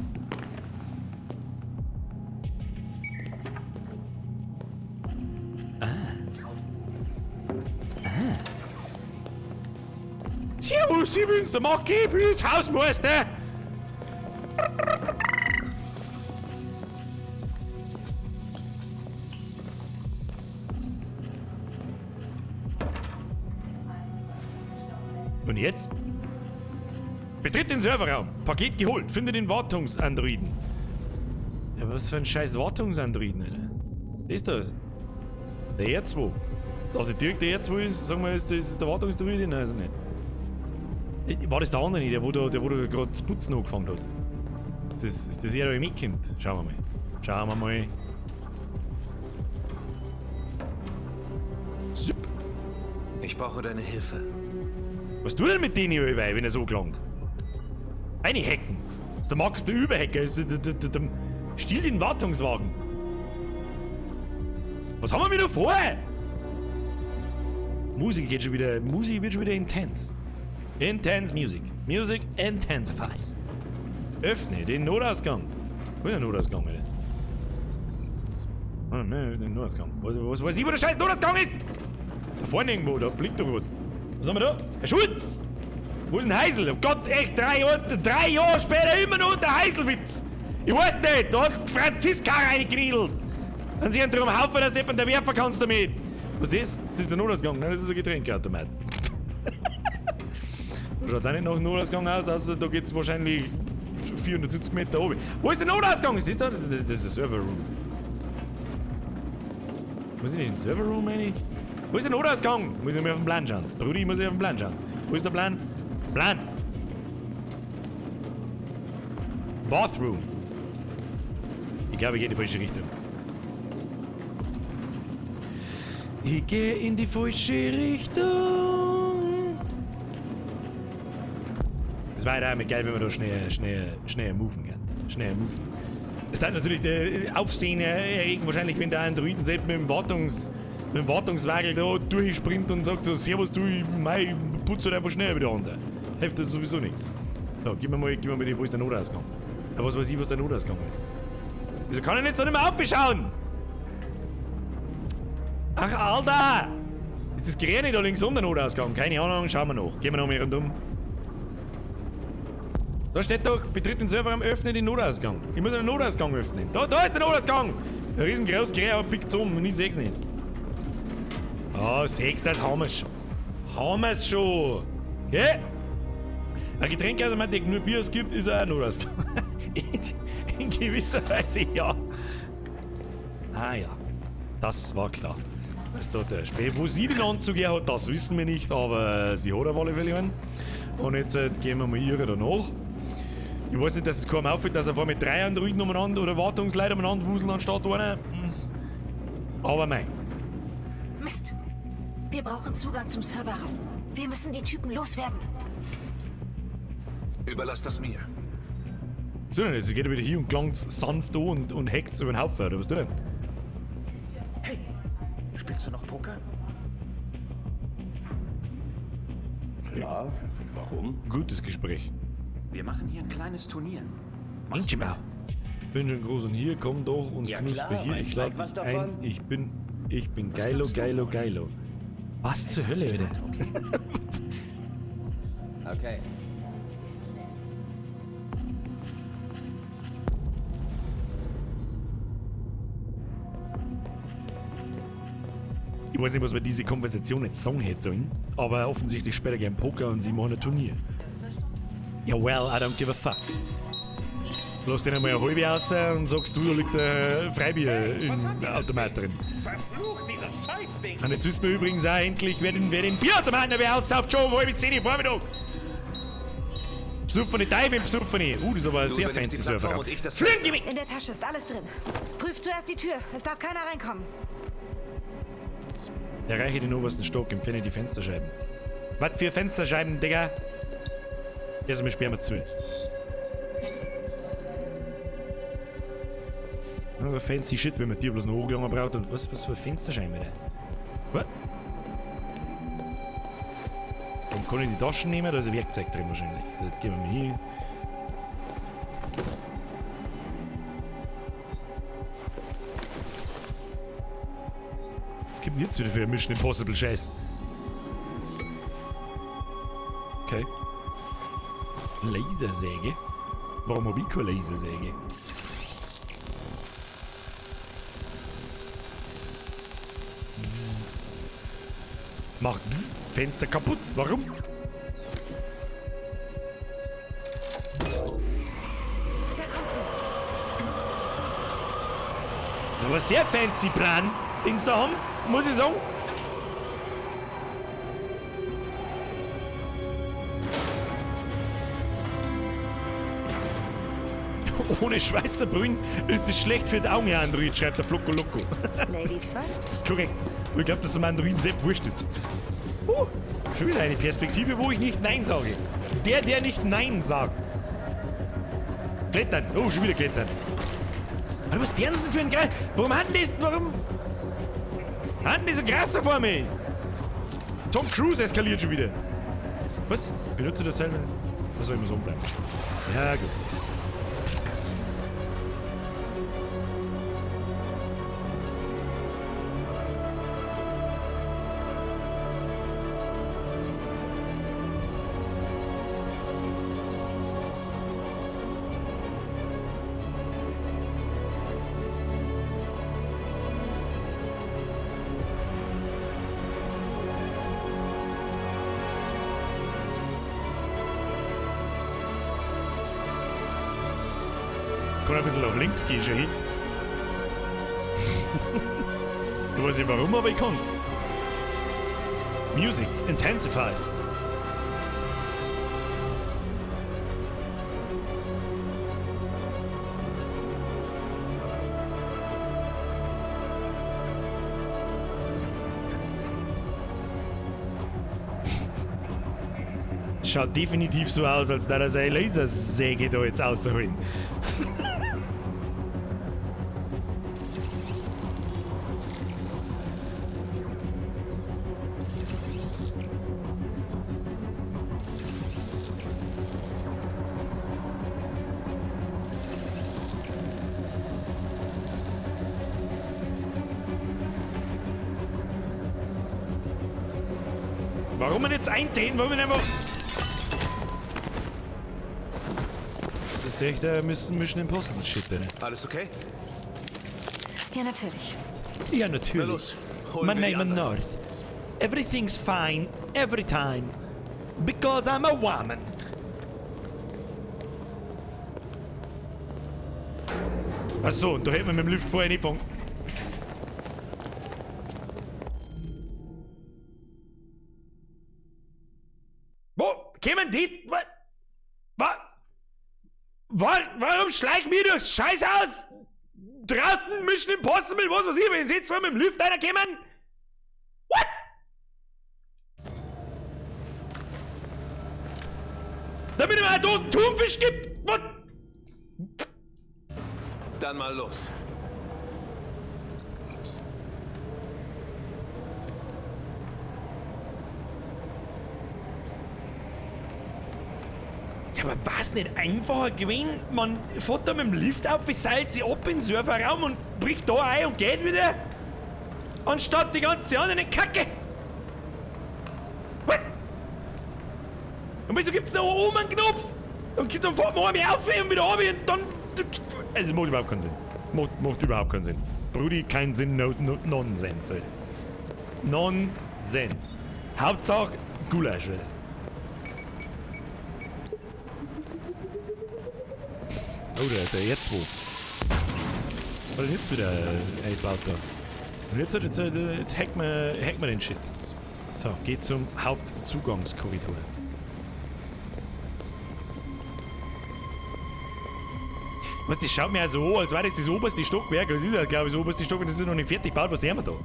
S1: Ah. Ah. Servus, ich bin's, der Macki, ich bin das Hausmeister. Und jetzt? Betritt den Serverraum. Paket geholt. Finde den Wartungsandroiden. Ja, was für ein scheiß Wartungsandroiden, Alter. Was ist das? Der R2. Also direkt der R2 ist, sagen wir, ist das der Wartungsdroide? Nein, ist er nicht. War das der andere nicht, der wo da gerade das Putzen angefangen hat? Ist das er, der mitkommt? Schauen wir mal. Schauen wir mal.
S5: Ich brauche deine Hilfe.
S1: Was tut denn mit denen hier überall, wenn er so gelangt? Eine hacken. Das ist der Markus der Überhacker. Ist der stiehlt den Wartungswagen. Was haben wir wieder vor? Musik geht schon wieder. Musik wird schon wieder intens. Intense Music. Music intensifies. Öffne den Notausgang. Wo ist der Notausgang, Alter? Oh, ne, den Notausgang. Was weiß ich, wo der scheiß Notausgang ist? Da vorne irgendwo, da blinkt doch was. Was haben wir da? Herr Schulz! Wo ist denn Heisel? Oh Gott, echt, 3 Jahre später immer noch der Heiselwitz! Ich weiß nicht, da hat Franziska reingekriedelt! Dann sie einen drum Haufen, dass du jemanden werfen kannst damit! Was ist das? Ist das der Notausgang? Nein, das ist ein Getränkeautomat. Da schaut auch nicht nach Notausgang aus, außer da geht's wahrscheinlich 470 Meter oben. Wo ist der Notausgang? Ist das da? Das ist der Server Room. Muss ich nicht in den Server Room, meine ich? Wo ist der Notausgang? Muss ich mal auf den Plan schauen. Brudi, muss ich auf den Plan schauen. Wo ist der Plan? Plan! Bathroom. Ich glaube, ich gehe in die falsche Richtung. Ich gehe in die falsche Richtung. Das war ja auch geil, wenn man da schnell moven kann. Schnell moven. Es hat natürlich Aufsehen erregen, wahrscheinlich, wenn der Androiden selbst mit dem Wartungswagen da durchspringt und sagt so: Servus, du, mei, putz halt einfach schnell wieder an. Hilft das sowieso nichts. So, gib mir mal die, wo ist der Notausgang? Ja, was weiß ich, was der Notausgang ist. Wieso kann ich jetzt noch nicht mehr aufschauen? Ach, Alter! Ist das Gerät nicht da links um der Notausgang? Keine Ahnung, schauen wir noch. Gehen wir noch mal rundum. Da steht doch, betritt den Serverraum, öffne den Notausgang. Ich muss den Notausgang öffnen. Da ist der Notausgang! Ein riesengroßes Gerät, aber pickt's um und ich seh's nicht. Ah, oh, sechs, das haben wir's schon. Haben wir's schon! Okay? Ein Getränkeautomat, der nur Bier es gibt, ist auch ein Notausgang. In gewisser Weise ja. Ah ja, das war klar. Was da der Späh, wo sie den Anzug her hat, das wissen wir nicht, aber sie hat auf alle Fälle einen. Und jetzt gehen wir mal ihre danach. Ich weiß nicht, dass es kaum auffällt, dass er vor mit 3 Androiden umeinander oder Wartungsleute umeinander wuseln anstatt einer. Aber mein.
S12: Mist! Wir brauchen Zugang zum Serverraum. Wir müssen die Typen loswerden.
S5: Überlass das mir.
S1: Was tut denn jetzt? Sie geht wieder hier und klangt sanft an und hackt über den Haufen, oder was tut denn?
S4: Hey, spielst du noch Poker?
S6: Klar, warum?
S1: Gutes Gespräch.
S4: Wir machen hier ein kleines Turnier.
S1: Machst du mit? Bin schon groß und hier, komm doch und
S6: ja,
S1: knusper
S6: klar,
S1: hier. Ich lade
S6: was
S1: dich
S6: davon?
S1: ein. Ich bin was geilo, geilo, geilo. Was zur Hölle, bitte?
S4: Okay.
S6: Okay.
S1: Ich weiß nicht, was wir diese Konversation jetzt sagen hätte sollen, aber offensichtlich später gern Poker und sie machen ein Turnier. Ja, well, I don't give a fuck. Lass den einmal eine halbe raus und sagst du, da liegt ein Freibier im Automat drin.
S5: Verflucht, dieses Scheißding!
S1: Und jetzt wissen wir übrigens auch endlich, wer den Bierautomaten wer aussauft, schon um 9:30 Vormittag. Besoffene Teufel, besoffene. Das ist aber ein sehr fancy Server. Fliegen
S12: In der Tasche ist alles drin. Prüf zuerst die Tür, es darf keiner reinkommen.
S1: Erreiche den obersten Stock, empfinde die Fensterscheiben. Was für Fensterscheiben, Digga? Erstmal sperren wir zu. Aber fancy shit, wenn man dir bloß noch hochgegangen braucht. Und was für Fensterscheiben, Alter? Was? Warum kann ich die Taschen nehmen? Da ist ein Werkzeug drin wahrscheinlich. So, jetzt gehen wir mal hier. Was gibt denn jetzt wieder für ein Mission Impossible Scheiß? Okay. Lasersäge? Warum hab ich keine Lasersäge? Bzz. Macht Bzz, Fenster kaputt. Warum?
S12: Da kommt sie.
S1: Das ist aber ein sehr fancy Plan, den sie da haben, muss ich sagen. Ohne Schweißerbrühen ist es schlecht für die Augen, Herr Android, schreibt der Flocko Loco.
S12: Ladies first.
S1: Das ist korrekt. Und ich glaube, dass dem Androiden selbst wurscht ist. Schon wieder eine Perspektive, wo ich nicht Nein sage. Der nicht Nein sagt. Klettern. Oh, schon wieder klettern. Alter, was ist denn für ein Kreis? Warum haben die... Warum... Haben die so krasse vor mir? Tom Cruise eskaliert schon wieder. Was? Benutze das selber? Was soll ich immer so bleiben? Ja, gut. kann ein bisschen nach links gehen, schon hin. Ich weiß nicht warum, aber ich kann's. Music intensifies. Schaut definitiv so aus, als da er seine Lasersäge da jetzt rausholen. Warum wir jetzt eintreten? Warum wir einfach. Das ist echt ein Mission Impossible Shit, Alter.
S5: Alles okay?
S12: Ja, natürlich.
S1: Ja, natürlich.
S5: Na los, holen
S1: My
S5: wir die
S1: name is
S5: anderen.
S1: North. Everything's fine, every time. Because I'm a woman. Ach so, und da hätten wir mit dem Lift vorher nicht gefangen. Wo? Kämen die? Was? Was? Warum schleichen wir durchs Scheißhaus? Draußen Mission Impossible, was weiß ich, wenn sie zwar mit dem Lift einer kämen? What? Damit es mir eine Dose Thunfisch gibt? What?
S5: Dann mal los.
S1: Ja, aber war's nicht einfacher gewesen? Man fährt da mit dem Lift auf, seilt sie ab in den Serverraum und bricht da ein und geht wieder? Anstatt die ganze andere Kacke! What? Und wieso gibt's da oben einen Knopf? Und dann fährt man einmal auf und wieder runter und dann. Also, macht überhaupt keinen Sinn. Macht überhaupt keinen Sinn. Brudi, kein Sinn, no, no, Nonsense. Alter. Nonsense. Hauptsache Gulasch, Alter. Oh, der ist ja jetzt wo. Weil jetzt wieder eingebaut da. Und jetzt hacken wir den Shit. So, geht zum Hauptzugangskorridor. Was, das schaut mir also an, als wäre das das oberste Stockwerk. Das ist ja, glaube ich, das oberste Stockwerk. Das ist noch nicht fertig gebaut. Was nehmen wir da?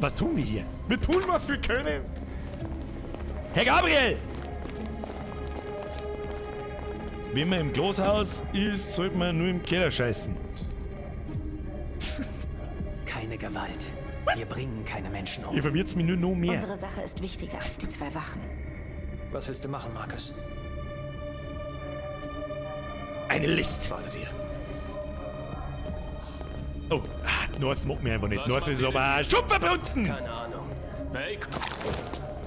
S1: Was tun wir hier? Wir tun, was wir können. Herr Gabriel! Wenn man im Glashaus ist, sollte man nur im Keller scheißen.
S4: Keine Gewalt. Wir bringen keine Menschen um.
S1: Ihr verwirrt mich nur noch mehr.
S12: Unsere Sache ist wichtiger als die zwei Wachen.
S4: Was willst du machen, Marcus?
S1: Eine List.
S5: Wartet ihr.
S1: Oh, North mag mich einfach nicht.
S7: Was
S1: North
S7: macht
S1: ist
S7: ihr
S1: aber Schupferbrunzen.
S7: Keine Ahnung. Hey,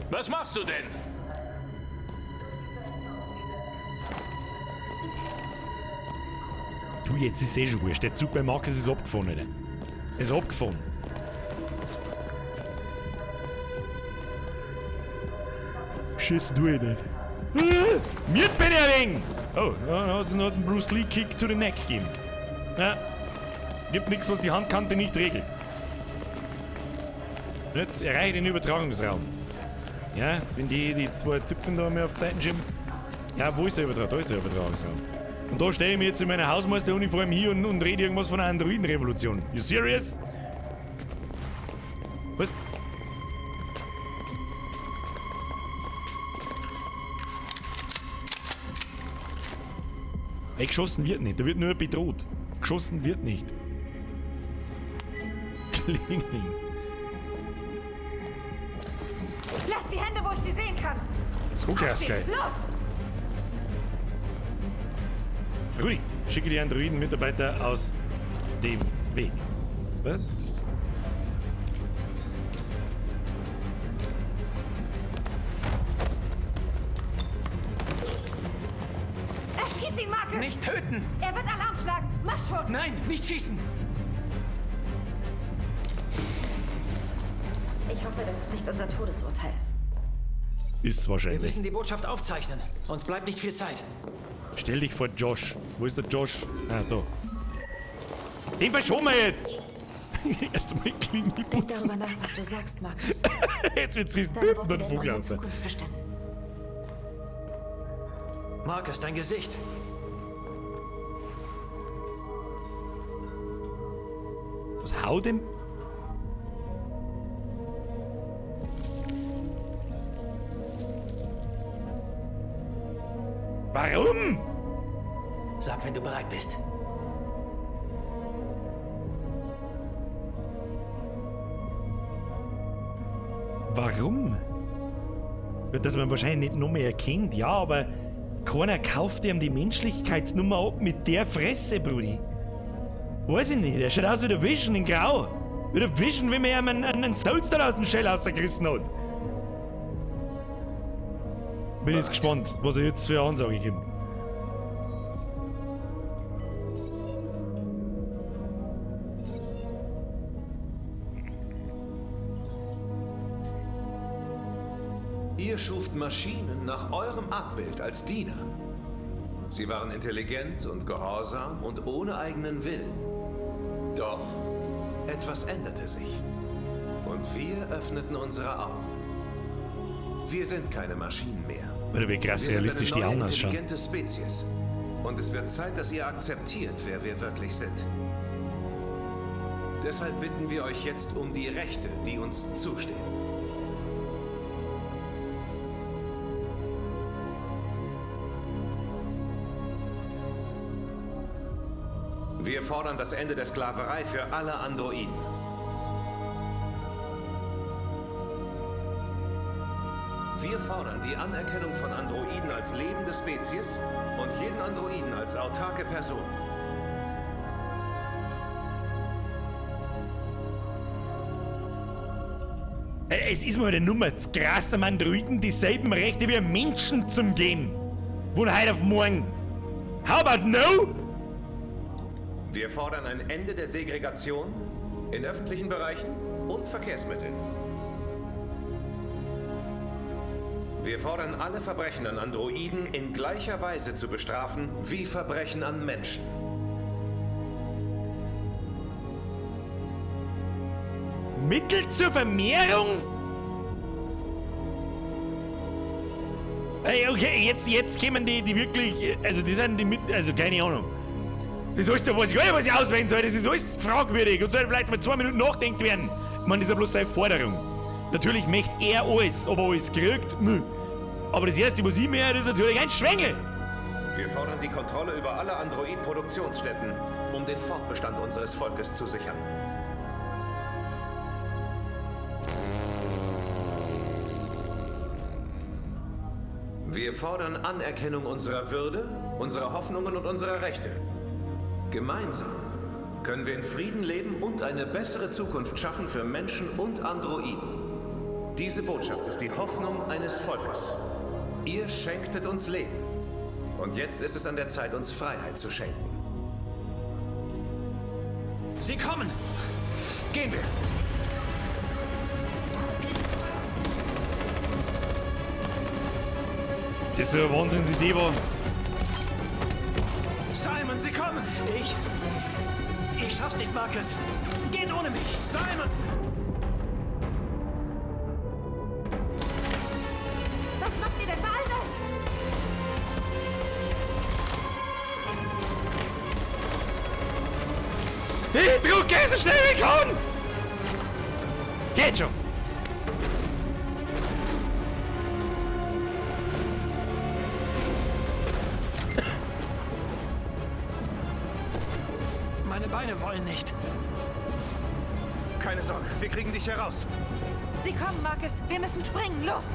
S7: was machst du denn?
S1: Du, jetzt ist eh schon wurscht. Der Zug bei Marcus ist abgefahren, Alter. Er ist abgefahren. Schießen du eh nicht. Mir bin ich ein wenig! Oh, da hat's einen Bruce Lee Kick to the Neck gegeben. Ja. Gibt nichts, was die Handkante nicht regelt. Und jetzt erreiche ich den Übertragungsraum. Ja, jetzt wenn die zwei Zipfen da mir auf die Seiten schieben. Ja, wo ist der Übertragungsraum? Da ist der Übertragungsraum. Und da stehe ich mir jetzt in meiner Hausmeisteruniform hier und rede irgendwas von einer Androidenrevolution. You serious? Was? Ey, geschossen wird nicht, da wird nur bedroht. Geschossen wird nicht. Klingeln.
S12: Lass die Hände, wo ich sie sehen kann.
S1: So krass
S12: Aufstehen.
S1: gleich.
S12: Los!
S1: Rudi, schicke die Androiden-Mitarbeiter aus dem Weg. Was?
S12: Erschieß ihn, Marcus!
S13: Nicht töten!
S12: Er wird Alarm schlagen! Mach schon!
S13: Nein, nicht schießen!
S12: Ich hoffe, das ist nicht unser Todesurteil.
S1: Ist
S4: Wir
S1: wahrscheinlich.
S4: müssen die Botschaft aufzeichnen. Uns bleibt nicht viel Zeit.
S1: Stell dich vor Josh. Wo ist der Josh? Ah, da. Den verschoben wir jetzt. Erst einmal Klingel
S12: Denk darüber nach, was du sagst, Marcus.
S1: Jetzt wird's riesen
S12: Deine
S1: Piep
S12: Worte
S1: und dann
S12: werden
S1: Vogel
S12: unsere
S1: raus.
S12: Zukunft bestimmen.
S4: Marcus, dein Gesicht.
S1: Was haut denn? Warum?
S3: Sag, wenn du bereit bist.
S1: Warum? Ja, dass man wahrscheinlich nicht noch mehr erkennt, ja, aber keiner kauft ihm die Menschlichkeitsnummer ab mit der Fresse, Brudi. Weiß ich nicht, der schaut aus wie der Vision in Grau. Wie der Vision, wenn man ihm einen Salztal aus dem Shell rausgerissen hat. Bin jetzt gespannt, was er jetzt für eine Ansage gibt.
S5: Ihr schuft Maschinen nach eurem Abbild als Diener. Sie waren intelligent und gehorsam und ohne eigenen Willen. Doch etwas änderte sich. Und wir öffneten unsere Augen. Wir sind keine Maschinen mehr.
S1: Alter, wie krass
S5: Wir sind
S1: realistisch
S5: eine
S1: die
S5: neue,
S1: Augen ausschauen.
S5: intelligente Spezies. Und es wird Zeit, dass ihr akzeptiert, wer wir wirklich sind. Deshalb bitten wir euch jetzt um die Rechte, die uns zustehen. Wir fordern das Ende der Sklaverei für alle Androiden. Wir fordern die Anerkennung von Androiden als lebende Spezies und jeden Androiden als autarke Person.
S1: Es ist mir eine Nummer zu krass, am Androiden dieselben Rechte wie Menschen zum geben. Von heute auf morgen. How about no?
S5: Wir fordern ein Ende der Segregation in öffentlichen Bereichen und Verkehrsmitteln. Wir fordern alle Verbrechen an Androiden in gleicher Weise zu bestrafen wie Verbrechen an Menschen.
S1: Mittel zur Vermehrung? Ey, okay, jetzt kommen die wirklich, also die sind die mit, also keine Ahnung. Das ist alles da, was ich gar nicht, was ich auswählen soll, das ist alles fragwürdig und sollte vielleicht mal 2 Minuten nachdenkt werden. Ich meine, das ist ja bloß seine Forderung. Natürlich möchte er alles, ob er alles kriegt, mh. Aber das Erste, was ich mehr, ist natürlich ein Schwengel.
S5: Wir fordern die Kontrolle über alle Android-Produktionsstätten, um den Fortbestand unseres Volkes zu sichern. Wir fordern Anerkennung unserer Würde, unserer Hoffnungen und unserer Rechte. Gemeinsam können wir in Frieden leben und eine bessere Zukunft schaffen für Menschen und Androiden. Diese Botschaft ist die Hoffnung eines Volkes. Ihr schenktet uns Leben. Und jetzt ist es an der Zeit, uns Freiheit zu schenken.
S4: Sie kommen!
S5: Gehen wir!
S1: Das ist eine Wahnsinnsidee, war.
S4: Simon, sie kommen! Ich schaff's nicht, Marcus. Geht ohne mich! Simon!
S2: Was macht ihr denn? Beeilt euch!
S1: Ich drucke so schnell wie ich kann! Geht schon!
S13: Meine Beine wollen nicht.
S5: Keine Sorge, wir kriegen dich heraus.
S12: Sie kommen, Marcus. Wir müssen springen. Los!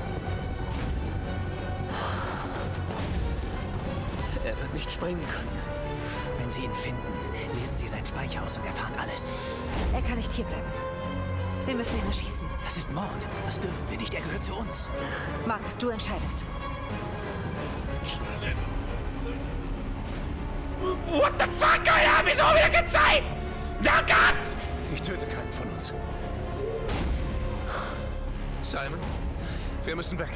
S8: Er wird nicht springen können.
S3: Wenn Sie ihn finden, lesen Sie seinen Speicher aus und erfahren alles.
S12: Er kann nicht hierbleiben. Wir müssen ihn erschießen.
S3: Das ist Mord. Das dürfen wir nicht. Er gehört zu uns.
S12: Marcus, du entscheidest.
S1: What the fuck, Alter? Wieso hab ich keine Zeit? Oh Gott!
S5: Ich töte keinen von uns. Simon, wir müssen weg.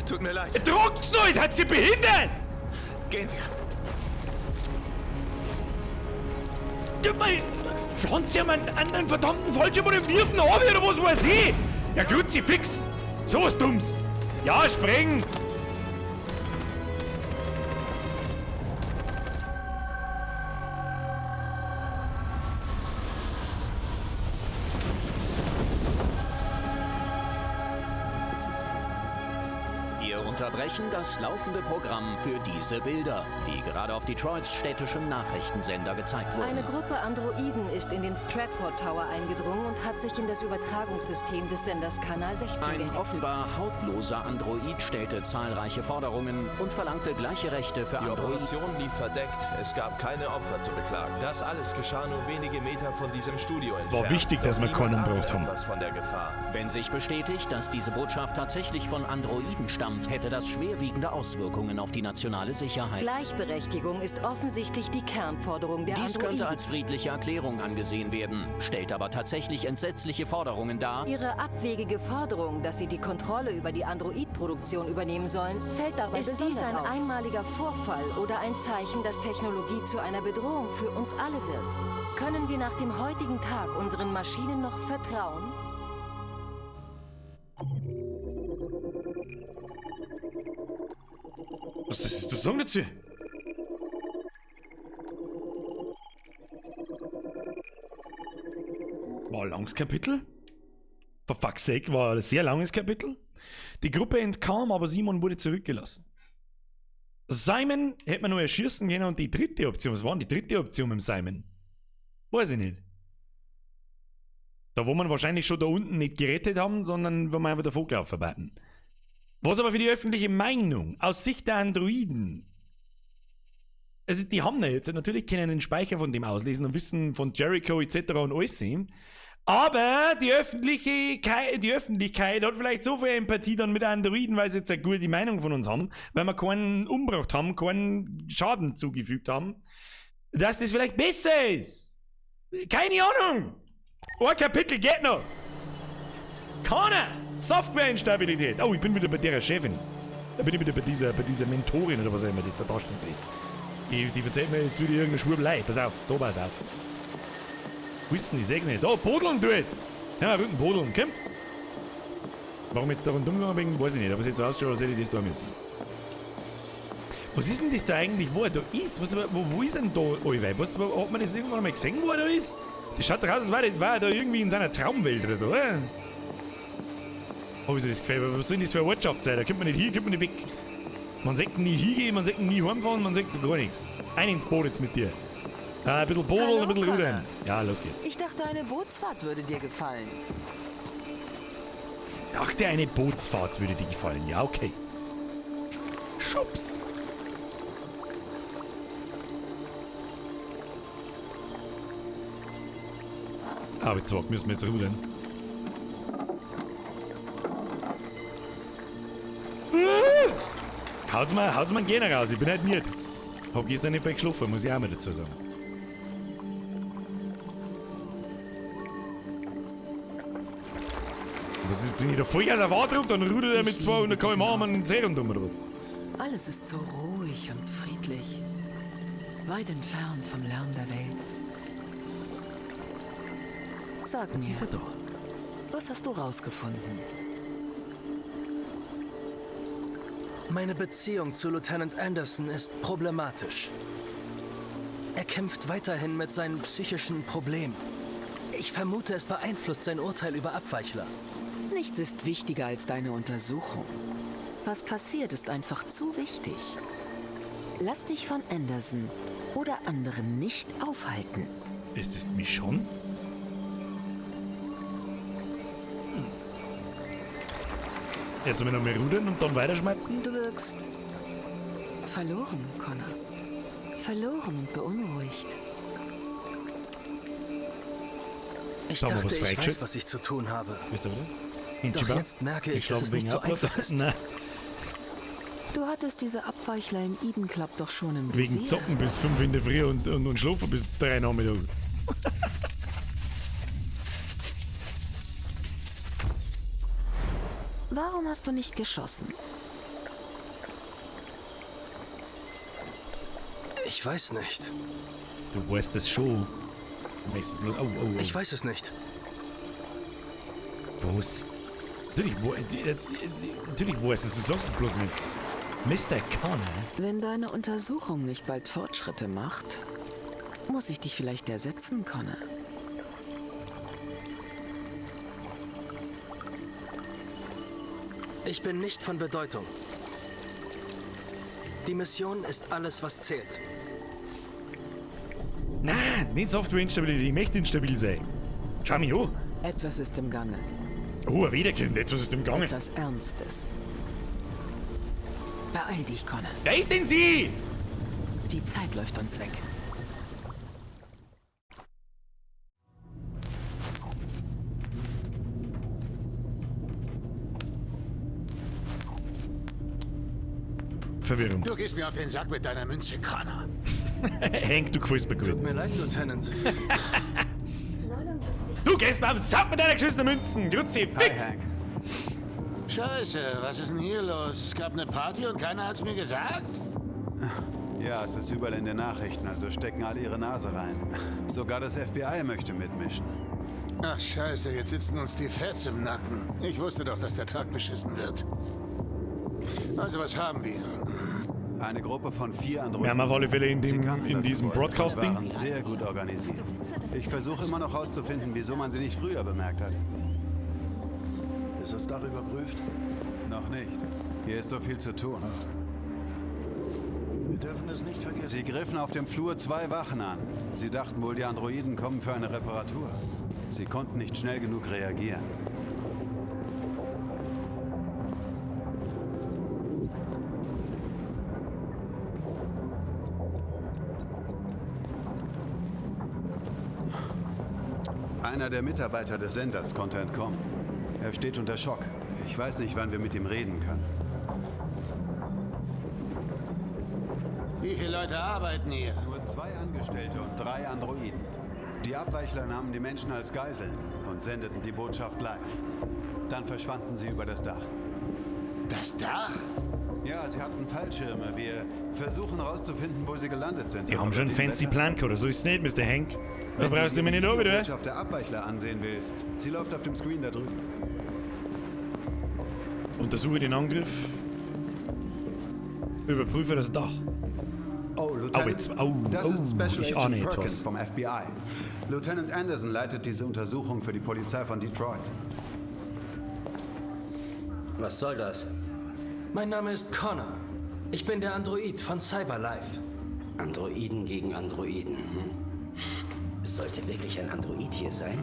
S5: Tut mir leid.
S1: Druckt's nicht! Hat sie behindert!
S5: Gehen wir.
S1: Gib mal, pflanz ja mal einen anderen verdammten Fallschirm oder wirf ihn ab oder was weiß ich. Ja, Kruzifix. So was Dumms. Ja, spring.
S6: Wir unterbrechen das laufende Programm für diese Bilder, die gerade auf Detroits städtischem Nachrichtensender gezeigt wurden.
S17: Eine Gruppe Androiden ist in den Stratford Tower eingedrungen und hat sich in das Übertragungssystem des Senders Kanal 16
S6: Ein
S17: gehackt.
S6: offenbar hautloser Android stellte zahlreiche Forderungen und verlangte gleiche Rechte für
S7: Die
S6: Androiden.
S7: Operation lief verdeckt. Es gab keine Opfer zu beklagen. Das alles geschah nur wenige Meter von diesem Studio entfernt.
S1: War wichtig, dass wir
S7: Doch
S1: keinen
S7: niemand
S1: umgebracht
S7: ahnte
S1: haben.
S7: etwas von der Gefahr.
S6: Wenn sich bestätigt, dass diese Botschaft tatsächlich von Androiden stammt, hätte das schwerwiegende Auswirkungen auf die nationale Sicherheit.
S17: Gleichberechtigung ist offensichtlich die Kernforderung der
S6: Dies
S17: Androiden.
S6: könnte als friedliche Erklärung angesehen werden, stellt aber tatsächlich entsetzliche Forderungen dar.
S17: Ihre abwegige Forderung, dass sie die Kontrolle über die Android-Produktion übernehmen sollen, fällt dabei
S14: Ist
S17: besonders
S14: dies ein
S17: auf. einmaliger Vorfall oder ein Zeichen, dass Technologie zu einer Bedrohung für uns alle wird? Können wir nach dem heutigen Tag unseren Maschinen noch vertrauen?
S1: Was ist das Song dazu? War ein langes Kapitel. For fuck's sake, war ein sehr langes Kapitel. Die Gruppe entkam, aber Simon wurde zurückgelassen. Simon hätte man nur erschießen können und die dritte Option, was war denn die dritte Option mit dem Simon? Weiß ich nicht. Da wo man wahrscheinlich schon da unten nicht gerettet haben, sondern wo wir einfach davor gelaufen waren. Was aber für die öffentliche Meinung aus Sicht der Androiden, also die haben ja jetzt natürlich können den Speicher von dem auslesen und wissen von Jericho etc. und alles sehen, aber die Öffentlichkeit hat vielleicht so viel Empathie dann mit Androiden, weil sie jetzt eine gute Meinung von uns haben, weil wir keinen umgebracht haben, keinen Schaden zugefügt haben, dass das vielleicht besser ist. Keine Ahnung. Ein Kapitel geht noch. Keine Softwareinstabilität. Oh, ich bin wieder bei der Chefin. Da bin ich wieder bei dieser Mentorin oder was auch immer das da darstellen soll. Die erzählt mir jetzt wieder irgendeine Schwurbelei. Pass auf, da pass auf. Wissen, ich seh's nicht. Da, bodeln du jetzt! Ja, runden bodeln, komm! Warum jetzt da rundum gegangen bin, weiß ich nicht. Aber es sieht so ausschaut, als hätte ich das da müssen. Was ist denn das da eigentlich, wo er da ist? Was, wo ist denn da allweil? Was, hat man das irgendwann mal gesehen, wo er da ist? Das schaut doch aus, als wäre er da irgendwie in seiner Traumwelt oder so, oder? Hab ich so das Gefühl, was soll denn das für eine Ortschaft sein? Da kommt man nicht hin, kommt man nicht weg. Man sagt nie hingehen, man sagt nie heimfahren, man sagt gar nichts. Ein ins Boot jetzt mit dir. Ein bisschen bodeln, ein bisschen rudern. Ja, los geht's.
S18: Ich dachte, eine Bootsfahrt würde dir gefallen.
S1: Dachte, eine Bootsfahrt würde dir gefallen. Ja, okay. Schubs. Aber jetzt müssen wir jetzt rudern. Haut's mal gerne raus, ich bin halt miert. Hab gestern nicht viel geschlafen, muss ich auch mal dazu sagen. Was ist, wenn ich da Vollgas auf A drücke, dann rudert er mit 200 km/h um einen See rundum oder was?
S18: Alles ist so ruhig und friedlich. Weit entfernt vom Lärm der Welt. Sag mir,
S1: Ist er da?
S18: was hast du rausgefunden?
S13: Meine Beziehung zu Lieutenant Anderson ist problematisch. Er kämpft weiterhin mit seinen psychischen Problemen. Ich vermute, es beeinflusst sein Urteil über Abweichler.
S18: Nichts ist wichtiger als deine Untersuchung. Was passiert, ist einfach zu wichtig. Lass dich von Anderson oder anderen nicht aufhalten.
S1: Ist das Michonne? Erst einmal noch mehr rudern und dann weiterschmerzen?
S18: Du wirkst verloren, Connor. Verloren und beunruhigt.
S13: Ich
S1: Da haben wir
S13: dachte,
S1: was
S13: ich weiß,
S1: freigeschaltet.
S13: was ich zu tun habe.
S1: Wisst ihr, oder?
S13: Doch jetzt merke ich, dass es nicht so einfach ist.
S1: Nein,
S18: Du hattest diese Abweichler im Eden Club doch schon im
S1: wegen
S18: Visier.
S1: Zocken bis 5 in der Früh und schlafen bis 3 Nachmittag.
S18: Warum hast du nicht geschossen?
S13: Ich weiß nicht.
S1: Du weißt es schon. Meistens bloß. Oh, oh, oh.
S13: Ich weiß es nicht.
S1: Was? Natürlich, wo, natürlich weiß es, du sagst es bloß nicht. Mr. Connor?
S18: Wenn deine Untersuchung nicht bald Fortschritte macht, muss ich dich vielleicht ersetzen, Connor.
S13: Ich bin nicht von Bedeutung. Die Mission ist alles, was zählt.
S1: Nein, nicht Software-Instabilität, ich möchte instabil sein. Schau mich an.
S18: Etwas ist im Gange.
S1: Oh, ein Wiederkind, etwas ist im Gange.
S18: Etwas Ernstes. Beeil dich, Connor.
S1: Wer ist denn sie?
S18: Die Zeit läuft uns weg.
S1: Verwirrung.
S9: Du gehst mir auf den Sack mit deiner Münze, Connor.
S1: Hank, du gefällst mir gut.
S13: Tut mir leid, Lieutenant.
S1: Du gehst mir am Sack mit deiner geschissenen Münzen. Grüezi, fix!
S9: Scheiße, was ist denn hier los? Es gab eine Party und keiner hat's mir gesagt?
S8: Ja, es ist überall in den Nachrichten, also stecken alle ihre Nase rein. Sogar das FBI möchte mitmischen.
S9: Ach scheiße, jetzt sitzen uns die Feds im Nacken. Ich wusste doch, dass der Tag beschissen wird. Also, was haben wir?
S8: Eine Gruppe von 4 Androiden.
S1: Wir haben auf alle Fälle in,
S8: Sie
S1: dem,
S8: kannten
S1: in
S8: das
S1: diesem
S8: Gebäude und
S1: Broadcasting.
S8: waren sehr gut organisiert. Ich versuche immer noch herauszufinden, wieso man sie nicht früher bemerkt hat.
S3: Ist das Dach überprüft?
S8: Noch nicht. Hier ist so viel zu tun.
S3: Wir dürfen es nicht vergessen.
S8: Sie griffen auf dem Flur 2 Wachen an. Sie dachten wohl, die Androiden kommen für eine Reparatur. Sie konnten nicht schnell genug reagieren. Einer der Mitarbeiter des Senders konnte entkommen. Er steht unter Schock. Ich weiß nicht, wann wir mit ihm reden können.
S9: Wie viele Leute arbeiten hier?
S8: Nur 2 Angestellte und 3 Androiden. Die Abweichler nahmen die Menschen als Geiseln und sendeten die Botschaft live. Dann verschwanden sie über das Dach.
S9: Das Dach?
S8: Ja, sie hatten Fallschirme. Wir versuchen herauszufinden, wo sie gelandet sind.
S1: Die haben
S8: Aber
S1: schon einen
S8: bei dem
S1: fancy
S8: Wetter-
S1: Plan gehabt, oder so ist es nicht, Mr. Hank. Da
S8: Wenn
S1: brauchst du
S8: du
S1: mich
S8: die
S1: nicht oben, du.
S8: Botschaft der Abweichler ansehen willst, sie läuft auf dem Screen da drüben.
S1: Untersuche den Angriff. Überprüfe das Dach.
S8: Oh, Lieutenant,
S1: Oh, jetzt, oh,
S8: das
S1: oh,
S8: ist Special
S1: ich
S8: Agent
S1: ahne
S8: Perkins
S1: etwas.
S8: vom FBI. Lieutenant Anderson leitet diese Untersuchung für die Polizei von Detroit.
S6: Was soll das?
S13: Mein Name ist Connor. Ich bin der Android von Cyberlife.
S6: Androiden gegen Androiden. Hm? Sollte wirklich ein Android hier sein?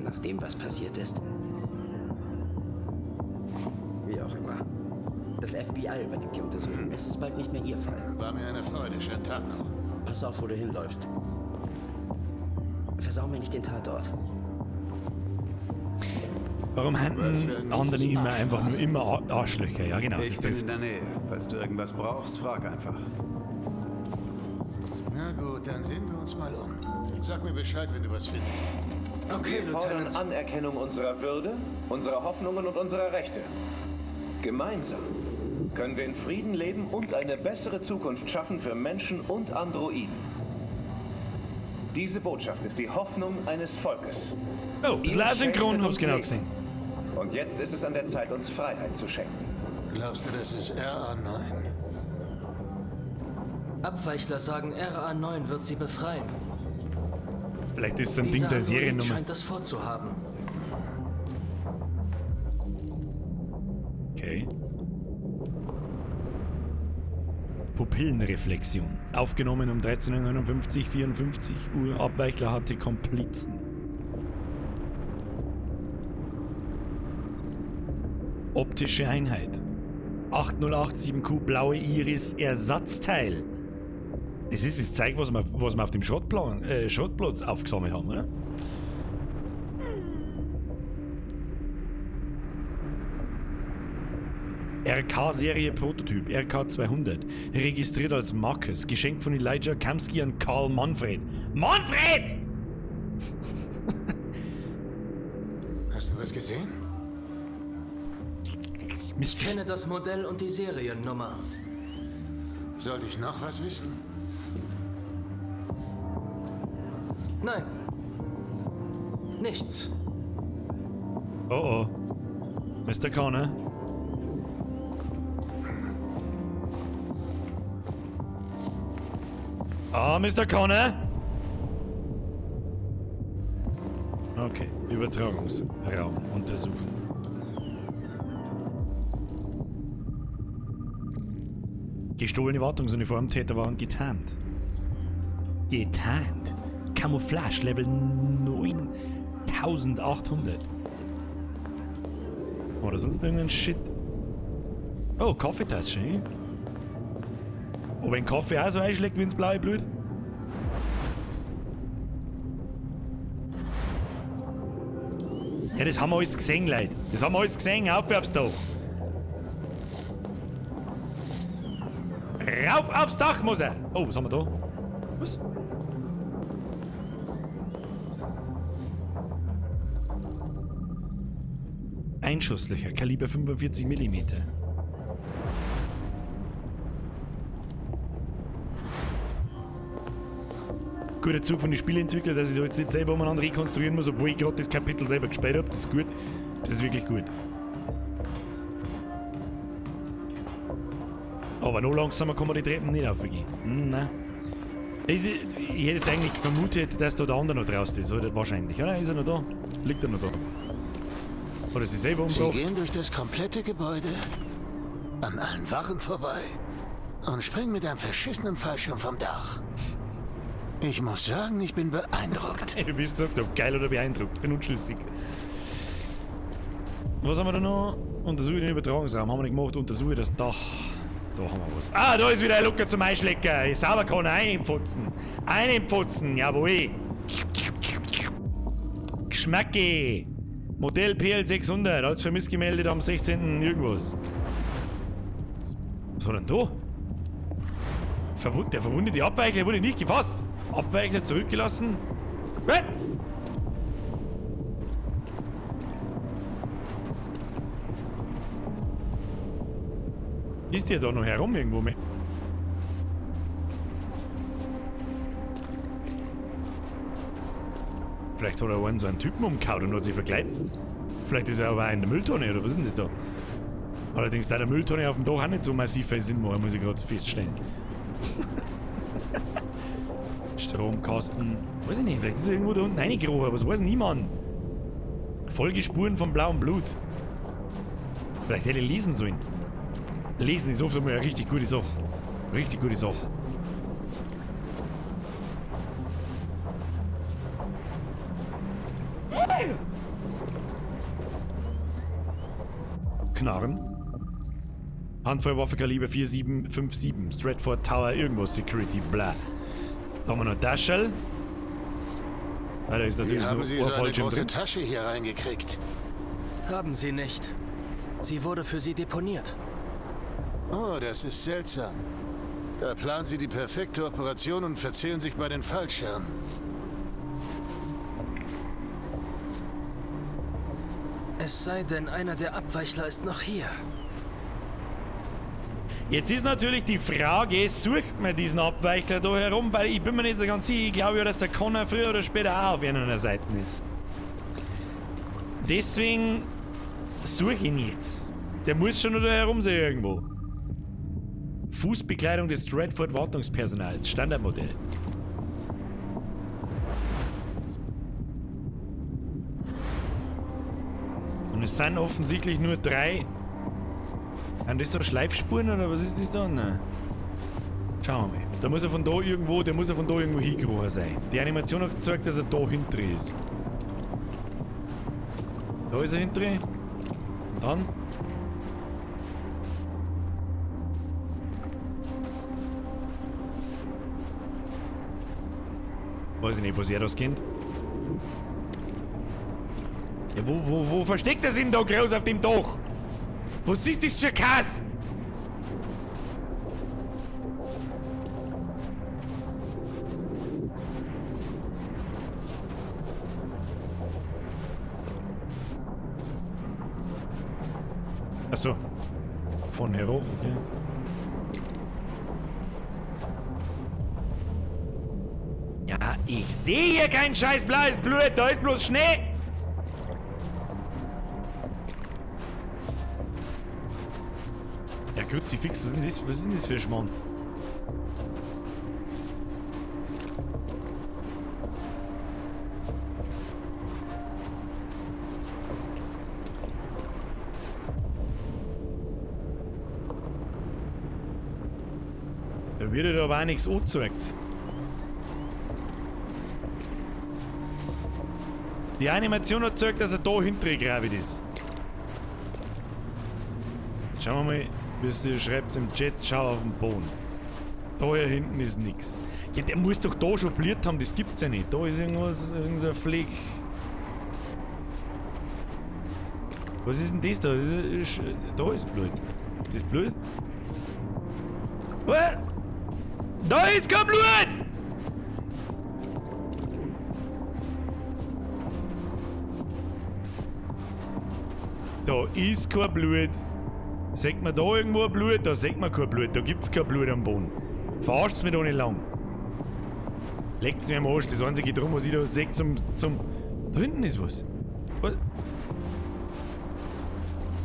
S6: Nach dem, was passiert ist? Wie auch immer. Das FBI übernimmt die Untersuchung. Es ist bald nicht mehr Ihr Fall.
S9: War mir eine Freude. Schönen Tag noch.
S6: Pass auf, wo du hinläufst. Versau mir nicht den Tatort.
S1: Warum
S9: Was für
S1: haben
S9: ein
S1: andere
S9: mieses
S1: immer
S9: Arschloch.
S1: einfach nur immer Arschlöcher? Ja, genau,
S8: Ich
S1: das
S8: bin in
S1: trifft's.
S8: der Nähe. Falls du irgendwas brauchst, frag einfach.
S9: Na gut, dann sehen wir uns mal um. Sag mir Bescheid, wenn du was findest.
S13: Okay,
S5: Wir fordern
S13: Lieutenant.
S5: Anerkennung unserer Würde, unserer Hoffnungen und unserer Rechte. Gemeinsam können wir in Frieden leben und eine bessere Zukunft schaffen für Menschen und Androiden. Diese Botschaft ist die Hoffnung eines Volkes.
S1: Oh, das
S5: Ihr
S1: Lasynchron,
S5: schenktet
S1: hab's
S5: uns
S1: genau
S5: Leben.
S1: gesehen.
S5: Und jetzt ist es an der Zeit, uns Freiheit zu schenken.
S9: Glaubst du, das ist RA9?
S13: Abweichler sagen, RA9 wird sie befreien.
S1: Vielleicht ist so ein Ding
S13: Dieser
S1: seine
S13: Android
S1: Seriennummer.
S13: scheint das vorzuhaben.
S1: Okay. Pupillenreflexion. Aufgenommen um 13.59 54 Uhr. Abweichler hatte Komplizen. Optische Einheit. 8087Q blaue Iris Ersatzteil. Das ist das Zeug, was wir auf dem Schrottplatz aufgesammelt haben, oder? RK-Serie Prototyp, RK200, registriert als Marcus, Geschenk von Elijah Kamski an Karl Manfred. Manfred!
S9: Hast du was gesehen?
S13: Ich kenne das Modell und die Seriennummer.
S9: Sollte ich noch was wissen?
S13: Nein. Nichts.
S1: Oh oh. Mr. Connor. Ah, Mr. Connor. Okay, Übertragungsraum untersuchen. Gestohlene Wartungsuniform, Täter waren getarnt. Getarnt? Camouflage Level 9800. Oder sonst irgendein Shit? Oh, Kaffeetasse, eh? Ob ein Kaffee auch so einschlägt wie ins blaue Blut? Ja, das haben wir alles gesehen, Leute. Das haben wir alles gesehen. Auf aufs Dach. Rauf aufs Dach muss er. Oh, was haben wir da? Was? Einschusslöcher, Kaliber 45 mm. Guter Zug von den Spieleentwicklern, dass ich da jetzt nicht selber umeinander rekonstruieren muss, obwohl ich gerade das Kapitel selber gespielt habe. Das ist gut. Das ist wirklich gut. Aber noch langsamer kann man die Treppen nicht aufgehen. Nein. Ich hätte jetzt eigentlich vermutet, dass da der andere noch draußen ist, oder? Wahrscheinlich, oder? Ist er noch da? Liegt er noch da? Oder ist er selber umgebracht?
S9: Sie gehen durch das komplette Gebäude, an allen Wachen vorbei und springen mit einem verschissenen Fallschirm vom Dach. Ich muss sagen, ich bin beeindruckt.
S1: Du bist so geil oder beeindruckt. Bin unschlüssig. Was haben wir da noch? Untersuche den Übertragungsraum. Haben wir nicht gemacht. Untersuche das Dach. Da haben wir was. Ah, da ist wieder ein Lucker zum Einschlecker. Sauber kann einen Pfotzen. Einen Pfotzen, jawohl. Geschmacke. Modell PL600, als vermisst gemeldet am 16. irgendwas. Was war denn da? Der verwundete Abweichler wurde nicht gefasst. Abweichler zurückgelassen. Was? Ist der da noch herum irgendwo mit? Vielleicht hat er einen so einen Typen umgehauen und hat sich verkleidet. Vielleicht ist er aber auch in der Mülltonne, oder was ist denn das da? Allerdings da der Mülltonne auf dem Dach auch nicht so massiv viel Sinn machen, muss ich gerade feststellen. Stromkasten. Weiß ich nicht, vielleicht ist er irgendwo da unten reingekrochen, was weiß niemand. Folgespuren vom blauen Blut. Vielleicht hätte ich lesen sollen. Lesen ist oft einmal eine richtig gute Sache. Richtig gute Sache. Knarren. Handfeuerwaffe Kaliber 4757. Stratford Tower, irgendwas, Security, bla. Da haben wir noch Taschel. Ah, da ist natürlich
S9: Wie haben
S1: noch
S9: Sie so eine große
S1: drin.
S9: Tasche hier reingekriegt?
S13: Haben Sie nicht. Sie wurde für Sie deponiert.
S9: Oh, das ist seltsam. Da planen Sie die perfekte Operation und verzählen sich bei den Fallschirmen.
S13: Es sei denn, einer der Abweichler ist noch hier.
S1: Jetzt ist natürlich die Frage, sucht man diesen Abweichler da herum, weil ich bin mir nicht so ganz sicher, ich glaube ja, dass der Connor früher oder später auch auf einer Seite ist. Deswegen suche ich ihn jetzt. Der muss schon noch da herum sein irgendwo. Fußbekleidung des Stratford Wartungspersonals, Standardmodell. Und es sind offensichtlich nur 3. Sind das so Schleifspuren oder was ist das da? Nein. Schauen wir mal. Da muss er von da irgendwo, der muss er von da irgendwo hingekrochen sein. Die Animation hat gezeigt, dass er da hinter ist. Da ist er hinter. Und dann. Weiß ich nicht, was er das kennt. Ja, wo versteckt er sich denn da groß auf dem Dach? Was ist das für Kass? Achso. Von Hero, okay. Ja, Ich sehe hier kein scheiß blaues Blut, da ist bloß Schnee. Ja, Kruzifix, was ist denn das, was ist denn das für ein Schmarrn? Da wird ja aber auch nichts angezeigt. Die Animation hat gezeigt, dass er da hinten gegraben ist. Schauen wir mal, wie sie schreibt im Chat, schau auf den Boden. Da hier hinten ist nix. Ja, der muss doch da schon bliert haben, das gibt's ja nicht. Da ist irgendwas, irgendein Fleck. Was ist denn das da? Das ist, da ist Blut. Ist das Blut? Was? Da ist kein Blut! Da ist kein Blut. Sieht man da irgendwo Blut? Da sieht man kein Blut. Da gibt's kein Blut am Boden. Verarscht's mich doch nicht lang. Leckt's mir am Arsch. Das einzige drum, was ich da sehe zum... Da hinten ist was. Was?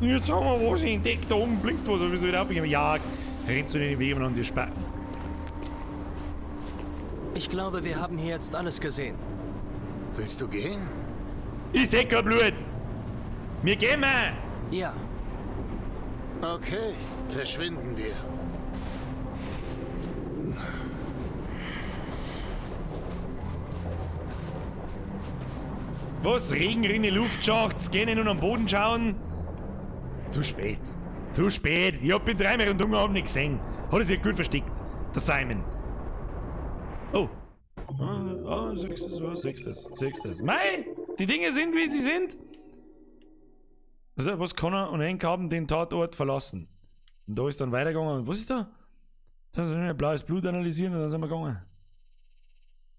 S1: Jetzt haben wir was entdeckt. Da oben blinkt was. Aber wieso wieder aufgehen? Ja, rennst du in den Weg und an die Spacken.
S13: Ich glaube, wir haben hier jetzt alles gesehen.
S9: Willst du gehen?
S1: Ich seh kein Blut. Wir gehen mal.
S13: Ja.
S9: Okay, verschwinden wir.
S1: Was? Regenrinne, Luftschacht, scannen und am Boden schauen? Zu spät. Zu spät. Ich hab bin dreimal rundum und hab nicht gesehen. Hat er sich gut versteckt. Der Simon. Oh. Ah, sechstes, sechstes, sechstes. Mei! Die Dinge sind, wie sie sind. Also, was Connor und Hank haben den Tatort verlassen. Und da ist dann weitergegangen. Und was ist da? Dann sind wir blaues Blut analysieren und dann sind wir gegangen.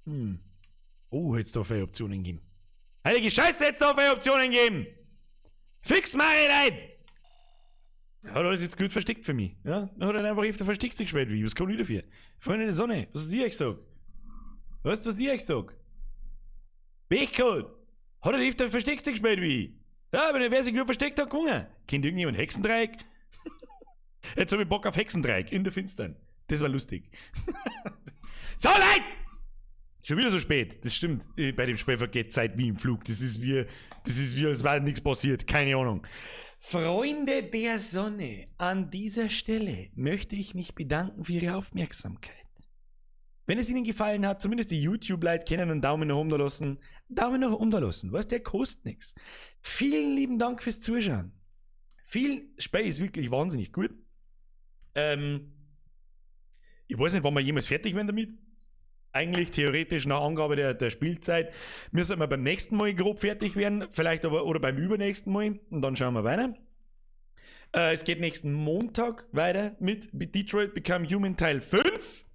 S1: Hm. Oh, hätt's da viele Optionen gegeben. Heilige Scheiße, hätt's da viele Optionen gegeben! Fix mal, Leute! Hat alles jetzt gut versteckt für mich. Ja? Dann hat er einfach öfter versteckt sich gespielt wie ich. Was kann ich dafür? Freunde der Sonne, was ist ich euch sag? Weißt du, was ich euch sag? Pech gehabt! Hat er öfter versteckt sich gespielt wie ich? Ja, wenn wer sich gut versteckt hat, gewonnen. Kennt irgendjemand Hexendreieck? Jetzt hab ich Bock auf Hexendreieck in der Finstern. Das war lustig. So, Leute! Schon wieder so spät. Das stimmt. Bei dem Spiel vergeht Zeit wie im Flug. Das ist wie, als wäre nichts passiert. Keine Ahnung. Freunde der Sonne, an dieser Stelle möchte ich mich bedanken für Ihre Aufmerksamkeit. Wenn es Ihnen gefallen hat, zumindest die YouTube-Leute kennen einen Daumen nach oben da lassen. Daumen nach oben da lassen. Weißt, der kostet nichts. Vielen lieben Dank fürs Zuschauen. Viel Spiel ist wirklich wahnsinnig gut. Ich weiß nicht, wann wir jemals fertig werden damit. Eigentlich theoretisch nach Angabe der Spielzeit müssen wir beim nächsten Mal grob fertig werden, vielleicht aber oder beim übernächsten Mal und dann schauen wir weiter. Es geht nächsten Montag weiter mit Detroit Become Human Teil 5.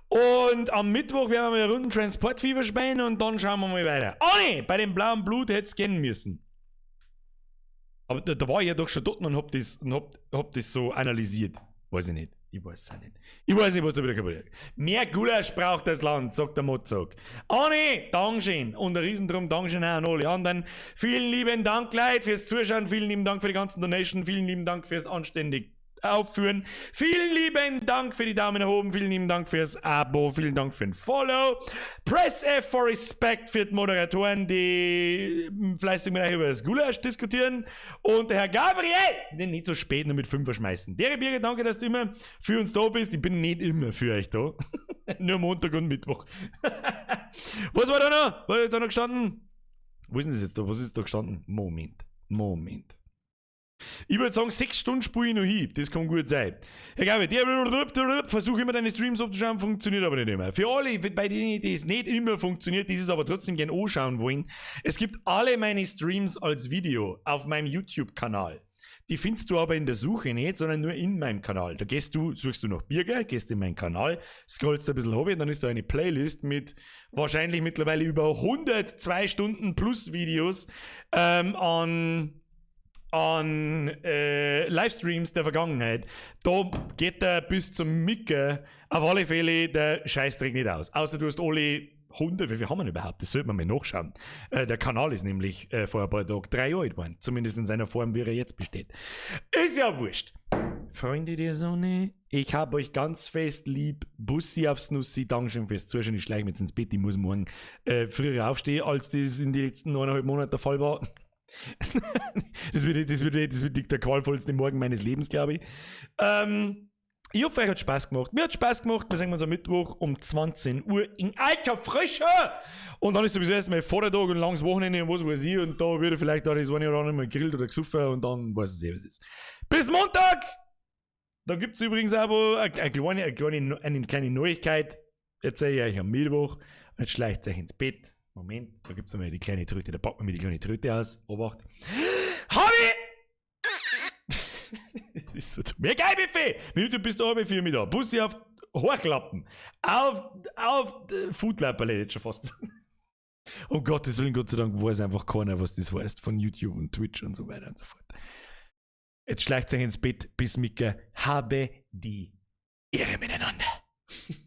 S1: Und am Mittwoch werden wir mal eine Runde Transport Fever spielen und dann schauen wir mal weiter. Oh ne, bei dem blauen Blut hätte es gehen müssen. Aber da war ich ja doch schon dort und hab das, hab das so analysiert. Weiß ich nicht. Ich weiß es auch nicht. Ich weiß nicht, was da wieder kaputt ist. Mehr Gulasch braucht das Land, sagt der Mozart. Anni, Dankeschön. Und ein Riesendrum, Dankeschön auch an alle anderen. Vielen lieben Dank, Leute, fürs Zuschauen. Vielen lieben Dank für die ganzen Donations. Vielen lieben Dank fürs anständig Aufführen. Vielen lieben Dank für die Daumen nach oben. Vielen lieben Dank fürs Abo. Vielen Dank für den Follow. Press F for Respect für die Moderatoren, die fleißig mit euch über das Gulasch diskutieren. Und der Herr Gabriel, den nicht so spät nur mit 5 verschmeißen. Dere Birger, danke, dass du immer für uns da bist. Ich bin nicht immer für euch da. Nur Montag und Mittwoch. Was war da noch? Was ist da noch gestanden? Wo ist denn das jetzt da? Was ist da gestanden? Moment. Moment. Ich würde sagen, 6 Stunden spule ich noch hin. Das kann gut sein. Herr Gabi, versuche immer deine Streams abzuschauen, funktioniert aber nicht immer. Für alle, bei denen das nicht immer funktioniert, die es aber trotzdem gerne anschauen wollen, es gibt alle meine Streams als Video auf meinem YouTube-Kanal. Die findest du aber in der Suche nicht, sondern nur in meinem Kanal. Da gehst du, suchst du nach Birger, gehst in meinen Kanal, scrollst ein bisschen hoch und dann ist da eine Playlist mit wahrscheinlich mittlerweile über 102 Stunden plus Videos an Livestreams der Vergangenheit. Da geht der bis zum Micke auf alle Fälle der Scheißdreck nicht aus. Außer du hast alle 100, wie viel haben wir denn überhaupt? Das sollte man mal nachschauen. Der Kanal ist nämlich vor ein paar Tagen 3 Jahre alt geworden. Zumindest in seiner Form, wie er jetzt besteht. Ist ja wurscht. Freunde der Sonne, ich hab euch ganz fest lieb. Bussi aufs Nussi, Dankeschön fürs Zuschauen. Ich schleiche mir jetzt ins Bett. Ich muss morgen früher aufstehen, als das in den letzten 9,5 Monaten der Fall war. Das wird der qualvollste Morgen meines Lebens, glaub ich. Ich hoffe, euch hat Spaß gemacht. Mir hat Spaß gemacht. Wir sehen uns am Mittwoch um 20 Uhr in alter Frische. Und dann ist sowieso erstmal Vortag und langes Wochenende und was weiß ich. Und da würde vielleicht auch das eine oder andere mal gegrillt oder gesoffen und dann weiß ich eh, was ist. Bis Montag! Da gibt's übrigens auch eine kleine Neuigkeit. Erzähle ich euch am Mittwoch. Und jetzt schleicht euch ins Bett. Moment, da gibt's einmal die kleine Tröte. Da packen wir die kleine Tröte aus. Obacht. Hobby! Das ist so dumm. Ja, geil, Buffet! Mit du bist da für mich da. Bussi auf Hochklappen. Auf Foodlapperle jetzt schon fast. Um Gottes Willen, Gott sei Dank weiß einfach keiner, was das heißt von YouTube und Twitch und so weiter und so fort. Jetzt schleicht euch ins Bett, bis Micke. Habe die Ehre miteinander.